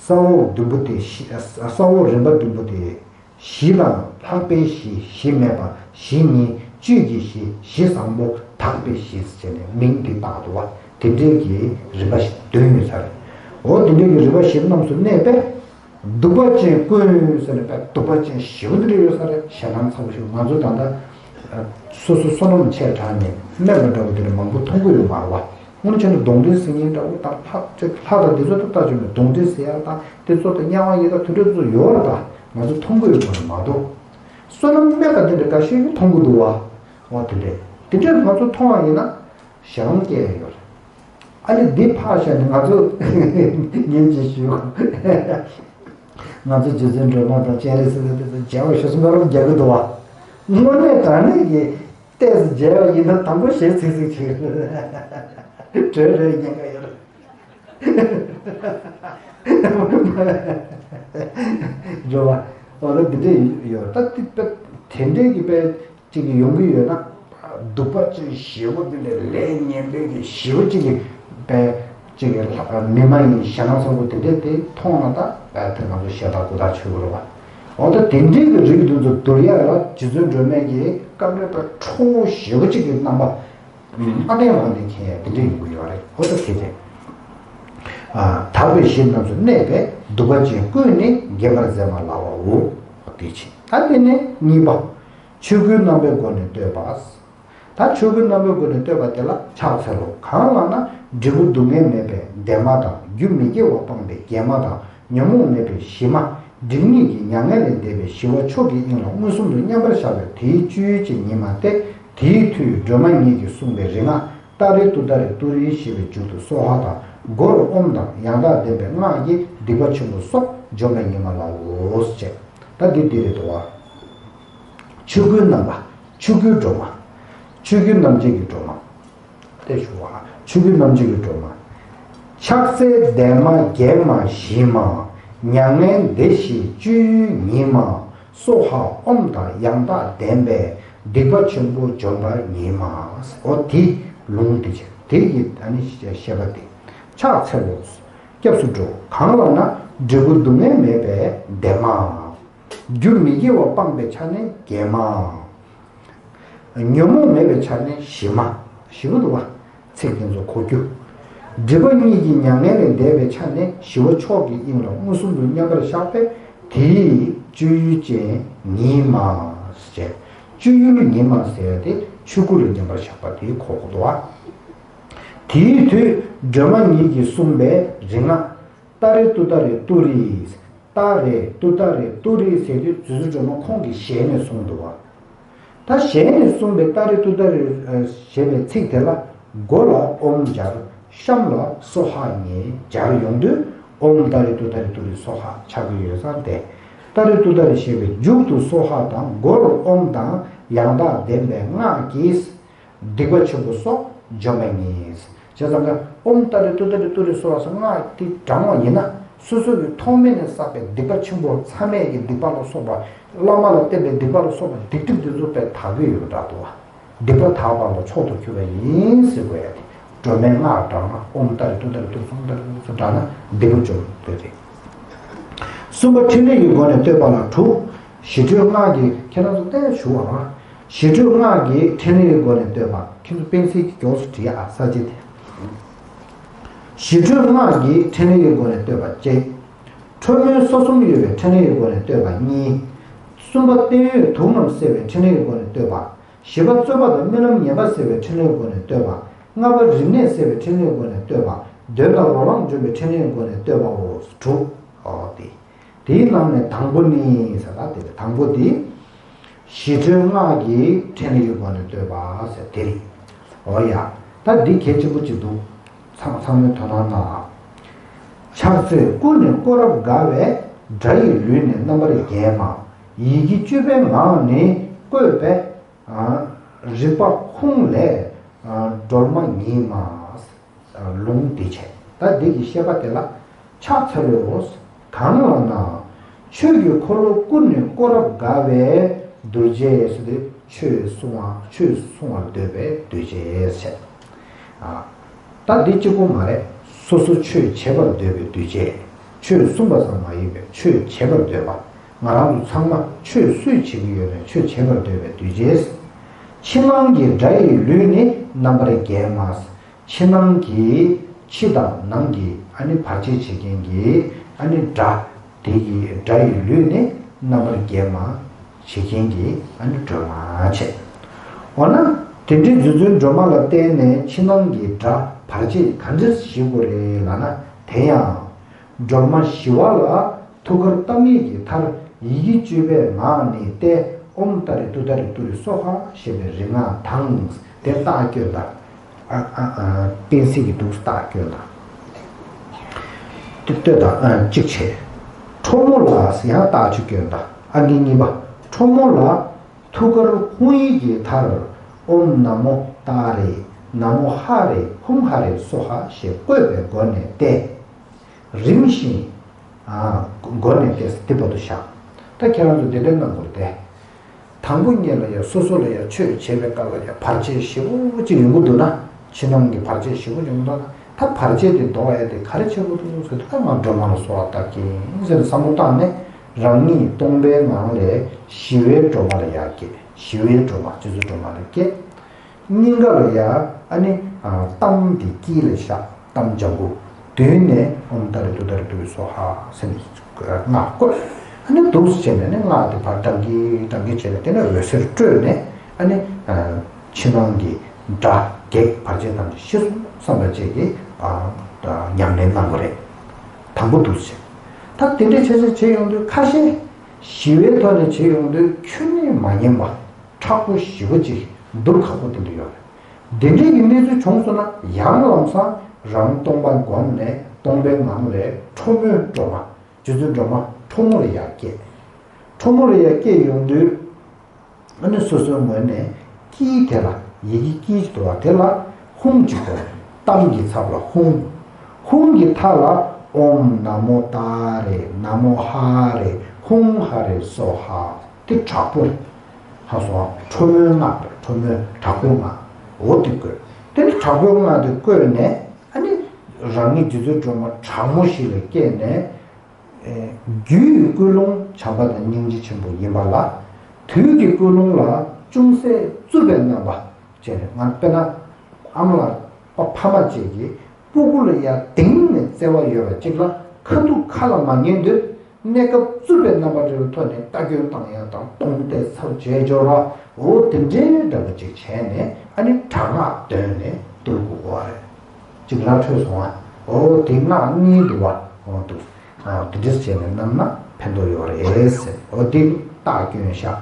ས་འོག་བདུན་པོ་དེ་བཞི། ས་འོག་རིམ་པ་བདུན་པོ་དེ་བཞི་དང་ལྷག་པའི་བཞི། བཞི་མེད་པ་བཞི་ཉིད་བཅུད་ཀྱི་བཞི། བཞི་བཟང་པོ་དག་པའི་བཞི་ཟེར་ནས་མིང་འདི་བཏགས་འདུག་བ། དེ་འདྲའི་གི་རིམ་པ་བཞི་བདུན་ཡོད་ས་རེད། འོ་དེ་འདྲའི་གི་རིམ་པ་བཞི་རྣམས་སུ་གནས་པས། གདུག་པ་ཅན་ཀུན་ཟེར་ནས་དཔེ་གདུག་པ་ཅན་ཞེ་པོ་འདི་འདྲ་ཡོད་ས་རེད། ཞེད་སྣང་ཚ་པོ་ཞིག་ང་ཚོ་ད་ལྟ་སོ་སོ་བསོད་ནམས་ཆེ་དྲགས་ནས་སྨད་པ་འདྲ་བོ་དེ་འདྲ་མང་པོ་མཐོང་གི་ཡོད་མ་རེད་བ། སྔོན་ཆད་ནས་གདོན་འདྲེ་ཟེར་མཁན་འདྲ་བོ་དང་ལྷ་ལྷ་དང་དེ་ཚོ་ད་ལྟ་བྱུང་ནས་གདོན་འདྲེ་ཟེར་ཡ་དང་དེ་ཚོ་དང་དམྱལ་བ་ཡི་དྭགས་དེ་འདྲ་ཚོ་ཡོད་རེད། ད་ང་ཚོ་མཐོང་གི་ཡོད་མ་རེད་མ་གཏོགས། བསོད་ནམས་སྨད་པ་དེ་འདྲ་འགའ་ཤས་ཀྱིས་མཐོང་གི་འདུག་བ། འོ་དེ་འདྲས་དེ་འདྲས་ང་ཚོ་མཐོང་བ་ཡིན་ན། ཞེད་སྣང་སྐྱེ་ཡ་ཡོད་རེད། ཨ་ནི་འདི་ཕར་བཞག་ནས་ང་ཚོ་ངས་ཅིག་ཞུ། ང་ཚོ་རྗེ་བཙུན་སྒྲོལ་མ་དང་སྤྱན་རས་གཟིགས་དང་དེ་ཚོ་མཇལ་བ་ཞེ་སོང་ཁ་རོག་རྒྱག་གི་འདུག་བ། དངོས་གནས་དྲང་གནས་ཀྱི་ལྟས་སུ་མཇལ་བ་ཡིན་ན་དང་པོ་ཞེ་ཚིག་ཚིག་བྱེད་ཀྱི་རེད། གྲོས་རེད་ཉེན་ཁ་ཡོད་རེད། སྒྲོལ་མ། འོ་ན་འདི་འདྲས་ཡོད་ད་དེ་དཔེ་དེ་འདྲས་ཀྱི་དཔེ། གཅིག་གིས་ཡོང་གི་ཡོད་ན། གདུག་པ་ཅན་ཞེ་པོ་འདི་འདྲའི་ལས་ངན་པའི་གི་ཞེ་པོ་གཅིག་གིས་པའི་གཅིག་གིས་ལྷ་མི་མ་ཡིན་གཞན་སྣ་ཚོགས་པོ་དེ་འདྲས་དེ་མཐོང་ན་ད་པའི་དེ་ང་ཚོ་ཞེ་དྲག་གུ་དག་ཆོད་གི་རེད་བ། འོ་ད་དེ་འདྲའི་གི་རིགས་འདི་ཚོ་བསྡུར་ཡ་ལ་རྗེ་བཙུན་སྒྲོལ་མས་ཀྱི་སྐབས་རེ་པའི་ཁྲོ་བོ་ཞེ་པོ་གཅིག་གི་རྣམ་པ། མ་བསྟན་རང་བསྟན་མཁྱེན་ཡ་དེ་འདྲས་ཡོང་གི་ཡོད་རེད། འོ་ད་དེ་རེད། དག་པའི་གཞི་རྣམས་སུ་གནས་པས་གདུག་པ་ཅན་ཀུན་ནི་བརྒྱན་པར་མཛད་མ་ལགས་པའོ། འོ་དེ་ཆེ་ད་དེ་ནས་གཉིས་པ། ཆོས་སྐུའི་རྣམ་པའི་སྒོ་ནས་བསྟོད་པ། ད་ཆོས་སྐུའི་རྣམ་པའི་སྒོ་ནས་བསྟོད་པ་དེ་ལ་ཕྱག་འཚལ་ལོ། གང་ལ་ན་འབྲས་བུ་སྡུག་བསྔལ་མེད་པའི་བདེ་མ་དང་། རྒྱུ་མི་དགེ་བ་སྤངས་པའི་དགེ་མ་དང་། ཉོན་མོངས་མེད་པའི་ཞི་མ། སྒྲིབ་གཉིས་ཀྱི་མྱ་ངན་ལས་འདས་པའི་ཞི་བ་མཆོག་གི་དབྱིངས་ལ་མངོན་སུམ་དུ་མཉམ་པར་བཞག་པས་དེའི་སྤྱོད་ཡུལ་ཅན་ཉིད་མ་སྟེ། དེའི་མཐུས་སྒྲོལ་མ་ཉིད་ཀྱིས་གསུངས་པའི་རིག་སྔགས་ཏཱ་རེ་ཏུཏྟཱ་རེ་ཏུ་རེ་ཞེས་པའི་མཇུག་ཏུ་སྭཱ་ཧཱ་དང་། མགོར་ཨོཾ་དང་ཡང་དག་ལྡན་པའི་སྔགས་ཀྱིས་སྡིག་པ་ཆེན་པོ་སོགས་འཇོམས་པ་ཉིད་མ་ལགས་འོ་ཞེས། ད་འདི་འདི་རེད་དོ། ཆོས་སྐུའི་རྣམ་པ། ཆོས་སྐུའི་སྒྲོལ་མ། ཆོས་སྐུའི་རྣམ་འབྱེད་ཀྱི་སྒྲོལ་མ། ལྟས་ཞུ་བ། ཆོས་སྐུའི་རྣམ་འབྱེད་ཀྱི་སྒྲོལ་མ། ཕྱག་འཚལ་བདེ་མ་དགེ་མ་ཞི་མ། མྱ་ངན་འདས་ཞི་སྤྱོད་ཡུལ་ཉིད་མ། སྭཱ་ཧཱ་ཨོཾ་དང་ཡང་དག་ལྡན་པས་སྡིག་པ་ཆེན་པོ་འཇོམས་པ་ཉིད་མ། འོ་དེ་ལུང་དེ་བྱས་དེ་ཡི་ཨ་ནི་བཤད་པ་དེ། ཕྱག་འཚལ་ལོ། སྐྱབས་སུ་འགྲོ། གང་ལ་ན་འབྲས་བུ་སྡུག་བསྔལ་མེད་པའི་བདེ་མ། རྒྱུ་མི་དགེ་བ་སྤངས་པའི་ཆ་ནས་དགེ་མ། ཉོན་མོངས་མེད་པའི་ཆ་ནས་ཞི་མ། ཞི་བ་འདུག་བ། ཚིག་དེ་ཚོ་གོ་རྒྱུ། སྒྲིབ་པ་གཉིས་ཀྱི་མྱ་ངན་ལས་འདས་པའི་ཆ་ནས་ཞི་བ་མཆོག་གི་དབྱིངས་ལ་མངོན་སུམ་དུ་མཉམ་པར་བཞག་པས་དེའི་སྤྱོད་ཡུལ་ཅན་ཉིད་མ་ཟེར། སྤྱོད་ཡུལ་ཉིད་མ་ཟེར་ཡ་དེ་ཆོས་སྐུ་ལ་མཉམ་པར་བཞག་པ་དེ་གོ་དགོས་འདུག་བ། དེའི་མཐུས་སྒྲོལ་མ་ཉིད་ཀྱིས་གསུངས་པའི་རིག་སྔགས། ཏཱ་རེ་ཏུཏྟཱ་རེ་ཏུ་རེ། ཏཱ་རེ་ཏུཏྟཱ་རེ་ཏུ་རེ་ཟེར་དུས་རྗེ་བཙུན་སྒྲོལ་མ་ཁོང་གི་ཞལ་ནས་གསུངས་འདུག་བ། ད་ཞལ་ནས་གསུངས་པའི་ཏཱ་རེ་ཏུཏྟཱ་རེ་ཞེས་པའི་ཚིག་དེ་ལ་མགོ་ལ་ཨོཾ་སྦྱར། གཤམ་ལ་སྭཱ་ཧཱ་ཉིད་སྦྱར་ཡོང་དུས་ ཨོཾ་ཏཱ་རེ་ཏུཏྟཱ་རེ་ཏུ་རེ་སྭཱ་ཧཱ་ཆགས་ཀྱི་ཡོད་ཙང་སྟེ། ཏཱ་རེ་ཏུཏྟཱ་རེ་ཞེས་པའི་མཇུག་ཏུ་སྭཱ་ཧཱ་དང་མགོར་ཨོཾ་དང་ཡང་དག་ལྡན་པའི་སྔགས་ཀྱིས། སྡིག་པ་ཆེན་པོ་སོགས་འཇོམས་པ་ཉིད། བྱས་ཙང་ཀ་ཨོཾ་ཏཱ་རེ་ཏུཏྟཱ་རེ་ཏུ་རེ་སྭཱ་ཧཱ་སྔགས་དེ་བགྲངས་པ་ཡིན་ན། སོ་སོ་གི་ཐོག་མེད་ནས་བསགས་པའི་སྡིག་པ་ཆེན་པོ་མཚམས་མེད་ཀྱི་སྡིག་པ་ལ་སོགས་པ། བླ་མ་ལ་བརྟེན་པའི་སྡིག་པ་ལ་སོགས་པ་སྡིག་སྒྲིབ་དེ་ཚོ་དཔེ་དག་གི་ཡོད་འདྲ་འདུག་བ། སྡིག་པ་དག་པ་ལ་མཆོག་ཏུ་གྱུར་པ་ཡིན་ཟེར་དགོས་ཡ་དེ། སྒྲོལ་མའི་སྔགས་བགྲངས་ན་ཨོཾ་ཏཱ་རེ་ཏུཏྟཱ་རེ་ཏུ་རེ་སྭཱ་ཧཱ་ཏཱ་རེ་ཏུ་རེ་སྭཱ་ཧཱ་བགྲངས་ན་སྡིག་པ་འཇོམས་དེ་རེད། གསུམ་པ་ཕྲིན་ལས་ཀྱི་སྒོ་ནས་བསྟོད་པ་ལ་དྲུག། ཞི་ཁྲོའི་སྔགས་ཀྱིས་ཁྱེད་རང་ཚོ་བལྟས་ཞུ་བ་རང་། ཞི་ཁྲོའི་སྔགས་ཀྱིས་ཕྲིན་ལས་ཀྱི་སྒོ་ནས་བསྟོད་པ། ཁྱེད་ཚོ་པེན་སིལ་གྱིས་མགྱོགས་སུ་བྲིས་ཨ་ས་བཅད་དེ། ཞི་ཁྲོའི་སྔགས་ཀྱིས་ཕྲིན་ལས་ཀྱི་སྒོ་ནས་བསྟོད་པ་གཅིག། ཁྲོ་མོའི་སོ་གསུམ་གཡོ་བའི་ཕྲིན་ལས་ཀྱི་སྒོ་ནས་བསྟོད་པ་གཉིས། གསུམ་པ་བརྟན་གཡོའི་དུག་རྣམས་སེལ་བའི་ཕྲིན་ལས་ཀྱི་སྒོ་ནས་བསྟོད་པ། བཞི་པ་རྩོད་པ་དང་རྨི་ལམ་ངན་པ་སེལ་བའི་ཕྲིན་ལས་སྒོ་ནས་བསྟོད་པ། ལྔ་པ་རིམས་ནད་སེལ་བའི་ཕྲིན་ལས་སྒོ་ནས་བསྟོད་པ། གདོན་དང་རོ་ལངས་འཇོམས་པའི་ཕྲིན་ལས་སྒོ་ནས་བསྟོད་པའོ། དྲུག། འོ་དེ། དེའི་ནང་ནས་དང་པོ་ནི་ཟེར་ལ་དེ་རེད། དང་པོ་དེ། ཞི་ཁྲོའི་སྔགས་ཀྱིས་ཕྲིན་ལས་ཀྱི་སྒོ་ནས་བསྟོད་པ་ཟེར་དེ་རེད། འོ་ཡ། ད་འདི་གལ་ཆེན་པོ་ཅིག་འདུག་ཚང་ཚང་མའི་དོ་སྣང་གནང་། ཕྱག་མཛོད་ཀུན་ནས་བསྐོར་རབ་དགའ་བའི། དགྲ་ཡི་ལུས་ནི་རྣམ་པར་བརྒྱན་མ། ཡི་གེ་བཅུ་པའི་ངག་ནི་བཀོད་པའི། རིག་པ་ཁུངས་ལས་སྒྲོལ་མ་ཉིད་མ། ལུང་འདི་བྱས། ད་འདི་གི་བཤད་པ་དེ་ལ་ཕྱག་འཚལ་ལོ། གང་ལགས་ན། ཆོས་ཀྱི་འཁོར་ལོ་ཀུན་ནས་བསྐོར་རབ་དགའ་བའི་གདུལ་བྱའི་ཟེར་ཏེ་ཆོས་གསུང་བ་ཆོས་གསུང་བར་འདོད་པའི་གདུལ་བྱའི་ཟེར། ད་འདི་གཅིག་པོ་མ་རེད། སོ་སོ་ཆོས་བྱེད་པར་འདོད་པའི་གདུལ་བྱ། ཆོས་གསུངས་པ་ཙམ་མ་ཡིན་པའི་ཆོས་བྱེད་པར་འདོད་པ། ང་རང་ཚོ་ཚང་མ་ཆོས་སུས་བྱེད་ཀྱི་ཡོད་ན་ཆོས་བྱེད་པར་འདོད་པའི་གདུལ་བྱ། ཕྱི་ནང་གི་དགྲ་ཡི་ལུས་ནི་རྣམ་པར་བརྒྱན་མ། ཕྱི་ནང་གི་ཕྱི་དང་ནང་གི་ཨ་ནི་བར་ཆད་བྱེད་མཁན་གྱི་ཨ་ནི་དགྲ། དེ་ཡི་དགྲ་ཡི་ལུས་ནི་རྣམ་པར་བརྒྱན་མ། བྱེད་མཁན་གྱི་ཨ་ནི་སྒྲོལ་མ་བྱས། འོ་ན་དེ་འདྲའི་རྗེ་བཙུན་སྒྲོལ་མ་ལ་བརྟེན་ནས་ཕྱི་ནང་གི་དགྲ་བར་ཆད་ག་འདྲ་ཞི་དགོས་རེད་ལབ་ན། དེ་ཡང་སྒྲོལ་མ་ཞི་བ་ལ་ཐུགས་ཀར་གཏམས་ཡས་ཀྱི་མཐར་ཡི་གེ་བཅུ་པའི་ངག་ནི་སྟེ། ཨོཾ་ཏཱ་རེ་ཏུཏྟཱ་རེ་ཏུ་རེ་སྭཱ་ཧཱ་ཞེས་པའི་རིག་སྔགས་དང་། དེ་རྟགས་བསྐྱོན་ལ། ཨ་ཨ་ཨ། པེན་སིལ་གྱིས་འདུག་རྟགས་བསྐྱོན་ལ། དེ་ལྟོས་དང་། ཨ་གཅིག་བྱས། ཁྲོ་མོ་ལ་ཡང་རྟགས་གཅིག་བསྐྱོན་དང་། ཨ་ནི་གཉིས་པ། ཁྲོ་མོ་ལ་ཐུགས་ཀར་ཧཱུྃ་ཡིག་གི་མཐར། ཨོཾ་ན་མོ་ཏཱ་རེ་ན་མོ་ཧ་རེ་ཧཱུྃ་ཧ་རེ་སྭཱ་ཧཱ་ཞེས་བཀོད་པའི་སྒོ་ནས་ཏེ། རིམ་བཞིན། ཨ། སྒོ་ནས་ཏེ་སྟེ་བར་དུ་བཞག་ད་ཁྱེད་རང་ཚོ་འདི་འདྲའི་རྣམ་པར་ཏེ། དང་པོ་ཉིད་ལ་ཡང་སོ་སོ་ལ་ཡང་ཆོས་བྱེད་པའི་སྐབས་ལ་ཡང་བར་ཆད་ཞེ་པོ་ཅིག་ཡོང་གི་འདུག་ན། ཕྱི་ནང་གི་བར་ཆད་ཞེ་པོ་ཡོང་གི་འདུག་ན། ད་བར་ཆད་དེ་ཟློག་ཡ་དེ་ག་རེ་བྱེད་དགོས་འདུག་ཟེར་ན། ད་ང་སྒྲོལ་མ་ལ་གསོལ་བ་བཏབ་ཀྱིན་ཟེར་བསམ་བློ་བཏང་ནས། རང་ཉིད་སྟོང་པའི་ངང་ལས་ཞི་བའི་སྒྲོལ་མ་ལ་ཡར་བསྐྱེད། ཞི་བའི་སྒྲོལ་མ་རྗེ་བཙུན་སྒྲོལ་མ་ལ་བསྐྱེད། སྙིང་ག་ལ་ཡ། ཨ་ནི། ཨ། གཏམ་འདི་དཀྱིལ་ལ་བཞག་གཏམ་ལྗང་གུ། མདུན་ནས་ཨོཾ་ཏཱ་རེ་ཏུཏྟཱ་རེ་ཏུ་རེ་སྭཱ་ཧཱ་ཟེར་ནས་སྔགས་བཀོད། ཨ་ནི་འདུག་སེ་བྱས་ནས་ནི་སྔགས་དེ་ཕར་བགྲང་གིན་བགྲང་གིན་བྱས་ནས། དེ་ནས་འོད་ཟེར་སྤྲོས་ནས། ཨ་ནི། ཨ། ཕྱི་ནང་གི་དགྲ་བགེགས་བར་ཆད་ཐམས་ཅད་ཞི་སོང་བསམ་པ་བཅས་ཀྱི། ཨ། ཉམས་ལེན་གནང་བ་རེད། དང་པོ་འདུག་སེ་བྱས། ད་དེ་འདྲའི་བྱས་བྱས་བྱས་ཡོང་དུས། ཁ་ཤས་ཞི་བའི་ཐོག་ནས་བྱས་ཡོང་དུས་ཁྱོན་ནས་མ་ཉན་པ། མཁྲེགས་པོ་ཞེ་པོ་ཅིག་སྡུག་ཁག་པོ་དེ་འདྲ་ཡོད་རེད། དེ་འདྲའི་གི་གནས་ཚུལ་བྱུང་སོང་ན། ཡང་ལམ་སང་རང་སྟོང་པ་བསྒོམས་ནས་སྟོང་པའི་ངང་ལས་ཁྲོ་མོའི་སྒྲོལ་མ། རྗེ་བཙུན་སྒྲོལ་མ་ཁྲོ་མོ་ལ་ཡར་བསྐྱེད། ཁྲོ་མོ་ལ་ཡར་བསྐྱེད་ཡོང་དུས། ཨ་ནི་སོ་སོའི་ངོས་ནས་དཀྱིལ་དེ་ལ། ཡི་གེ་དཀྱིལ་ཅིག་འདུག་པ། དེ་ལ་ཧཱུྃ་ཅིག་དགོས། གཏམ་གྱི་ཚབ་ལ་ཧཱུྃ། ཧཱུྃ་གི་མཐའ་ལ་ཨོཾ་ན་མོ་ཏཱ་རེ་ན་མོ་ཧ་རེ་ཧཱུྃ་ཧ་རེ་སྭཱ་ཧཱ། དེ་དྲག་པོ་རེད། ཧ་སོ། ཁྲོ་མོའི་སྔགས་རེད། ཁྲོ་མོའི་དྲག་པོའི་སྔགས། འོ་དེ་བཀོད། དེ་ནི་དྲག་པོའི་སྔགས་དེ་བཀོད་ནས། ཨ་ནི་རང་ཉིད་རྗེ་བཙུན་སྒྲོལ་མ་དྲག་མོ་ཞིག་ལ་བསྐྱེད་ནས། རྒྱུ་ཡི་ཀུན་སློང་བྱམས་པ་དང་སྙིང་རྗེ་ཆེན་པོ་ཡིན་པ་ལ། དུས་ཀྱི་ཀུན་སློང་ལ་ཅུང་ཟད་རྩུབ་པའི་རྣམ་པ་བྱས་ནས། ང་དཔེར་ན་ཨ་མ་ལགས་པ་ཕ་མ་བཅས་ཀྱིས་སྤུ་གུ་ལ་ཡ་གདེང་ནས་བརྩེ་བ་ཡོད་པ་ཅིག་ལ། ཁ་ཐུག་ཁ་ལ་མ་ཉན་དུས། གནས་སྐབས་རྩུབ་པའི་རྣམ་པ་རེ་རེའི་ཐོག་ནས་སྟ་གོན་བཏང་ཡ་དང་། གདོང་གཏད་ཚབས་ཆེ་སྦྱོར་བ། འོ་དེ་འདྲའི་འདྲ་པོ་ཅིག་བྱས་ནས། ཨ་ནི་དྲག་སྔགས་བཏོན་ནས་བཏུལ་དགོས་པ་རེད། ཅིག་ལ་འཕྲོད་སོང་ཨ། འོ་དེ་སྔགས་གཉིས་འདུག་པ། འོ་འདུག་ཨ། དེ་འདྲ་བྱས་ནས་བསྣམས་ན་ཕན་ཐོགས་ཡོད་རེད་ཟེར། འོ་དེ་རྟགས་སྐྱོན་བཞག་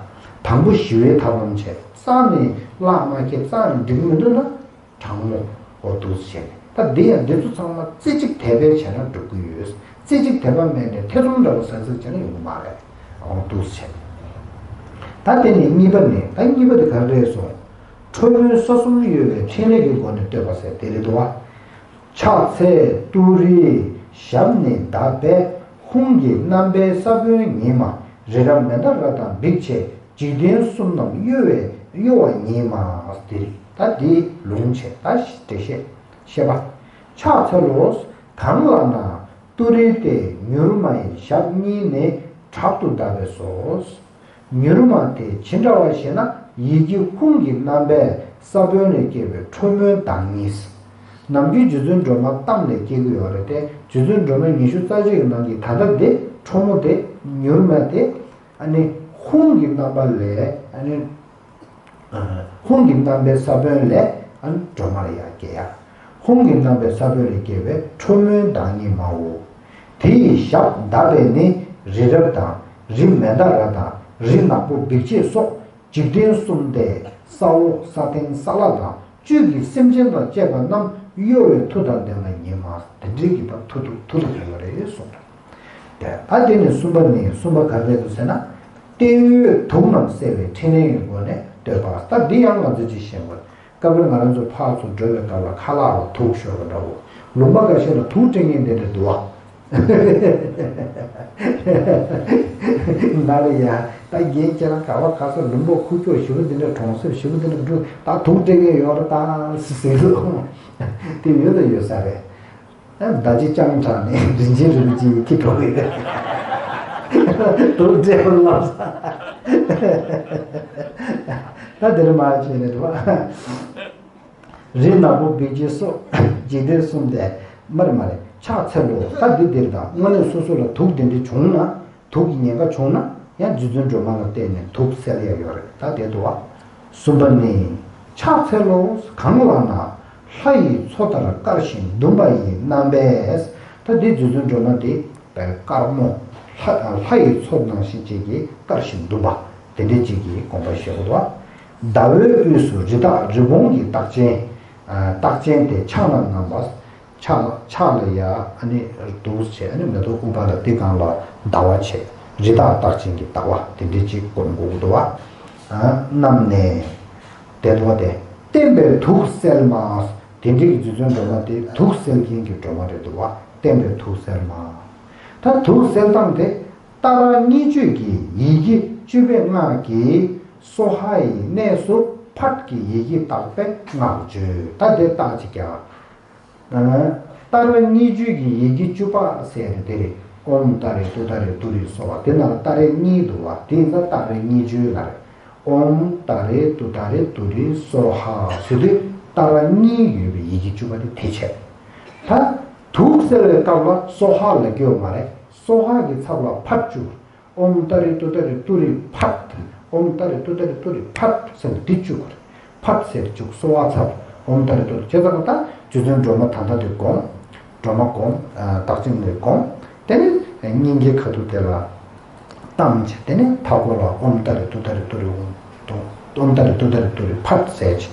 དང་པོ་ཞི་བའི་ཐབས་ལམ་བྱས། རྩ་ནས་བརླག་མ་ཁྱེར། རྩ་ནས་འགྲིག་མི་འདུག་ན། དྲག་མོ། འོ་འདུག་སེ་བྱས་ནས། ད་འདི་ཡང་འདི་ཚོ་ཚང་མ་རྩེ་གཅིག་དད་པས་བྱས་ན་འགྲུབ་ཀྱི་ཡོད། རྩེ་གཅིག་དད་པ་མེད་ནས་ཐེ་ཚོམ་འདྲ་བོ་ཟ་ཟིག་བྱས་ན་ཡོང་གི་མ་རེད། འོང་འདུག་སེ་བྱས། ད་དེ་ནས་གཉིས་པ་ནི། ད་གཉིས་པ་དེ་ག་རེ་རེད་སོང་། ཁྲོ་མོའི་ས་གསུམ་གཡོ་བའི་ཕྲིན་ལས་ཀྱི་སྒོ་ནས་བསྟོད་པ་ཟེར་དེ་རེད་འདུག་བ། ཕྱག་འཚལ་ཏུ་རེའི་ཞབས་ནི་བརྡབས་པས། ཧཱུྃ་གི་རྣམ་པའི་ས་བོན་ཉིད་མ། རི་རབ་མནྡ་ར་དང་འབིགས་བྱེད། འཇིག་རྟེན་གསུམ་རྣམས་གཡོ་བའི་གཡོ་བ་ཉིད་མ། དེ་རེད། ད་འདི་ལུང་བྱས། ད་འགྲེལ་བཤད། བཤད་པ། ཕྱག་འཚལ་ལོ། གང་ལགས་ན། ཏུ་རེ་སྟེ་མྱུར་མ་ཡི་ཞབས་གཉིས་ནི་དྲག་ཏུ་བརྡབས་པས་སོ། མྱུར་མ་དེ་ཇི་འདྲ་བ་ཞེ་ན། ཡི་གེ་ཧཱུྃ་གི་རྣམ་པའི་ས་བོན་ལས་སྐྱེས་པའི་ཁྲོ་མོའི་བདག་ཉིད། ནམ་རྒྱུན་རྗེ་བཙུན་སྒྲོལ་མ་གཏམ་ལས་སྐྱེ་གི་ཡོད་རེད་དེ། རྗེ་བཙུན་སྒྲོལ་མ་ཉི་ཤུ་རྩ་གཅིག་གི་ནང་གི་ད་ལྟ་དེ་ཁྲོ་མོ་དེ་མྱུར་མ་དེ། ཨ་ནི་ཧཱུྃ་གི་རྣམ་པ་ལས། ཨ་ནི། ཧཱུྃ་གི་རྣམ་པའི་ས་བོན་ལས། ཨ་ནི་སྒྲོལ་མ་ལ་ཡར་སྐྱེ་ཡ། ཧཱུྃ་གི་རྣམ་པའི་ས་བོན་ལས་སྐྱེ་བའི་ཁྲོ་མོའི་བདག་ཉིད་མའོ། དེ་ཡི་ཞབས་བརྡབས་པས་ནི་རི་རབ་དང་། རི་མནྡ་ར་དང་། རི་ནག་པོ་འབིགས་བྱེད་སོགས་འཇིག་རྟེན་གསུམ་སྟེ། ས་འོག་ས་སྟེང་ས་བླ་དང་། བཅུད་ཀྱི་སེམས་ཅན་དང་བཅས་པ་རྣམས་གཡོ་བའི་མཐུ་དང་ལྡན་པ་ཉིད་མ། དེ་འདྲའི་གི་མཐུ་དང་མཐུ་དང་ལྡན་པ་རེད་གསུངས། ད་དེ་ནས་གསུམ་པ་ནི། གསུམ་པ་ག་རེ་རེད་འདུག་ཟེར་ན། ཏེ་ཡོད་དུག་རྣམས་སེལ་བའི་ཕྲིན་ལས་ཀྱི་སྒོ་ནས་བསྟོད་པ། ད་འདི་ཡང་ང་ཚོས་ཅིག་ཤེས་དགོས། སྐབས་རེ་ང་རང་ཚོ་ཕར་ཚུར་འགྲོ་བའི་སྐབས་ལ་ཁ་ལག་ལ་དུག་ཤོར་བ་འདྲ་བོ། ལུང་པ་འགའ་ཤས་ལ་དུག་སྤྲད་མཁན་དེ་འདྲ་འདུག་བ། ང་ལ་ཡ། ད་རྒན་ཁྱེད་རང་ག་བ་ག་ས་ལུང་པ་ཁུག་ཀྱོག་ཞེ་པོ་འདི་འདྲ། གྲོང་གསེབ་ཞེ་པོ་འདི་འདྲ་འགྲོ། ད་དུག་སྤྲད་མཁན་ཡོད་རེད་ད་ཟེར་ཟེར་ལོ། དེ་ཡོད་དང་ཡོད་ས་རེད། ཨ། མདའ་གཅིག་བརྐྱངས་དྲགས་ནས་རིན་ཆེན་རིན་པོ་ཆེ་ཡི་ཁྱི་འགྲོ་གི་རེད། དུག་སྤྲད་པར་ལབ་ས། ད་དེར་མ་བྱས་ནས་འགྲོ། རི་ནག་པོ་འབིགས་བྱེད་སོགས་འཇིག་རྟེན་གསུམ་སྟེ། མར་མ་རེད། ཕྱག་འཚལ་ལོ། ད་འདི་འདིར་དང་། དངོས་གནས་སོ་སོ་ལ་དུག་འདི་འདྲ་བྱུང་ན། དུག་གི་ཉེན་ཁ་བྱུང་ན་ཡང་རྗེ་བཙུན་སྒྲོལ་མ་ལ་བརྟེན་ནས་དུག་སེལ་ཡ་ཡོད་རེད། ད་དེ་འདུག་བ། གསུམ་པ་ནི། ཕྱག་འཚལ་ལོ། གང་ལགས་ན། ལྷ་ཡི་མཚོ་ལྟར་དཀར་ཞིང་ཟླུམ་པ་ཡི་རྣམ་པས། ད་འདི་རྗེ་བཙུན་སྒྲོལ་མ་འདི་དཀར་མོ། ལྷ་ལྷ་ཡི་མཚོ་ནང་བཞིན་ཅིག་གི་དཀར་ཞིང་ཟླུམ་པ་དེ་འདྲ་ཅིག་གི་དགོངས་པ་བཞེས་དགོས་འདུག་བ། ཟླ་བའི་དབུས་སུ་རི་དྭགས་རི་བོང་གི་རྟགས་ཅན། རྟགས་ཅན་དེ་ཕྱག་ན་བསྣམས་པ། ཕྱག་ལ་ཕྱག་ལ་ཡ་ཨ་ནི་འདུག་བྱས། ཨ་ནི་མེ་ཏོག་ཨུཏྤལ་དེ་སྒང་ལ་ཟླ་བ་བྱས། རི་དྭགས་རྟགས་ཅན་གྱི་ཟླ་བ་དེ་འདྲ་ཅིག་སྒོམ་དགོས་ཀྱི་འདུག་བ། བསྣམས་ནས། དེ་འདུག་བ་དེ། བསྟན་པའི་དུག་སེལ་མ། དེ་འདྲའི་རྗེ་བཙུན་སྒྲོལ་མ་དེ་དུག་སེལ་མཁན་གྱི་སྒྲོལ་མ་རེད་འདུག་བ། བསྟན་པའི་དུག་སེལ་མ། ད་དུག་སེལ་སྟངས་དེ། ཏཱ་ར་གཉིས་བརྗོད་ཀྱི་ཡི་གེ་བཅུ་པའི་སྔགས་ཀྱིས་སྭཱ་ཧཱ་ཡི་གནས་སུ་ཕཊ་ཀྱི་ཡི་གེ་བཏགས་པའི་སྔགས་བརྗོད། ད་དེ་རྟགས་ཅིག་རྒྱག་ཏཱ་ར་གཉིས་བརྗོད་ཀྱི་ཡི་གེ་བཅུ་པ་ཟེར་དེ་རེད། ཨོཾ་ཏཱ་རེ་ཏུཏྟཱ་རེ་ཏུ་རེ་སྭཱ་ཧཱ། དེ་ནང་ལ་ཏཱ་ར་གཉིས་འདུག་བ། དེ་ཡིན་ཙང་ཏཱ་ར་གཉིས་བརྗོད་ལབ་རེད། ཨོཾ་ཏཱ་རེ་ཏུཏྟཱ་རེ་ཏུ་རེ་སྭཱ་ཧཱ་ཟེར་དུས་ཏཱ་ར་གཉིས་ཡོད་པའི་ཡི་གེ་བཅུ་པ་དེ་དེ་བྱས། ད་དུག་སེལ་བའི་སྐབས་ལ་སྭཱ་ཧཱ་ལབ་ཀྱི་ཡོད་མ་རེད། སྭཱ་ཧཱ་གི་ཚབ་ལ་ཕཊ་བཅུག་ཨོཾ་ཏཱ་རེ་ཏུཏྟཱ་རེ་ཏུ་རེ་ཕཊ། ཨོཾ་ཏཱ་རེ་ཏུཏྟཱ་རེ་ཏུ་རེ་ཕཊ་ཟེར་ནས་འདི་བཅུག་དགོས་རེད། ཕཊ་ཟེར་བཅུག་སྭཱ་ཧཱ་ཚབ། ཨོཾ་ཏཱ་རེ་ཏུ་རེ་བྱས་ཙང་ད་རྗེ་བཙུན་སྒྲོལ་མ་ད་ལྟ་དེ་སྒོམ། སྒྲོལ་མ་སྒོམ། རྟགས་ཅན་ནས་སྒོམ། དེ་ནས་སྙིང་གའི་ཁ་ཐུག་དེ་ལ་བཏང་བྱས། དེ་ནས་མཐའ་སྐོར་ལ་ཨོཾ་ཏཱ་རེ་ཏུཏྟཱ་རེ་ཏུ་རེ་ཨོཾ། ཨོཾ་ཏཱ་རེ་ཏུཏྟཱ་རེ་ཏུ་རེ་ཕཊ་ཟེར་བྱས།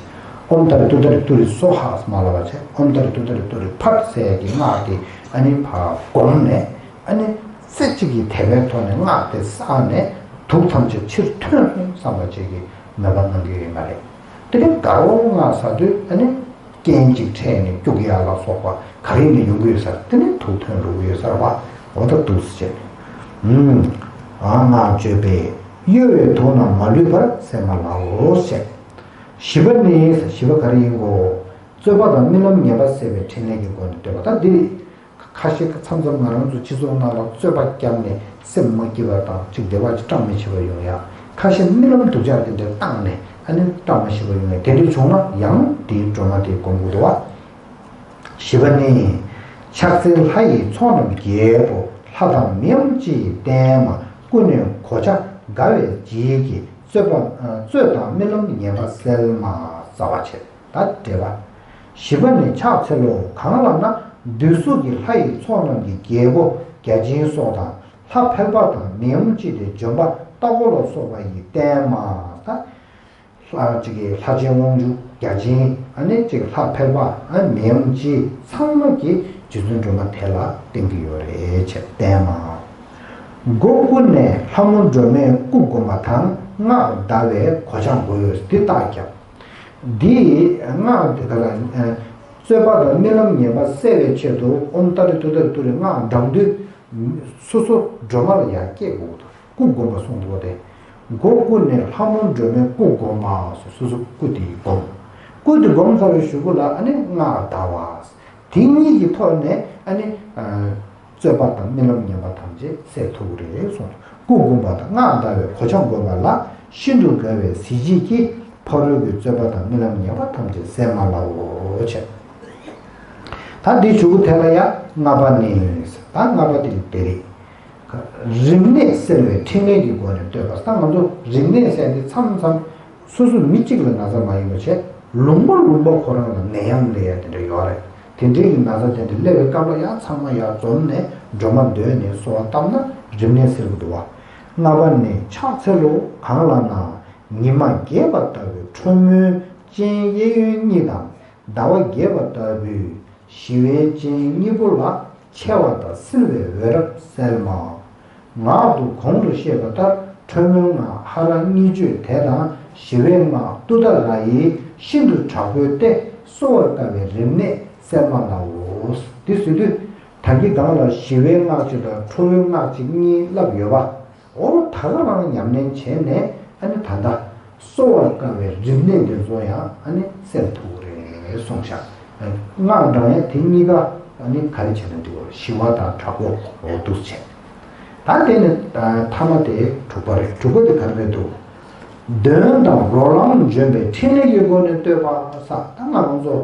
ཨོཾ་ཏཱ་རེ་ཏུཏྟཱ་རེ་ཏུ་རེ་སྭཱ་ཧཱ་མ་ལབ་པ་བྱས། ཨོཾ་ཏཱ་རེ་ཏུཏྟཱ་རེ་ཏུ་རེ་ཕཊ་ཟེར་གྱི་སྔགས་དེ་ཨ་ནི་ཕར་བསྒོམས་ནས། ཨ་ནི་རྩེ་གཅིག་གི་དད་པའི་ཐོག་ནས་སྔགས་དེ་བསགས་ནས་དུག་ཐམས་ཅད་ཕྱིར་ཐོན་སོང་བསམ་པ་བཅས་ཀྱི་མོས་པ་གནང་གི་ཡོད་མ་རེད། དེ་ནས་དགའ་རོགས་སྔགས་བསགས་དུས་ཨ་ནི་རྐྱེན་གཅིག་འཕྲད་ནས་སྐྱུག་ཡ་ལ་སོགས་པ་ག་རེ་ཡིན་ནའི་ཡོང་གི་ཡོད་ས་རེད། དེ་ནས་དུག་ཐོན་འགྲོ་གི་ཡོད་ས་རེད་བ། འོ་ད་འདུག་སེ་བྱས། ཨུམ། ཨ་སྔགས་བརྗོད་པས་གཡོ་བའི་དུག་རྣམས་མ་ལུས་པར་སེལ་མ་ལགས་སོ་ཞེས། བཞི་པ་ནི། བཞི་པ་ག་རེ་ཡིན་གོ། རྩོད་པ་དང་རྨི་ལམ་ངན་པ་སེལ་བའི་ཕྲིན་ལས་ཀྱི་སྒོ་ནས་བསྟོད་པ། ད་འདི་ཁ་ཤས་མཚམས་མཚམས་ང་རང་ཚོ་སྤྱི་ཚོགས་ནང་ལ་རྩོད་པ་བརྒྱབ་ནས་སེམས་མ་སྐྱིད་པ་དང་ཅིག་བདེ་བ་ཅིག་བཀྲ་མི་ཤིས་པ་ཡོང་ཡ། ཁ་ཤས་རྨི་ལམ་སྡུག་ཅག་དེ་འདྲ་བཏང་ནས་ཨ་ནི་བཀྲ་མ་ཤིས་པ་ཡོང་ཡ། དེ་འདྲ་བྱུང་ན་ཡང་དེའི་སྒྲོལ་མ་དེ་སྒོམ་དགོས་འདུག་བ། བཞི་པ་ནི། ཕྱག་འཚལ་ལྷ་ཡི་ཚོགས་རྣམས་རྒྱལ་པོ། ལྷ་དང་མིའམ་ཅི་ཡི་རྟེན་མ། ཀུན་ནས་གོ་ཆ་དགའ་བའི་བརྗིད་ཀྱིས། རྩོད་པ་རྩོད་དང་རྨི་ལམ་ངན་པ་སེལ་མ། རྩ་བ་བྱས། ད་འགྲེལ་པ། བཞི་པ་ནི་ཕྱག་འཚལ་ལོ། གང་ལགས་ན། འདོད་གཟུགས་ཀྱི་ལྷ་ཡི་ཚོགས་རྣམས་ཀྱི་རྒྱལ་པོ་བརྒྱ་བྱིན་སོགས་དང་། ལྷ་ཕལ་པ་དང་མིའམ་ཅི་སྟེ་འཇོམས་པ་ལྟ་བུ་ལ་སོགས་པ་ཡི་རྟེན་མ། ད་ལྷ་གཅིག་གི་ལྷ་ཆེན་དབང་ཕྱུག་བརྒྱ་བྱིན། ཨ་ནི་གཅིག་ལྷ་ཕལ་པ། ཨ་མིའམ་ཅི་ཚང་མ་གིས་ རྗེ་བཙུན་སྒྲོལ་མ་དེ་ལ་བསྟན་གྱི་ཡོད་རེད་ཅེས་བསྟན་མ། སྒོ་དགུ་ནས་ལྷ་མོ་སྒྲོལ་མའི་སྐུ་བསྒོམ་པ་དང་སྔགས་བཟླ་བའི་གོ་ཆ་འགོ་ཡོད་འདི་རྟགས་བརྒྱབ། འདི་སྔགས་འདི་ག་ལ། རྩོད་པ་དང་རྨི་ལམ་ངན་པ་བསལ་བའི་ཆེད་དུ་ཨོཾ་ཏཱ་རེ་ཏུཏྟཱ་རེ་ཏུ་རེ་སྔགས་བགྲང་དུས། སོ་སོ་སྒྲོལ་མ་ལ་ཡར་བསྐྱེད་དགོས་འདུག་སྐུ་བསྒོམ་པ་གསུངས་འདུག་སྟེ། སྒོ་དགུ་ནས་ལྷ་མོ་སྒྲོལ་མའི་སྐུ་བསྒོམ་པ་སོ་སོ་སྐུ་དེ་བསྒོམ། སྐུ་དེ་བསྒོམ་ཚར་བའི་གཞུག་གུ་ལ་ཨ་ནི་སྔགས་བཟླ་བ། དེ་གཉིས་ཀྱི་ཐོག་ནས་ཨ་ནི། རྩོད་པ་དང་རྨི་ལམ་ངན་པ་ཐམས་ཅད་བསལ་ཐུབ་ཀྱི་རེད་གསུངས། སྐུ་བསྒོམ་པ་དང་སྔགས་བཟླ་བའི་གོ་ཆ་བགོས་པ་ལ་ཤིན་ཏུ་དགའ་བའི་གཟི་བརྗིད་ཀྱིས་ཕ་རོལ་གྱི་རྩོད་པ་དང་རྨི་ལམ་ངན་པ་ཐམས་ཅད་བསལ་མ་ལའོ་ཅེས། ད་འདི་གཞུག་གུ་དེ་ལ་ཡང་ལྔ་པ་ནི། ད་ལྔ་པ་དེ་དེ་རེད། རིམས་ནད་སེལ་བའི་ཕྲིན་ལས་ཀྱི་སྒོ་ནས་བསྟོད་པ། ད་ང་ཚོ་རིམས་ནད་ཟེར་དེ་མཚམས་མཚམས་སོ་སོ་མི་གཅིག་ལ་ན་ཚ་མ་ཡིན་པ་བྱས་ལུང་པ་ལུང་པ་ཁོ་རང་ལ་ནད་ཡམས་སླེབས་ཡ་དེ་འདྲ་ཡོད་རེད། དེ་འདྲའི་གི་ན་ཚ་དེ་འདྲ་སླེབས་པའི་སྐབས་ལ་ཡང་ཚང་མ་ཡར་འཛོམས་ནས་སྒྲོལ་མ་འདོན་ནས་གསོལ་བ་བཏབ་ན་རིམས་ནད་སེལ་གྱི་འདུག་བ། ལྔ་པ་ནི་ཕྱག་འཚལ་ལོ། གང་ལ་ན་ཉི་མ་རྒྱས་པ་ལྟ་བུའི་ཁྲོ་མོའི་སྤྱན་གཡས་གཡོན་གཉིས་དང་ཟླ་བ་རྒྱས་པ་ལྟ་བུའི་ཞི་བའི་སྤྱན་གཉིས་པོ་ལ་མཆེ་བ་དང་བསིལ་བའི་འོད་རབ་གསལ་མ། ངག་ཏུ་གོང་དུ་བཤད་པ་ལྟར་ཁྲོ་མོའི་སྔགས་ཧ་ར་གཉིས་བརྗོད་དེ་དང་ཞི་བའི་སྔགས་ཏུཏྟཱ་ར་ཡིས་ཤིན་ཏུ་དྲག་པོའི་སྟེ་གསོ་བར་དཀའ་བའི་རིམས་ནད་སེལ་མ་ལའོ། འདི་ཟེར་དུས་ད་གིན་སྒང་ལ་ཞི་བའི་སྔགས་གཅིག་དང་ཁྲོ་བོའི་སྔགས་གཅིག་གཉིས་བསླབས་ཡོད་པ། འོ་ད་ག་རང་ཉམས་ལེན་བྱས་ནས་ཨ་ནི་ད་ལྟ་གསོ་བར་དཀའ་བའི་རིམས་ནད་འདི་ཚོ་ཡང་ཨ་ནི་སེལ་ཐུབ་ཀྱི་རེད་གསུངས་ཤག་སྔགས་བགྲང་ཡ་དེ་གཉིས་ཀ་ཨ་ནི་ག་རེ་བྱས་ན་འགྲིག་གི་རེད། ཞི་བ་དང་དྲག་པོ་འོ་འདུག་བྱས། ད་དེ་ནས་ཐ་མ་དེ་དྲུག་པ་རེད། དྲུག་པ་དེ་ག་རེ་རེད་འདུག་གདོན་དང་རོ་ལངས་འཇོམས་པའི་ཕྲིན་ལས་ཀྱི་སྒོ་ནས་བསྟོད་པ་ས་ད་ང་རང་ཚོ།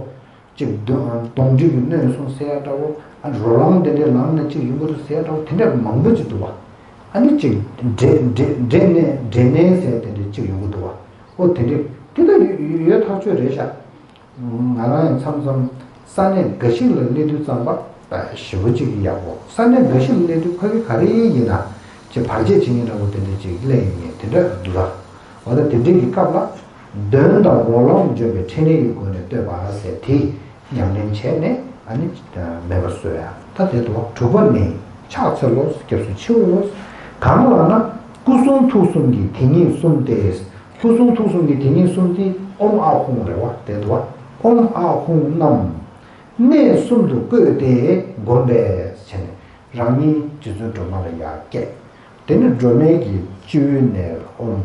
གཅིག་གདོན་གདོན་འདྲེ་གིས་གནོད་སོང་ཟེར་ཡ་འདྲ་བོ། ཨ་ནི་རོ་ལངས་དེ་འདྲས་ལངས་ནས་གཅིག་ཡོང་གི་འདུག་ཟེར་ཡ་འདྲ་བོ་དེ་འདྲས་མང་པོ་ཅིག་འདུག་བ། ཨ་ནི་གཅིག་འདྲེ་འདྲེ་འདྲེ་ནད་འདྲེ་ནད་ཟེར་དེ་འདྲས་གཅིག་ཡོང་གི་འདུག་བ། ཨོ་དེ་འདྲས་དེ་ལྟ་ཡོད་ཡོད་ཐག་ཆོད་རེད་ཤག་ང་རང་ཡང་མཚམས་མཚམས་ས་གནས་འགའ་ཞིག་ལ་སླེབས་དུས་ཙམ་པ་ཞེ་པོ་ཅིག་ཡག་པོ། ས་གནས་འགའ་ཞིག་ལ་སླེབས་དུས་ཁ་གི་ག་རེ་ཡིན་ན་ཅིག་བར་ཆད་བྱེད་མཁན་འདྲ་བོ་དེ་འདྲས་ཅིག་སླེབས་ཡོང་མཁན་དེ་འདྲ་འདུག་ད། འོ་ད་དེ་འདྲས་ཀྱི་སྐབས་ལ། གདོན་དང་རོ་ལངས་འཇོམས་པའི་ཕྲིན་ལས་ཀྱི་སྒོ་ནས་བསྟོད་པ་ཟེར་དེ་ཉམས་ལེན་བྱས་ནས་ཨ་ནི་མེད་པར་བཟོ་ཡ། ད་དེ་དོ་དྲུག་པ་ནི་ཕྱག་འཚལ་ལོ། སྐྱབས་སུ་མཆིའོ། གང་ལ་ན་སྐུ་གསུང་ཐུགས་གསུམ་གྱི་དེ་ཉིད་གསུམ་སྟེ། སྐུ་གསུང་ཐུགས་གསུམ་གྱི་དེ་ཉིད་གསུམ་སྟེ་ཨོཾ་ཨཱཿཧཱུྃ་རེད་བ། དེ་དོ་ཨོཾ་ཨཱཿཧཱུྃ་རྣམས་གནས་གསུམ་དུ་བཀོད་དེ་བསྒོམ་པས་བྱས་ནས་རང་ཉིད་རྗེ་བཙུན་སྒྲོལ་མ་ལ་ཡར་བསྐྱེད། དེ་ནས་སྒྲོལ་མའི་གི་སྤྱི་བོའི་གནས་ཨོཾ།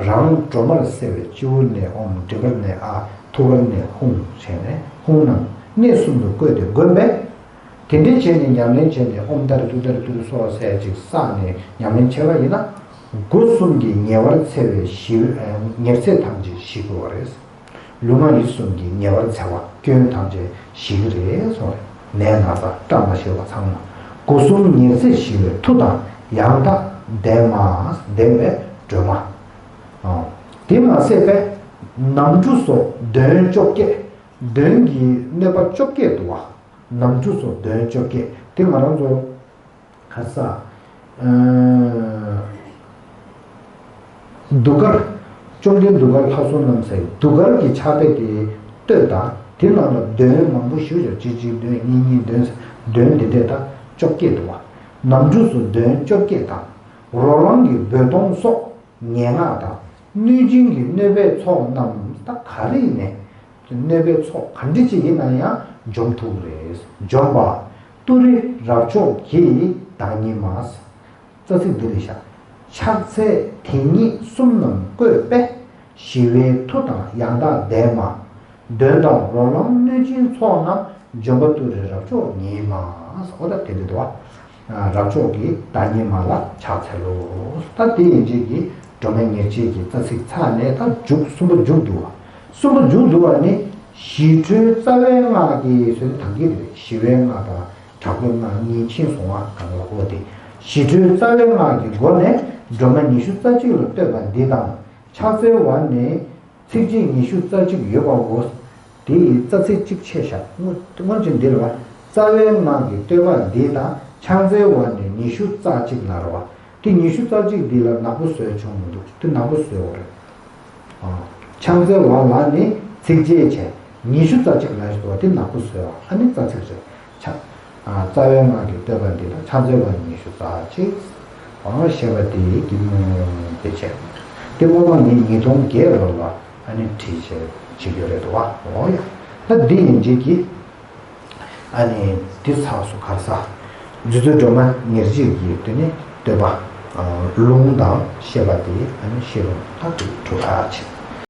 རང་སྒྲོལ་མར་གསལ་བའི་སྤྱི་བོའི་གནས་ཨོཾ། མགྲིན་པར་གནས་ཨཱཿ། ཐུགས་ཀར་གནས་ཧཱུྃ་བྱས་ནས་ཧཱུྃ་རྣམས་གནས་གསུམ་དུ་བཀོད་དེ་བསྒོམས་པས། དེ་འདྲའི་བྱས་ནས་ཉམས་ལེན་བྱས་ནས་ཨོཾ་ཏཱ་རེ་ཏུཏྟཱ་རེ་ཏུ་རེ་སྭཱ་ཧཱ་ཟེར་ཅིག་བསགས་ནས་ཉམས་ལེན་བྱས་པ་ཡིན་ན། སྒོ་གསུམ་གྱི་ཉེ་བར་འཚེ་བའི་ཞི་ཉེར་འཚེ་ཐམས་ཅད་ཞི་དགོས་པ་རེད། ལུས་ངག་ཡིད་གསུམ་གྱི་ཉེ་བར་འཚེ་བ་སྐྱོན་ཐམས་ཅད་ཞི་གི་རེད་གསུངས་རེད། ནད་ན་ཚ་བཀྲ་མ་ཤིས་པ་ཚང་མ་སྒོ་གསུམ་ཉེར་འཚེ་ཞི་བའི་མཐུ་དང་ཡང་དག་ལྡན་མ་ལྡན་པའི་སྒྲོལ་མ། དེ་མ་ཟད་པས་ནམ་གྲུ་སོགས་གདོན་བཅོ་བརྒྱད། གདོན་གྱི་གནོད་པ་བཅོ་བརྒྱད་འདུག་བ། ནམ་གྲུ་སོགས་གདོན་བཅོ་བརྒྱད་དེ་ང་རང་ཚོ། ཁ་ས། གདུགས་དཀར། བཅོམ་ལྡན་གདུགས་དཀར་ལྷ་གསོལ་རྣམས་ཟེར་གདུགས་དཀར་གྱི་ཕྱག་དཔེ་དེ་ལྟོས་དང་དེ་ནང་ལ་གདོན་མང་པོ་ཞུ་བྱ་གཅིག་གཅིག་གདོན་གཉིས་གཉིས་གདོན་གདོན་འདི་འདྲས་དང་བཅོ་བརྒྱད་འདུག་བ། ནམ་གྲུ་སོགས་གདོན་བཅོ་བརྒྱད་དང་། རོ་ལངས་ཀྱི་རྦོད་གཏོང་སོགས་ངན་སྔགས་དང་གནོད་སྦྱིན་གྱི་གནོད་པའི་ཚོགས་རྣམས་ད་ག་རེ་ཡིན་ནས། གནོད་པའི་ཚོགས་ག་འདྲ་ཅིག་ཡིན་ན་ཡང་འཇོམས་ཐུབ་རེད། འཇོམས་པ་ཏུ་རེ་རབ་མཆོག་གི་བདག་ཉིད་མ། རྩ་ཚིག་འདི་རེད་ཤག་ཕྱག་འཚལ་དེ་ཉིད་གསུམ་རྣམས་བཀོད་པས་ཞི་བའི་མཐུ་དང་ཡང་དག་ལྡན་མ། གདོན་དང་རོ་ལངས་གནོད་སྦྱིན་ཚོགས་རྣམས་འཇོམས་པ་ཏུ་རེ་རབ་མཆོག་ཉིད་མ། འོ་ད་དེ་འདི་འདུག་བ། རབ་མཆོག་གི་བདག་ཉིད་མ་ལ་ཕྱག་འཚལ་ལོ། ད་དེ་ཡན་ཆད་ཀྱི་སྒྲོལ་མ་ཉེར་གཅིག་གི་རྩ་ཚིག་ཚར་ནས་ད་མཇུག་གསུམ་པ་མཇུག་བསྡུ་བ། གསུམ་པ་མཇུག་བསྡུ་བ་ནི་ཞི་ཁྲོའི་རྩ་བའི་སྔགས་ཀྱི་ཟེར་ནས་ད་གིན་རེད། ཞི་བའི་སྔགས་དང་དྲག་པོའི་སྔགས་གཉིས་ཕྱིན་སོང་བ་གང་ལ་འོ་དེ། ཞི་ཁྲོའི་རྩ་བའི་སྔགས་ཀྱི་སྒོ་ནས་སྒྲོལ་མ་ཉི་ཤུ་རྩ་གཅིག་ལ་བསྟོད་པ་འདི་དང་ཕྱག་འཚལ་བ་ནི། ཚིགས་བཅད་ཉི་ཤུ་རྩ་གཅིག་ཡོད་པའོ། དེ་ཡི་རྩ་ཚིག་གཅིག་ཆད་བཞག་སྔོན་སྔོན་གྱི་འདིར་བ། རྩ་བའི་སྔགས་ཀྱི་བསྟོད་པ་འདི་དང་ཕྱག་འཚལ་བ་ནི་ཉི་ཤུ་རྩ་གཅིག་ལ་རེད་བ། དེ་ཉི་ཤུ་རྩ་གཅིག་འདི་ལ་ནག་པོ་བཟོས་ཆོག་མི་འདུག་དེ་ནག་པོ་བཟོས་བ་རེད། ཨ། ཕྱག་འཚལ་བ་ལ་ནི་ཚིགས་བཅད་བྱས་ཉི་ཤུ་རྩ་གཅིག་ལ་ཞིག་འདུག་བ། དེ་ནག་པོ་བཟོས་བ་ཨ་ནི་རྩ་ཚིག་རེད། ཕྱག་རྩ་བའི་སྔགས་ཀྱི་བསྟོད་པ་འདི་དང་ཕྱག་འཚལ་བ་ཉི་ཤུ་རྩ་གཅིག་ཞེས་པ་དེ་གི་སྔོན་དེ་བྱས། དེ་སྔོན་མ་ངས་ཉིས་སྟོང་བརྒྱད་ལོ་ལ་ཨ་ནི་བྲིས་བྱས་བྱེད་རྒྱུ་རེད་འདུག་བ། འོ་ཡ། ད་འདི་ཡིན་རྗེས་ཀྱི་ཨ་ནི་འདི་ཚགས་སུ་གར་ས་རྗེ་བཙུན་སྒྲོལ་མ་ཉེར་གཅིག་གི་དེ་ནི་བསྟོད་པ་ལུང་དང་བཤད་པ་དེ་ཨ་ནི་ཤེས་རུང་ད་དེ་གྲུབ་པ་བྱེད།